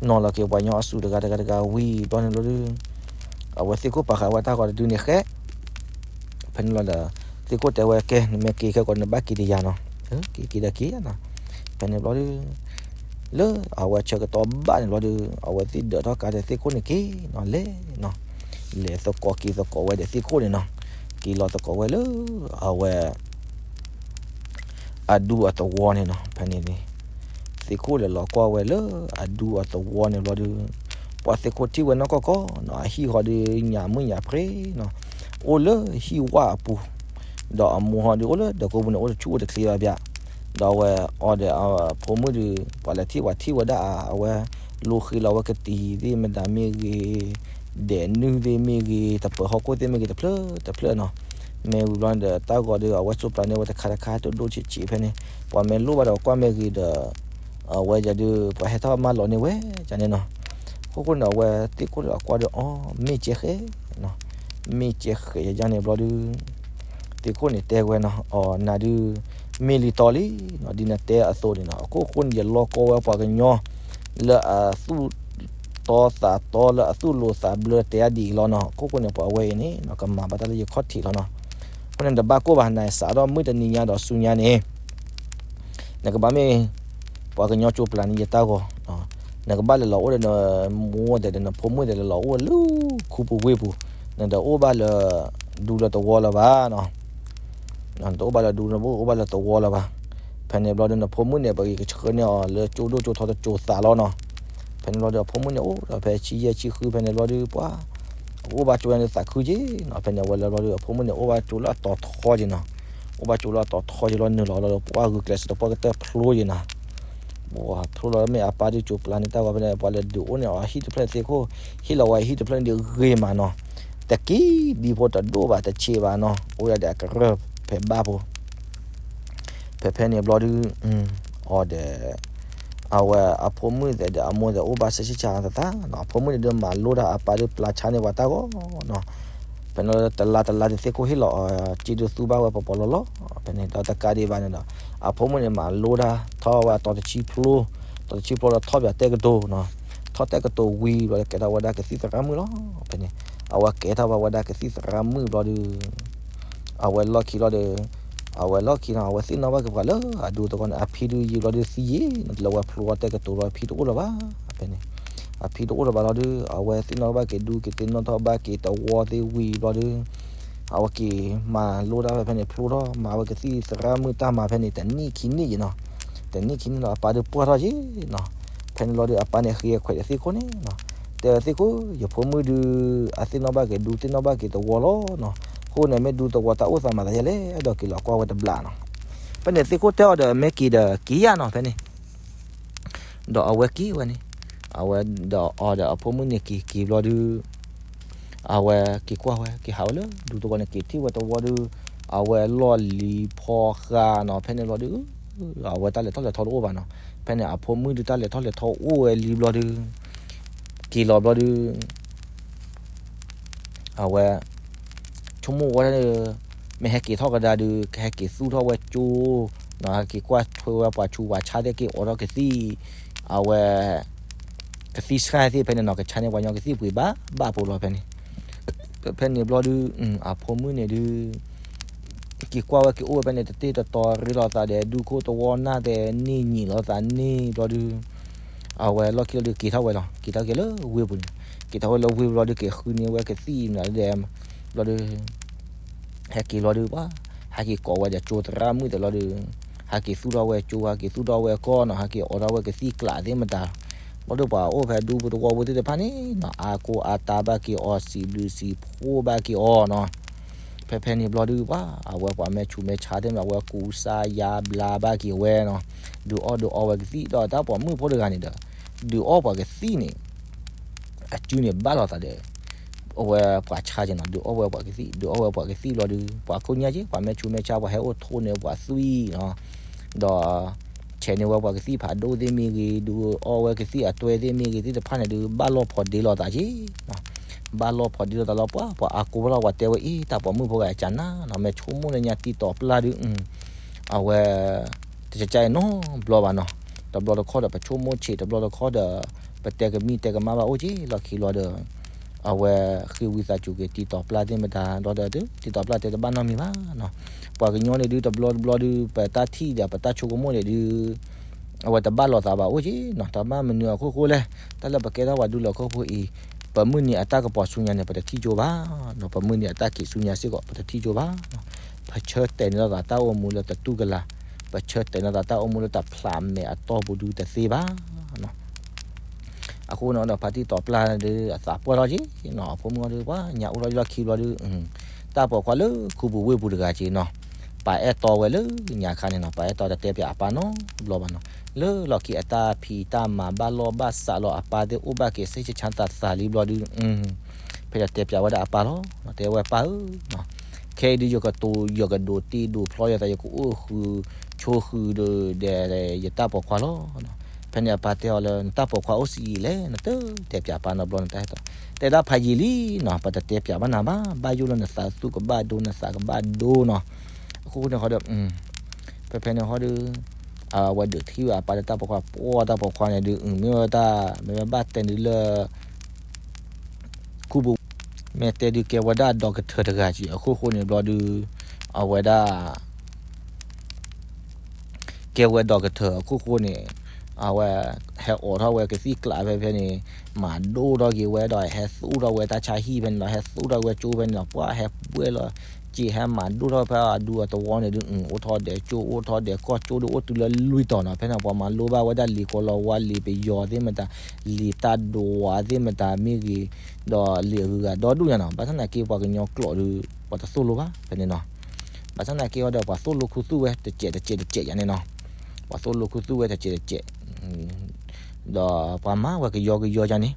်နီၤလီၤက့ၤပှၤညီအစုတဂၤတဂၤတဂၤဝံၤဘျီန့ၣ်ဘျီဒီး အဝဲသ့ၣ်ခိၣ်ပာ်ဃာ်ဝဲတၢ်ဂီၤတဒုန့ၣ်ဃဲ ဖဲန့ၣ်ဘျီဒီး သ့ၣ်ခိၣ်တဲဝဲကဲ နမ့ၢ်က့ၤခဲကိးနဘၣ်က့ၤတယၤနီၤ က့ၤက့ၤဒီးက့ၤနီၤ ဖဲန့ၣ်ဘျီဒီး လၢအဝဲဆၢကတီၢ်ဘၣ်န့ၣ်ဘျီဒီး အဝဲသ့ၣ်ဒၢးထီၣ်ကါဒီးသ့ၣ်ခိၣ်န့ၣ်က့ၤနီၤ လဲၤနီၤ လဲၤသကိးက့ၤသကိးဝဲဒီးသ့ၣ်ခိၣ်န့ၣ်နီၤ က့ၤလီၤသကိးဝဲလၢ အဝဲ အဒူအသဝီန့ၣ်နီၤ ဖဲန့ၣ်န့ၣ် သ့ၣ်ခိၣ်လဲၤလီၤကွၢ်ဝဲလၢအဒူအသဝီန့ၣ်ဘျီဒီး ပှၤသ့ၣ်ခိၣ်ထံၣ်ဝဲနီၢ်ကီၢ်ကီၢ်နီၤ အဟံၣ်ဃီဒီးညၣ်မုၣ်ညၣ်ဖျ့နီၤ အိၣ်လၢဟံၣ်ဝၣ်အပူၤ ဒီးအမိၢ်ဟီဒီးအိၣ်လၢဒၢးကိပူၤန့ၣ် အိၣ်တဆူၣ်အိၣ်တချ့ဘၣ်ဘၣ် ဒီးအဝဲအီၤဒီးအဖိမုၣ်ဒီး ပှၤလဲၤထံၣ်ပှၤထံၣ်ဝဲဒၣ်အဝဲ လိဃ့လီၤဝဲကတံၤသ့ၣ်မတၤမ့ၢ်ဂ့ၤ ဒဲးနုၢ်သ့ၣ်မ့ၢ်ဂ့ၤ တပၢၤဟီၣ်ခိၣ်သ့ၣ်မ့ၢ်ဂ့ၤ တဖျၢၣ်တဖျၢၣ်နီၤ မ့ၢ်ဝံၤဘျီန့ၣ်ဒီး တၢ်ဂီၤဒီး အဝဲစိးပျၢၤန့ၢ်ဝဲတခါတခါ ဒိၣ်ဒိၣ်ဆံးဆံးဖဲန့ၣ် ပှၤမ့ၢ်လိၣ်ဘၣ်ဒီးကွၢ်မ့ၢ်ဂ့ၤဒီး အဝဲယၤဒုး ပှၤဟဲထီၣ်မၢလီၤန့ၢ်ဝဲ ကန့ၣ်နီၤ အခိၣ်ဃိန့ၣ်ဒီး အဝဲသ့ၣ်ခိၣ်လၢအကွၢ်ဒီး အီ မ့ၢ်ကဲဃဲ မ့ၢ်ကဲဃဲယၤန့ၣ်ဘျီဒုး သ့ၣ်ခိၣ်န့ၣ်တဲဝဲနီၤ အီ နၤဒုး မ့ၢ်လံတီလံနီၤ ဒ်နတဲအသိးန့ၣ်နီၤ အခိၣ်ဃိန့ၣ် ယလီၤကီဝဲပှၤကညီ လၢအသူၣ်တီသးတီလၢအသူၣ်လိၤသးဘျၢတဲအဒ်အံၤလီၤနီၤ အခိၣ်ဃိန့ၣ် ပှၤဝဲအံၤန့ၣ် ကမၤဘၣ်တၢ်လၢယခီၣ်ထံးလီၤနီၤ အဃိန့ၣ် နတဘၣ်ကိၢ်ဘၣ် နစးထီၣ်မုၢ်တနံၤညါဒီးဆူညါန့ၣ် နကဘၣ်မ့ၢ် ပှၤကညီကၠိပျၢၤန့ၢ်ယတၢ်ဂီၤ, နကဘၣ်လဲၤလီၤအိၣ်ဒီးနမိၢ်သဲးဒီးနဖိမုၣ်သဲး လဲၤလီၤအိၣ်လၢခူပူၤဝ့ၢ်ပူၤ, နတအိၣ်ဘၣ်လၢဒူလၢသဝီလၢၤဘၣ်, နတအိၣ်ဘၣ်လၢဒူ နတအိၣ်ဘၣ်လၢသဝီလၢၤဘၣ်. ဖဲန့ၣ်ဘျီဒီး နဖိမုၣ်န့ၣ် ပကဆှၢန့ၢ်အီၤလၢကၠိဒိၣ်ကၠိထီတကၠိသးလီၤနီၤ. ဖဲန့ၣ်ဘျီဒီး အဖိမုၣ်န့ၣ်အိၣ်ဒီးဖဲဆံယဲၢ်ဆံဃု ဖဲန့ၣ်ဘျီဒီး ပှၤ အိၣ်ဘၣ်ကၠိန့ၣ်သးခုက့ၤနီၤ. ဖဲန့ၣ်ဝဲလၢဘျီဒီး အဖိမုၣ်န့ၣ် အိၣ်ဘၣ်ကၠိလၢအတီၤထီက့ၤနီၤ. အိၣ်ဘၣ်ကၠိလၢအတီၤထီက့ၤလီၤ နုာ်လီၤလီၤဒီး ပှၤဂုာ်ကျဲးစၢးဒီးပှၤကတၢၢ်ဖျိက့ၤနီၤ. ပှၤဖျိလီၤမ့ၢ်အပၢ်ဒုးကၠိပျၢ်န့ၢ်တၢ်ဂီၤဖဲန့ၣ် ပှၤလဲၤဒုးအိၣ်န့ၢ်အီၤဟံၣ်တဖျၢၣ်သ့ၣ်ခိၣ်, ဟ့ၣ်လီၤဝဲဟံၣ်တဖျၢၣ်န့ၣ်ဒုးဂ့ၤမးနီၤ. တကံၢ်ဘံဖိတဒိၣ်ဘၣ် တဆံးဘၣ်နီၤ, အိၣ်ဒၣ်ဒီးအကရၢၢ်ဖဲဘၣ်ဖိ ဖဲဖဲန့ၣ်ဘျီဒုး အီၤဒီး အဝဲအဖိမုၣ်သဲးဒီးအမိၢ်သဲးအိၣ်ဘၣ်ဆံဆံဆါသးနီၤ. အဖိမုၣ်န့ၣ်ဒုးမၤလိတၢ်အပၢ်ဒုးပျၢ်ဆါန့ၢ်ပှၤတၢ်ဂီၤနီၤ. ဖဲန့ၣ်တလါတလါဒုးသ့ၣ်ခိၣ်ဟ့ၣ်လီၤအီၤ က့ဒုးသူဘၣ်ဝဲပီၤပီၤလီၤလီၤ. ဖဲန့ၣ်ဒီးတကးဒံးဘၣ်န့ၣ်ဒီး အဖိမုၣ်န့ၣ်မၤလိတၢ် ထီၣ်ဝဲအတီၤတဆံဖျိ, တီၤတဆံဖျိဒီးထီၣ်ပၠးတဲကတိၤနီၤ. ထီၣ်တဲကတိၤဝံၤဘျီဒီးကဲထီၣ်ဝဲဒၣ်ကသံၣ်သရၣ်မုၣ်လီၤ. ဖဲန့ၣ် အဝဲကဲထီၣ်ဘၣ်ဝဲဒၣ်ကသံၣ်သရၣ်မုၣ်ဘျီဒုး အဝဲလီၢ်ခံလီၤဒီး အဝဲလီၢ်ခံနီၤ အဝဲသ့ၣ်နီၣ်ဘၣ်က့ၤပှၤလၢအဒူသဝီန့ၣ် အဖံဒုးယံာ်ဘျီဒုးသံယံာ်နီၤ လၢအဝဲဖျိအီၣ်တဲကတိၤလီၤ အဖံတအိၣ်လၢၤဘၣ်. ဖဲန့ၣ် အဖံတအိၣ်လၢၤဘၣ်လီၤဒုး အဝဲသ့ၣ်နီၣ်ဘၣ်က့ၤဒူက့ၤသ့ၣ်နီၣ်ထီၣ်ဘၣ်က့ၤသဝီသ့ၣ်ဝံၤဘျီဒုး အဝဲက့ၤမၤလိတၢ်ဖဲဖဲန့ၣ် ဖျိထီၣ်မၤဝဲကသံၣ်သရၣ်မုၣ်တၢ်မၤဖဲန့ၣ် တနံၣ်ခံနံၣ်ယံာ်နီၤ. တနံၣ်ခံနံၣ်လီၤ အပၢ်ဒုးပှၢ်ထီၣ်က့ၤနီၤ. ဖဲန့ၣ်လီၤဒုး အပၢ်န့ၣ်ဃ့ခွဲးဒီးသ့ၣ်ခိၣ်န့ၣ်နီၤ တဲသ့ၣ်ခိၣ် ယဖိမုၣ်ဒုး အသ့ၣ်နီၣ်ဘၣ်က့ၤဒူသ့ၣ်နီၣ်ဘၣ်က့ၤသဝီလီၤနီၤ. အဃိန့ၣ် မ့ၢ်ဒူသဝီတၢ်အိၣ်သးမၤသးယဲလဲၣ် အဲၣ်ဒိးက့ၤလီၤကွၢ်ဝဲတဘျီနီၤ. ဖဲန့ၣ်သ့ၣ်ခိၣ်တဲအီၤဒီး မ့ၢ်က့ၤဒီးက့ၤယၤနီၤ ဖဲန့ၣ် ဒီးအဝဲက့ၤဝဲန့ၣ် အဝဲဒီးအီၤဒီးအဖိမုၣ်န့ၣ်က့ၤက့ၤဘျီဒုး အဝဲက့ၤကွၢ်ဝဲ က့ၤဟးဝဲလၢဒူသဝီန့ၣ် က့ၤထံၣ်ဝဲသဝီဒုး အဝဲလီၢ်လံၤဖီဃာ်နီၤ. ဖဲန့ၣ်ဘျီဒုး အဝဲတၢ်လဲၤထီၣ်လဲၤထီတအိၣ်ဘၣ်နီၤ. ဖဲန့ၣ်အဖိမုၣ်ဒုးတၢ်လဲၤထီၣ်လဲၤထီအိၣ်ဝဲလံဘျီဒုး က့ၤလီၤဘျီဒုး အဝဲ ဆိကမိၣ်ဝဲဒၣ် မ့ၢ်ဟဲက့ၤထီၣ်ကဒါဒုး ကဟဲက့ၤသူၣ်ထီၣ်ဝဲကၠိနီၤ ဟဲက့ၤကွၢ်ထွဲဝဲပှၤဆူးပှၤဆါသ့ၣ်က့ၤအိးထီၣ်ကသံၣ် အဝဲ ကသံၣ်ဆါသ့ၣ်ဖဲန့ၣ်နီၤ ကဆါန့ၢ်ပှၤညီကသံၣ်ပှ့ၤဘၣ်ဘၣ်ဖိလီၤဖဲန့ၣ်. ဖဲန့ၣ်ဘျီဒုး အဖိမုၣ်န့ၣ်ဒုး က့ၤကွၢ်ဝဲက့ၤအိၣ်ဝဲဖဲန့ၣ် တတ့ၢ်တတီၤရ့လိာ်သးဒီး ဒူခိၣ်သဝီနၢ်တဲနံၣ်ညံာ်လိာ်သးန့ၣ်ဘျီဒုး အဝဲလီၢ်ခံလီၤဒုးက့ၤထီၣ်ဝဲလီၤ က့ၤထီၣ်က့ၤလၢဝ့ၢ်ပူၤန့ၣ် က့ၤထီၣ်ဝဲလၢဝ့ၢ်ပူၤလီၤဒုး က့ၤဃုန့ၢ်ဝဲကသံၣ်မနုၤဒဲး ဘျီဒုး ဟဲက့ၤလီၤဒုးပှၤ ဟဲက့ၤကိးဝဲဒီးကၠိသရၣ်မုၣ်သ့ၣ်လီၤဒုး ဟဲက့ၤသူၣ်ထီၣ်ဝဲကၠိ ဟဲက့ၤသူၣ်ထီၣ်ဝဲကီၢ်နီၤ ဟဲက့ၤအိးထီၣ်ဝဲကသံၣ်ကျးသ့ၣ်မတၤ ဘျီဒုးပှၤအိၣ်ဖဲဒူပူၤသဝီပူၤသ့ၣ်တဖၣ်န့ၣ်နီၤ အါကိးအါတါဘၣ်က့ၤအီၤ စံးဘျုးစံးဖှိၣ်ဘၣ်က့ၤအီၤနီၤ. ဖဲဖဲန့ၣ်ဘျီဒုးပှၤ အဝဲပှၤမဲာ်ဆူးမဲာ်ဆါသ့ၣ်မတၤ အဝဲကူစါယါဘျါဘၣ်က့ၤဝဲနီၤ ဒုးအီၣ်ဒုးအီဝဲကသံၣ် ဒီးတၢ်ပိာ်မုၣ်ဖိတဂၤန့ၣ်ဒီး ဒုးအီၣ်ပှၤကသံၣ်န့ၣ် အစုန့ၣ်ဘၣ်လိာ်သးဒီး အဝဲပှၤဆါက့ၤနီၤ ဒုးအီၣ်ဝဲပှၤကသံၣ် ဒုးအီၣ်ဝဲပှၤကသံၣ်ဘျီဒုး ပှၤခိၣ်ညါက့ၤ ပှၤမဲာ်ဆူးမဲာ်ဆါ ပှၤဟဲအိၣ်ထိးန့ၢ်ပှၤသွံၣ်နီၤ ဒီး ဆဲးန့ၢ်ဝဲပှၤကသံၣ်ဖးဒိၣ်သ့ၣ်မ့ၢ်ဂ့ၤ ဒုးအီၣ်ဝဲကသံၣ်အတွဲသ့ၣ်မ့ၢ်ဂ့ၤသ့ၣ်တဖၣ်န့ၣ်ဒုး ဘၣ်လိာ်ဖိးဒ့လိာ်သးက့ၤနီၤ ဘၣ်လိာ်ဖိးဒ့လိာ်သးလီၤပှၤ ပှၤအါကိးလီၤ ပှၤတဲဝဲအံၤ တၢ်ပိာ်မုၣ်ဖိဂၤအကနၣ်နီၤ မ့ၢ်ဆိကမိၣ်လၢညါတံၤတီၤပျၢ်ဒုး အဝဲ တကကါအံၤနီတဘျီဘၣ်နီၤ တဘျီတခီၣ်ဒီးပဆိကမိၣ်ဆံး တဘျီတခီၣ်ဒီး ပတဲကမံၣ်တဲကမၣ်ဘၣ်အိၣ်က့ၤလီၢ်ခံလီၤဒီး အဝဲဃ့ဝံသးစူၤက့ၤတံၤတီၤပျၢ်သ့ၣ်မတၤ ဒီးတံၤတီၤပျၢ်တဲတဘၣ်နီတမံၤဘၣ်နီၤ ပှၤကညီန့ၣ်ဒုးတဘျီတဘျီဒုး ပတၢ်ထံၣ်ဒီးပတၢ်ဆိကမိၣ်န့ၣ်ဒုး အဝဲတဘၣ်လိာ်သးဘၣ်အိၣ်က့ၤနီၤ တၢ်မၤမနုၤအခိၣ်ဃိလဲၣ် တၢ်လၢပကဲထီၣ်ပှၤဒူလၢာ်ခိၣ်ဖိအံၤ ပမုၢ်နံၤအတၢ်ကပီၤဆူညါန့ၣ် ပတထံၣ်ကၠိဘၣ်နီၤ ပမုၢ်နံၤအတၢ်ခံးဆူညါစ့ၢ်ကီး ပတထံၣ်ကၠိဘၣ်နီၤ ပဆၢတဲာ်န့ၢ်လိာ်သးတၢ်အိၣ်မူလၢတတူၢ်ကလာ် ပဆၢတဲာ်န့ၢ်လိာ်သးတၢ်အိၣ်မူလၢတဖျးမဲာ်အတီၢ်ပူၤဒုးတသ့ဘၣ်နီၤ အဃိန့ၣ်ဒီးဖါတံၢ်တီၤပျၢ်ဒုးအသးပှၢ်ထီၣ်က့ၤနီၤ အဖိမုၣ်အီၤဒုးပှၤညါအိၣ်ထီၣ်လီၢ်ခံဘျီဒုး တၢ်ပိာ်ခွါလၢခူပူၤဝ့ၢ်ပူၤတဂၤက့ၤနီၤ ပာ်အဲၣ်တီဝဲလၢညါခါန့ၣ်နီၤ ပာ်အဲၣ်တီတတဲပၠးအပၢ်နီတဘျီဘၣ်နီၤ လၢလီၢ်ခံအတၢ်ဖံးတၢ်မၤဘၣ်လိာ်ဘၣ်စးလီၤအပၢ်သ့ၣ်အိၣ်ဘၣ်က့ၤဆံၣ်ဆံၣ်ဆါသးသးလံဘျီဒုး ဖဲဒီးတဲပၠးဝဲဒၣ်အပၢ်လီၤ တဲဝဲပၢ်ဧၢ ခဲအံၤဒုးယကတိၤ ယကဒိးတ့ဒိးဖျီယသး ယကအိၣ်ဃုာ်ဆိးဃုာ်ဒီး ယတၢ်ပိာ်ခွါလီၤ. ဖဲန့ၣ်အပၢ်တဲအီၤလၢ နတၢ်ပိာ်ခွါအိၣ်ဆံးယံာ်လဲၣ် နတတဲပၠးပၢ်နီတဘျီန့ၣ် တၢ်ဟဲတီ တဲဒၣ်ဖးယံာ်လံနီၤ ပတတဲပၠးဘၣ်နၤဘၣ် ဘၣ်ယိၣ်လၢနသးသူကဘၣ်ဒိ နသးကဘၣ်ဒိနီၤ. အဃိန့ၣ်ဃီဒီး ဖဲဖဲန့ၣ်ဃီဒီး အဝဲဒုးထံၣ်ဝဲအပၢ်လၢတၢ်ပိာ်ခွါ ပှၤတၢ်ပိာ်ခွါန့ၣ်ဒုး မ့ၢ်ဝဲတၢ် မ့ၢ်ဝဲဘၣ်တဲဒုးလၢ ခူပူၤ မ့ၢ်တဲဒုးကဲဝဲဒၣ်ဒီကထၢၣ်တဂၤက့ၤ အခိၣ်ဃိန့ၣ်ဘျီဒုး အဝဲဒၣ် ကဲဝဲဒီကထၢၣ်အခိၣ်ဃိန့ၣ် အဝဲ ဟဲအိးထီၣ်ဝဲကသံၣ်ကျးဖဲဖဲန့ၣ် မၤဒိၣ်ထီၣ်က့ၤဝဲဒီး ဟဲသူၣ်ထီၣ်ဝဲတၢ်ဆါဟံၣ်ဖဲန့ၣ်ဒီး ဟဲသူၣ်ထီၣ်ဝဲကၠိဖဲန့ၣ်ဒီး ပှၤဟဲဘှဲၣ်လီၤ က့ၤဟဲမၤဒိၣ်ထီၣ်ဖဲအဒူအသဝီန့ၣ်ဒုး အိၣ်ထီၣ်ဒဲးကၠိ အိၣ်ထီၣ်ဒဲးကီၢ် ကၠိဒုးအိၣ်တုၤလၢလွံၢ်တီၤနီၤ. ဖဲန့ၣ် ပှၤမၤလိဘၣ်ဝဲဒၣ်လံာ်ကိးလီၤဝါ လံာ်ပယီၤသ့ၣ်မတၤ လံာ်တၢ်ဒိးဝါသ့ၣ်မတၤမ့ၢ်ဂ့ၤ ဒီးလံာ်အဂုၤအဂၤဒီဒူၣ်ညါနီၤ. ဘၣ်ဆၣ်သနာ်က့ ပှၤကညီကျိာ်ဒုး ပှၤတသိၣ်လိဘၣ် ဖဲန့ၣ်နီၤ. ဘၣ်ဆၣ်သနာ်က့အီၤဒီး ပှၤသိၣ်လိခူသူၣ်ဝဲတစဲးတစဲးတစဲးယၤန့ၣ်နီၤ, ပှၤသိၣ်လိခူသူၣ်ဝဲတစဲးတစဲး ဒီးပှၤမၤဝဲကယီကယီယၤန့ၣ်,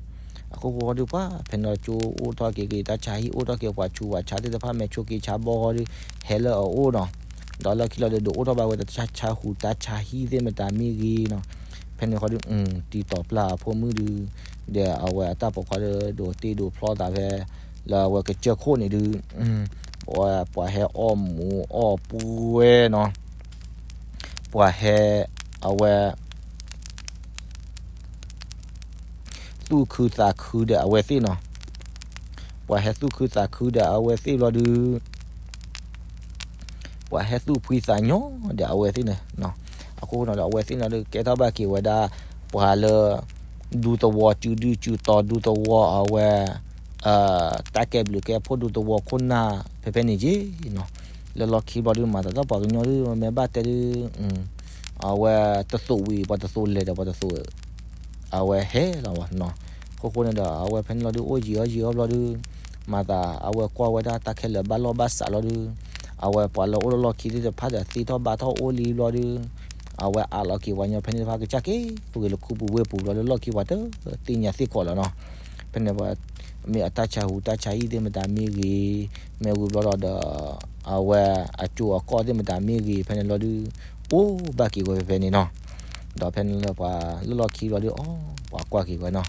အခိၣ်ဃိဒီးပှၤဖဲန့ၣ်လီၤကၠိအိၣ်ထီၣ်က့ၤက့ၤတၢ်ဆါဟံၣ် အိၣ်ထီၣ်က့ၤပှၤဆူးပှၤဆါသ့ၣ်တဖၣ် မဲာ်ဆိးက့ၤဆါဘီဃီဒီး ဟဲလၢအအိၣ်နီၤ, ဒီးလီၢ်ခံလီၤဒီး ဒိးအိၣ်ထီၣ်ဘၣ်ဝဲတၢ်ဆါဟံၣ်သ့ၣ်မတၤမ့ၢ်ဂ့ၤနီၤ, ဖဲန့ၣ်ဃီဒီး တံၤတီၤပျၢ်အဖိမုၣ်ဒုး ဒီးအဝဲအတၢ်ပိာ်ခွါဒီး ဒိးတ့ဒိးဖျီသးဖဲ လၢအဝဲကစၢၢ်ခိၣ်န့ၣ်ဒုး ပှၤဟဲအီၣ်မူးအီၣ်ပှဲၤနီၤ, ပှၤဟဲ အဝဲ သူၣ်ခုသးခုဒီးအဝဲသ့ၣ်နီၤ, ပှၤဟဲသူၣ်ခုသးခုဒီးအဝဲသ့ၣ်ဘျီဒုး ပှၤဟဲသူၣ်ဖှံသးညီဒီးအဝဲသ့ၣ်န့ၣ်, အဃိနီၤဒီး အဝဲသ့ၣ်န့ၣ်ဒီး ကဲထီၣ်ဘၣ်က့ၤဝဲဒၣ် ပှၤလၢ ဒူသဝီစုဒုစုတီၤ ဒူသဝီအဝဲ တၢ်ကဲဘျုးကဲဖှိၣ် ဒူသဝီခိၣ်နၢ် ဖဲဖဲန့ၣ်က့နီၤ, လၢလီၢ်ခံဘျီဒုး မၤသးသီၣ်ပှၤကညီဒုး မ့ၢ်ဘၣ်တဲဒုး အဝဲတသိးဝံၤ ပှၤတသိးလဲၤဒီးပှၤတသိး အဝဲဟဲလီၤဝဲနီၤ, အဃိဃိန့ၣ်ဒီး အဝဲဖဲန့ၣ်လီၤဒုး အိၣ်ယံၤအီၣ်ယံၤအီၣ်ဘျီဒုး မၤသး အဝဲကွၢ်ဝဲဒၣ်တၢ်ခဲလၢာ်ဘၣ်လီၢ်ဘၣ်စးလီၤဒုး အဝဲပှၤလၢအိၣ်လၢလီၢ်ခံသ့ၣ်တဖၣ်ဒီး သ့ထီၣ်ဘါထီၣ်အိၣ်လံဘျီဒုး အဝဲအးလီၤက့ၤပှၤကညီဖဲန့ၣ်တဖၣ်ကစၢ်က့ ပဂ့ၤလၢခူပူၤဝ့ၢ်ပူၤဘျီလၢလီၢ်ခံပှၤတသ့ၣ်ညါသ့ၣ်ကီးလီၤနီၤ, ဖဲန့ၣ်ပှၤ မ့ၢ်အတၢ်ဆါဟူးတၢ်ဆါဟံၣ်သ့ၣ်မတၤမ့ၢ်ဂ့ၤ မ့ၢ်ဝံၤဘျီဒီး အဝဲအကၠိအကီၢ်သ့ၣ်မတၤမ့ၢ်ဂ့ၤ ဖဲန့ၣ်လီၤဒုး အိၣ်ဘၣ်က့ၤဝဲဖဲဖဲန့ၣ်နီၤ, ဒီးဖဲန့ၣ်လၢပှၤလၢလီၢ်ခံဘျီဒုး အီ ပှၤကွၢ်က့ၤဝဲနီၤ,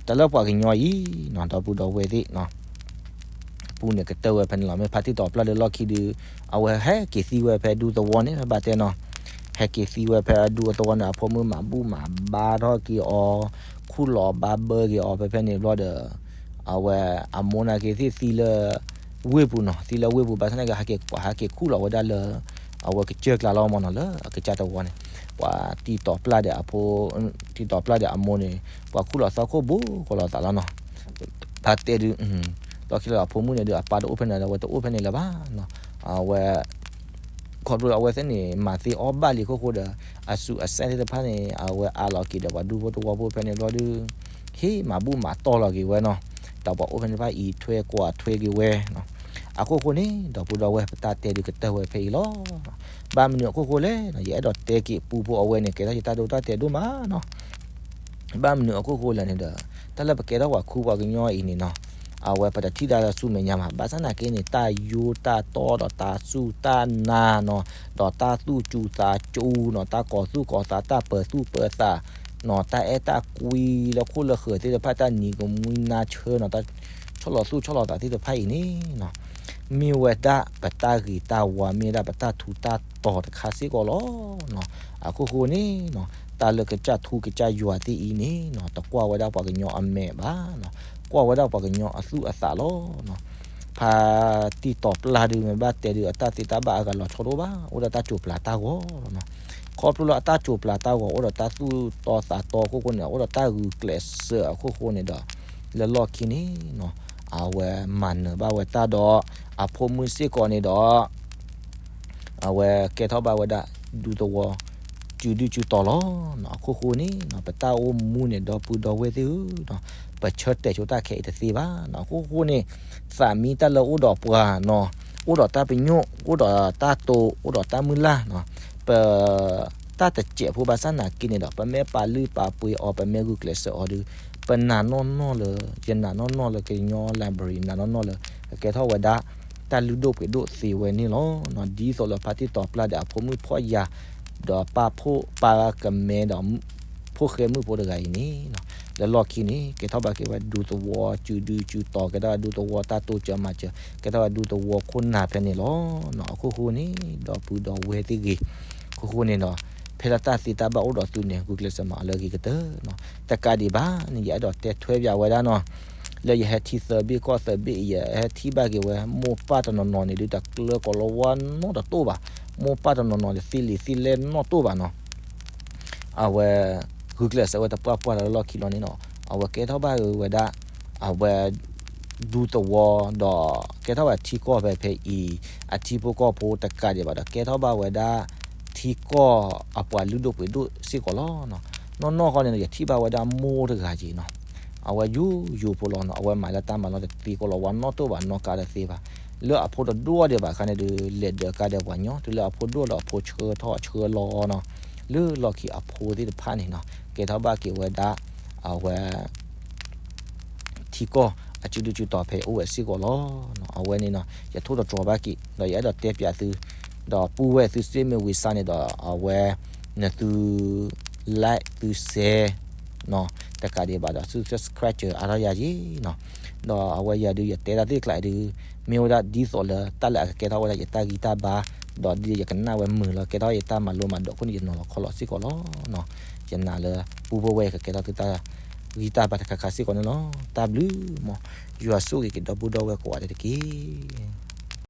တၢ်လၢပှၤကညီအံၤနီၤ ဒီပုၢ်ဒီဝဲၢ်သ့ၣ်နီၤ ပူန့ၣ်ကတၢၢ်ဝဲဖဲန့ၣ်လီၤ. မ့ၢ်ဖါတံၢ်တီၤပျၢ်လၢလီၢ်ခံဒုး အဝဲဟဲက့ၤသံဝဲဖဲဒူသဝီန့ၣ် ဘၣ်တဲနီၤ, ဟဲက့ၤသံဝဲဖဲဒူသဝီန့ၣ် အဖိမုၣ်မၤဘူၣ်မၤဘါထီၣ်က့ၤအီၤ ခူၣ်လီၤဘါဘၢက့ၤအီၤ ဖဲဖဲန့ၣ်ဘျီဒီး အဝဲအမိၢ်နာ်က့ၤသ့ၣ်သံလၢ ဝ့ၢ်ပူၤနီၤ, သံလၢဝ့ၢ်ပူၤ ဘၣ်ဆၣ်သနာ်က့ ဟဲက့ၤခူၣ်လီၤဝဲဒၣ်လၢ အဝဲကစၢၢ်ကျါလီၤမၢ်နီၤ လၢအကစၢ်သဝီန့ၣ်, ပှၤတံၢ်တီၤပျၢ်ဒီးအဖိ တံၢ်တီၤပျၢ်ဒီးအမိၢ်န့ၣ် ပှၤခူၣ်လီၤသီခိၣ်ဘူးကီၤလီၤသးလီၤနီၤ, ဖါတဲဒုး လီၢ်ခံလၢအဖိမုၣ်န့ၣ်ဒုး အပၢ်တအိၣ်ဖဲန့ၣ်ဒီး အဝဲတအိၣ်ဖဲန့ၣ်လၢၤဘၣ်နီၤ, အဝဲ ခီဖျိလၢအဝဲသ့ၣ်န့ၣ် မၤသ့အီၣ်ဘၣ်လံအခိၣ်ဃိဒီး အစူၢ်အစဲၣ်သ့ၣ်တဖၣ်န့ၣ် အဝဲအးလီၤက့ၤဒီးပှၤဒူဖိသဝီဖိဖဲန့ၣ်ဘျီဒုး ဟ့ၣ်မၤဘူၣ်မၤတီၢ်လီၤက့ၤဝဲနီၤ, ဒီးပှၤအိၣ်ဖဲန့ၣ်တဖၣ်အံးထွဲကွၢ်ထွဲက့ၤဝဲနီၤ, အခိၣ်ဃိန့ၣ် ဒီပုၢ်ဒီဝဲၢ် ပတၢ်တဲဒုးကတၢၢ်ဝဲဖဲအံၤလီၤ. ဘၣ်မနုၤအခိၣ်ဃိလဲၣ်နီၤ ယအဲၣ်ဒိးတဲက့ၤပူဖိအဝဲန့ၣ် ကဲထီၣ်ယတၢ်ဒိတၢ်တဲာ်ဒိၣ်မးနီၤ ဘၣ်မနုၤအခိၣ်ဃိလဲၣ်န့ၣ်ဒီး တၢ်လၢပကဲထီၣ်ပှၤခူပှၤကညီအံၤန့ၣ်နီၤ အဝဲပတထံၣ်ဒၣ်ဆူမဲာ်ညါမး ဘၣ်ဆၣ်သနာ်က့န့ၣ် တၢ်ယိတၢ်တီဒီးတၢ်စူၢ်တၢ်နာ်နီၤ ဒီးတၢ်သူၣ်စူၤသးစူၤနီၤ တၢ်ကီၤသူၣ်ကီၤသး တၢ်ပၢၤသူၣ်ပၢၤသးနီၤ တၢ်အဲၣ်တၢ်ကွံလၢခိၣ်လၢဃၢၤသ့ၣ်တဖၣ် တၢ်နံၤကမှံနါဆၢနီၤ တၢ်ဆီၣ်လီၤသူၣ်ဆီၣ်လီၤသးသ့ၣ်တဖၣ်အံၤန့ၣ်နီၤ မ့ၢ်ဝဲဒၣ်ပတၢ်ဂ့ၤတၢ်ဝါ မ့ၢ်ဝဲဒၣ်ပတၢ်ထူးတၢ်တီၤတခါစ့ၢ်ကီးလီၤ. အခိၣ်ဃိန့ၣ်နီၤ တၢ်လၢကစၢ်ထူကစၢ်ယွၤသ့ၣ်အံၤန့ၣ်နီၤ တကွၢ်ဝဲဒၣ်ပှၤကညီအမဲာ်ဘၣ်နီၤ ကွၢ်ဝဲဒၣ်ပှၤကညီအသူၣ်အသးလီၤ. ဖါတံၢ်တီၤပျၢ်ဒုး မ့ၢ်ဘၣ်တဲဒုး အတၢ်သ့တၢ်ဘၣ်အဂၤလီၤဆီတအိၣ်ဘၣ် အိၣ်ဒီးတၢ်စိးပျၤတၢ်ဂီၤလီၤနီၤ ခီဖျိလၢအတၢ်စိးပျၤတၢ်ဂီၤ အိၣ်ဒီးတၢ်သူၣ်တီသးတီအခိၣ်ဃိန့ၣ် အိၣ်ဒီးတၢ်ဂုာ်ကျဲးစၢးအခိၣ်ဃိန့ၣ်ဒီး လၢလီၢ်ခံန့ၣ်နီၤ အဝဲမၤနၢၤဘၣ်ဝဲတၢ်ဒီး အဖိမုၣ်စ့ၢ်ကီးန့ၣ်ဒီး အဝဲကဲထီၣ်ဘၣ်ဝဲဒၣ် ဒူသဝီ စုဒုၣ်စုတီၤလီၤ. အခိၣ်ဃိန့ၣ်နီၤ ပတၢ်အိၣ်မူန့ၣ် ဒီပုၢ်ဒီဝဲၢ်သ့ၣ်ဧၢနီၤ ပဆၢတဲာ်ဆိတၢ်ခဲအံၤတသ့ဘၣ်နီၤ အခိၣ်ဃိန့ၣ် သးမံတၢ်လၢအိၣ်ဒီးပှၤနီၤ အိၣ်ဒီးတၢ်ပညိၣ် အိၣ်ဒီးတၢ်တိာ် အိၣ်ဒီးတၢ်မုၢ်လၢ်နီၤ ပ တၢ်တစဲးဖိဘၣ်ဆၣ်သနာ်က့န့ၣ်ဒီး ပမ့ၢ်ပာ်လုၢ်ပာ်ပှ့ၤအီၤ ပမ့ၢ်ဂုာ်ကျဲးစၢးအီၤဒီး ပနာ်နီၢ်နီၢ်လၢ ယနာ်နီၢ်နီၢ်လၢကညီ library နာ်နီၢ်နီၢ်လၢ ကကဲထီၣ်ဝဲဒၣ် တၢ်လုၢ်ဒိၣ်ပှ့ၤဒိၣ်သ့ဝဲန့ၣ်လီၤ. ဒ်သိးလၢဖါတံၢ်တီၤပျၢ်ဒီးအဖိမုၣ်ဖှီၣ်ယာ် ဒီးပၢ်ဖိပၢ်ကမဲဒီး ဖိၣ်ဃဲမုၣ်ဖိတဂၤအံၤန့ၣ် လၢလီၢ်ခံန့ၣ် ကဲထီၣ်ဘၣ်က့ၤဝဲဒူသဝီ စုဒုၣ်စုတီၤ ကဲထီၣ်ဝဲဒူသဝီတၢ်တိစၢၤမၤစၢၤ ကဲထီၣ်ဝဲဒူသဝီခိၣ်နၢ်ဖဲန့ၣ်လီၤ. အခိၣ်ဃိန့ၣ် ဒီပုၢ်ဒီဝဲၢ်သ့ၣ်ဂ့ၤ အခိၣ်ဃိန့ၣ်ဒီး ဖဲလၢတၢ်သ့တၢ်ဘၣ်အိၣ်ဒီးသုန့ၣ် ဂုာ်ကျဲးစၢးမၤလၢအဂ့ၤကတၢၢ်နီၤ တကးဒံးဘၣ်န့ၣ် ယအဲၣ်ဒိးတဲထွဲပၠးဝဲဒၣ်နီၤ လၢယဟဲထံၣ်သၢဘ့ၣ်ကီၢ်သၢဘ့ၣ်အံၤ ယဟဲထံၣ်ဘၣ်က့ၤဝဲ မိၢ်ပၢ်တနီၤနီၤန့ၣ် ဒုးတကျၢၤကီၤလၤဝါနီတတိၢ်ဘၣ် မိၢ်ပၢ်တနီၤနီၤန့ၣ် သ့လံာ်သ့လဲၢ်နီတတိၢ်ဘၣ်နီၤ အဝဲ ဂုာ်ကျဲးစၢးဝဲတပှၢ်ပှၢ်လၢလီၢ်ခံလီၤန့ၣ်နီၤ အဝဲကဲထီၣ်ဘၣ်ဝဲဒၣ် အဝဲ ဒူသဝီဒီး ကဲထီၣ်ဝဲထံကီၢ်ဖဲဖဲအံၤ အထံဖိကီၢ်ဖိတကးဒံးဘၣ်ဒီး ကဲထီၣ်ဘၣ်ဝဲဒၣ် ထံကီၢ်အပှၤလုၢ်ဒိၣ်ပှ့ၤဒိၣ်စ့ၢ်ကီးလီၤ. နီၢ်နီၢ်ဃီန့ၣ် ယထံၣ်ဘၣ်ဝဲဒၣ်မိၢ်တဂၤက့ၤနီၤ အဝဲယူၤယူၤဖိလီၤနီၤ အဝဲမၤလၢတၢ်မၤလီၤတသ့ကီးလီၤ ဝဲနီၢ်တိၢ်ဘၣ်နီၢ်ကါတသ့ဘၣ် လၢအဖိတဒိၣ်ဒံးဘၣ်အခါန့ၣ်ဒီး လဲၤဒၢးကါဒီးပှၤညီ, တုၤလၢအဖိဒိၣ်ဒီးအဖိဆှၢထီၣ်ဆှၢလီၤနီၤ, လၢလီၢ်ခံအဖိသ့ၣ်တဖၣ်န့ၣ်နီၤ ကဲထီၣ်ဘၣ်က့ၤဝဲဒၣ် အဝဲ ထံကီၢ်အစုဒုၣ်စုတီၤဖဲအအိၣ်ဝဲစ့ၢ်ကီးလီၤ. အဝဲန့ၣ်နီၤ ယထိၣ်သတြီၤဘၣ်က့ၤ ဒီးယအဲၣ်ဒိးတဲပၠးသု, ဒီးပုၢ်ဝဲၢ်သုစ့မ့ၢ်ဝံၤစါန့ၣ်ဒီး အဝဲ နသု like သု share နီၤ တကးဒံးဘၣ်ဒီးသု subscribe အါထီၣ်ယၤယ့နီၤ. ဒီးအဝဲယၤဒုးယတဲတၢ်သ့ၣ်တဖၣ်ဒုး မ့ၢ်ဝဲဒၣ်ဒ်သိးလၢတၢ်လၢအကကဲထီၣ်ဝဲဒၣ်ယတၢ်ဂံၢ်တၢ်ဘါ, ဒီးဒ်ယကနၣ်ဝဲမုာ်လီၤ ကဲထီၣ်ယတၢ်မၤလိမၤဒိးအဃိန့ၣ် ယနီၤလီၤခီလီၤစ့ၢ်ကီးလီၤ. ယနာ်လၢ ပုၢ်ဝဲၢ်ကကဲထီၣ်သုတၢ်ဂံၢ်တၢ်ဘါတခါခါစ့ၢ်ကီးန့ၣ်လီၤ. တၢ်ဘျုးမး, ယွၤဆိၣ်ဂ့ၤက့ၤဒီပုၢ်ဒီဝဲၢ်ကိးဂၤဒဲးတက့ၢ်.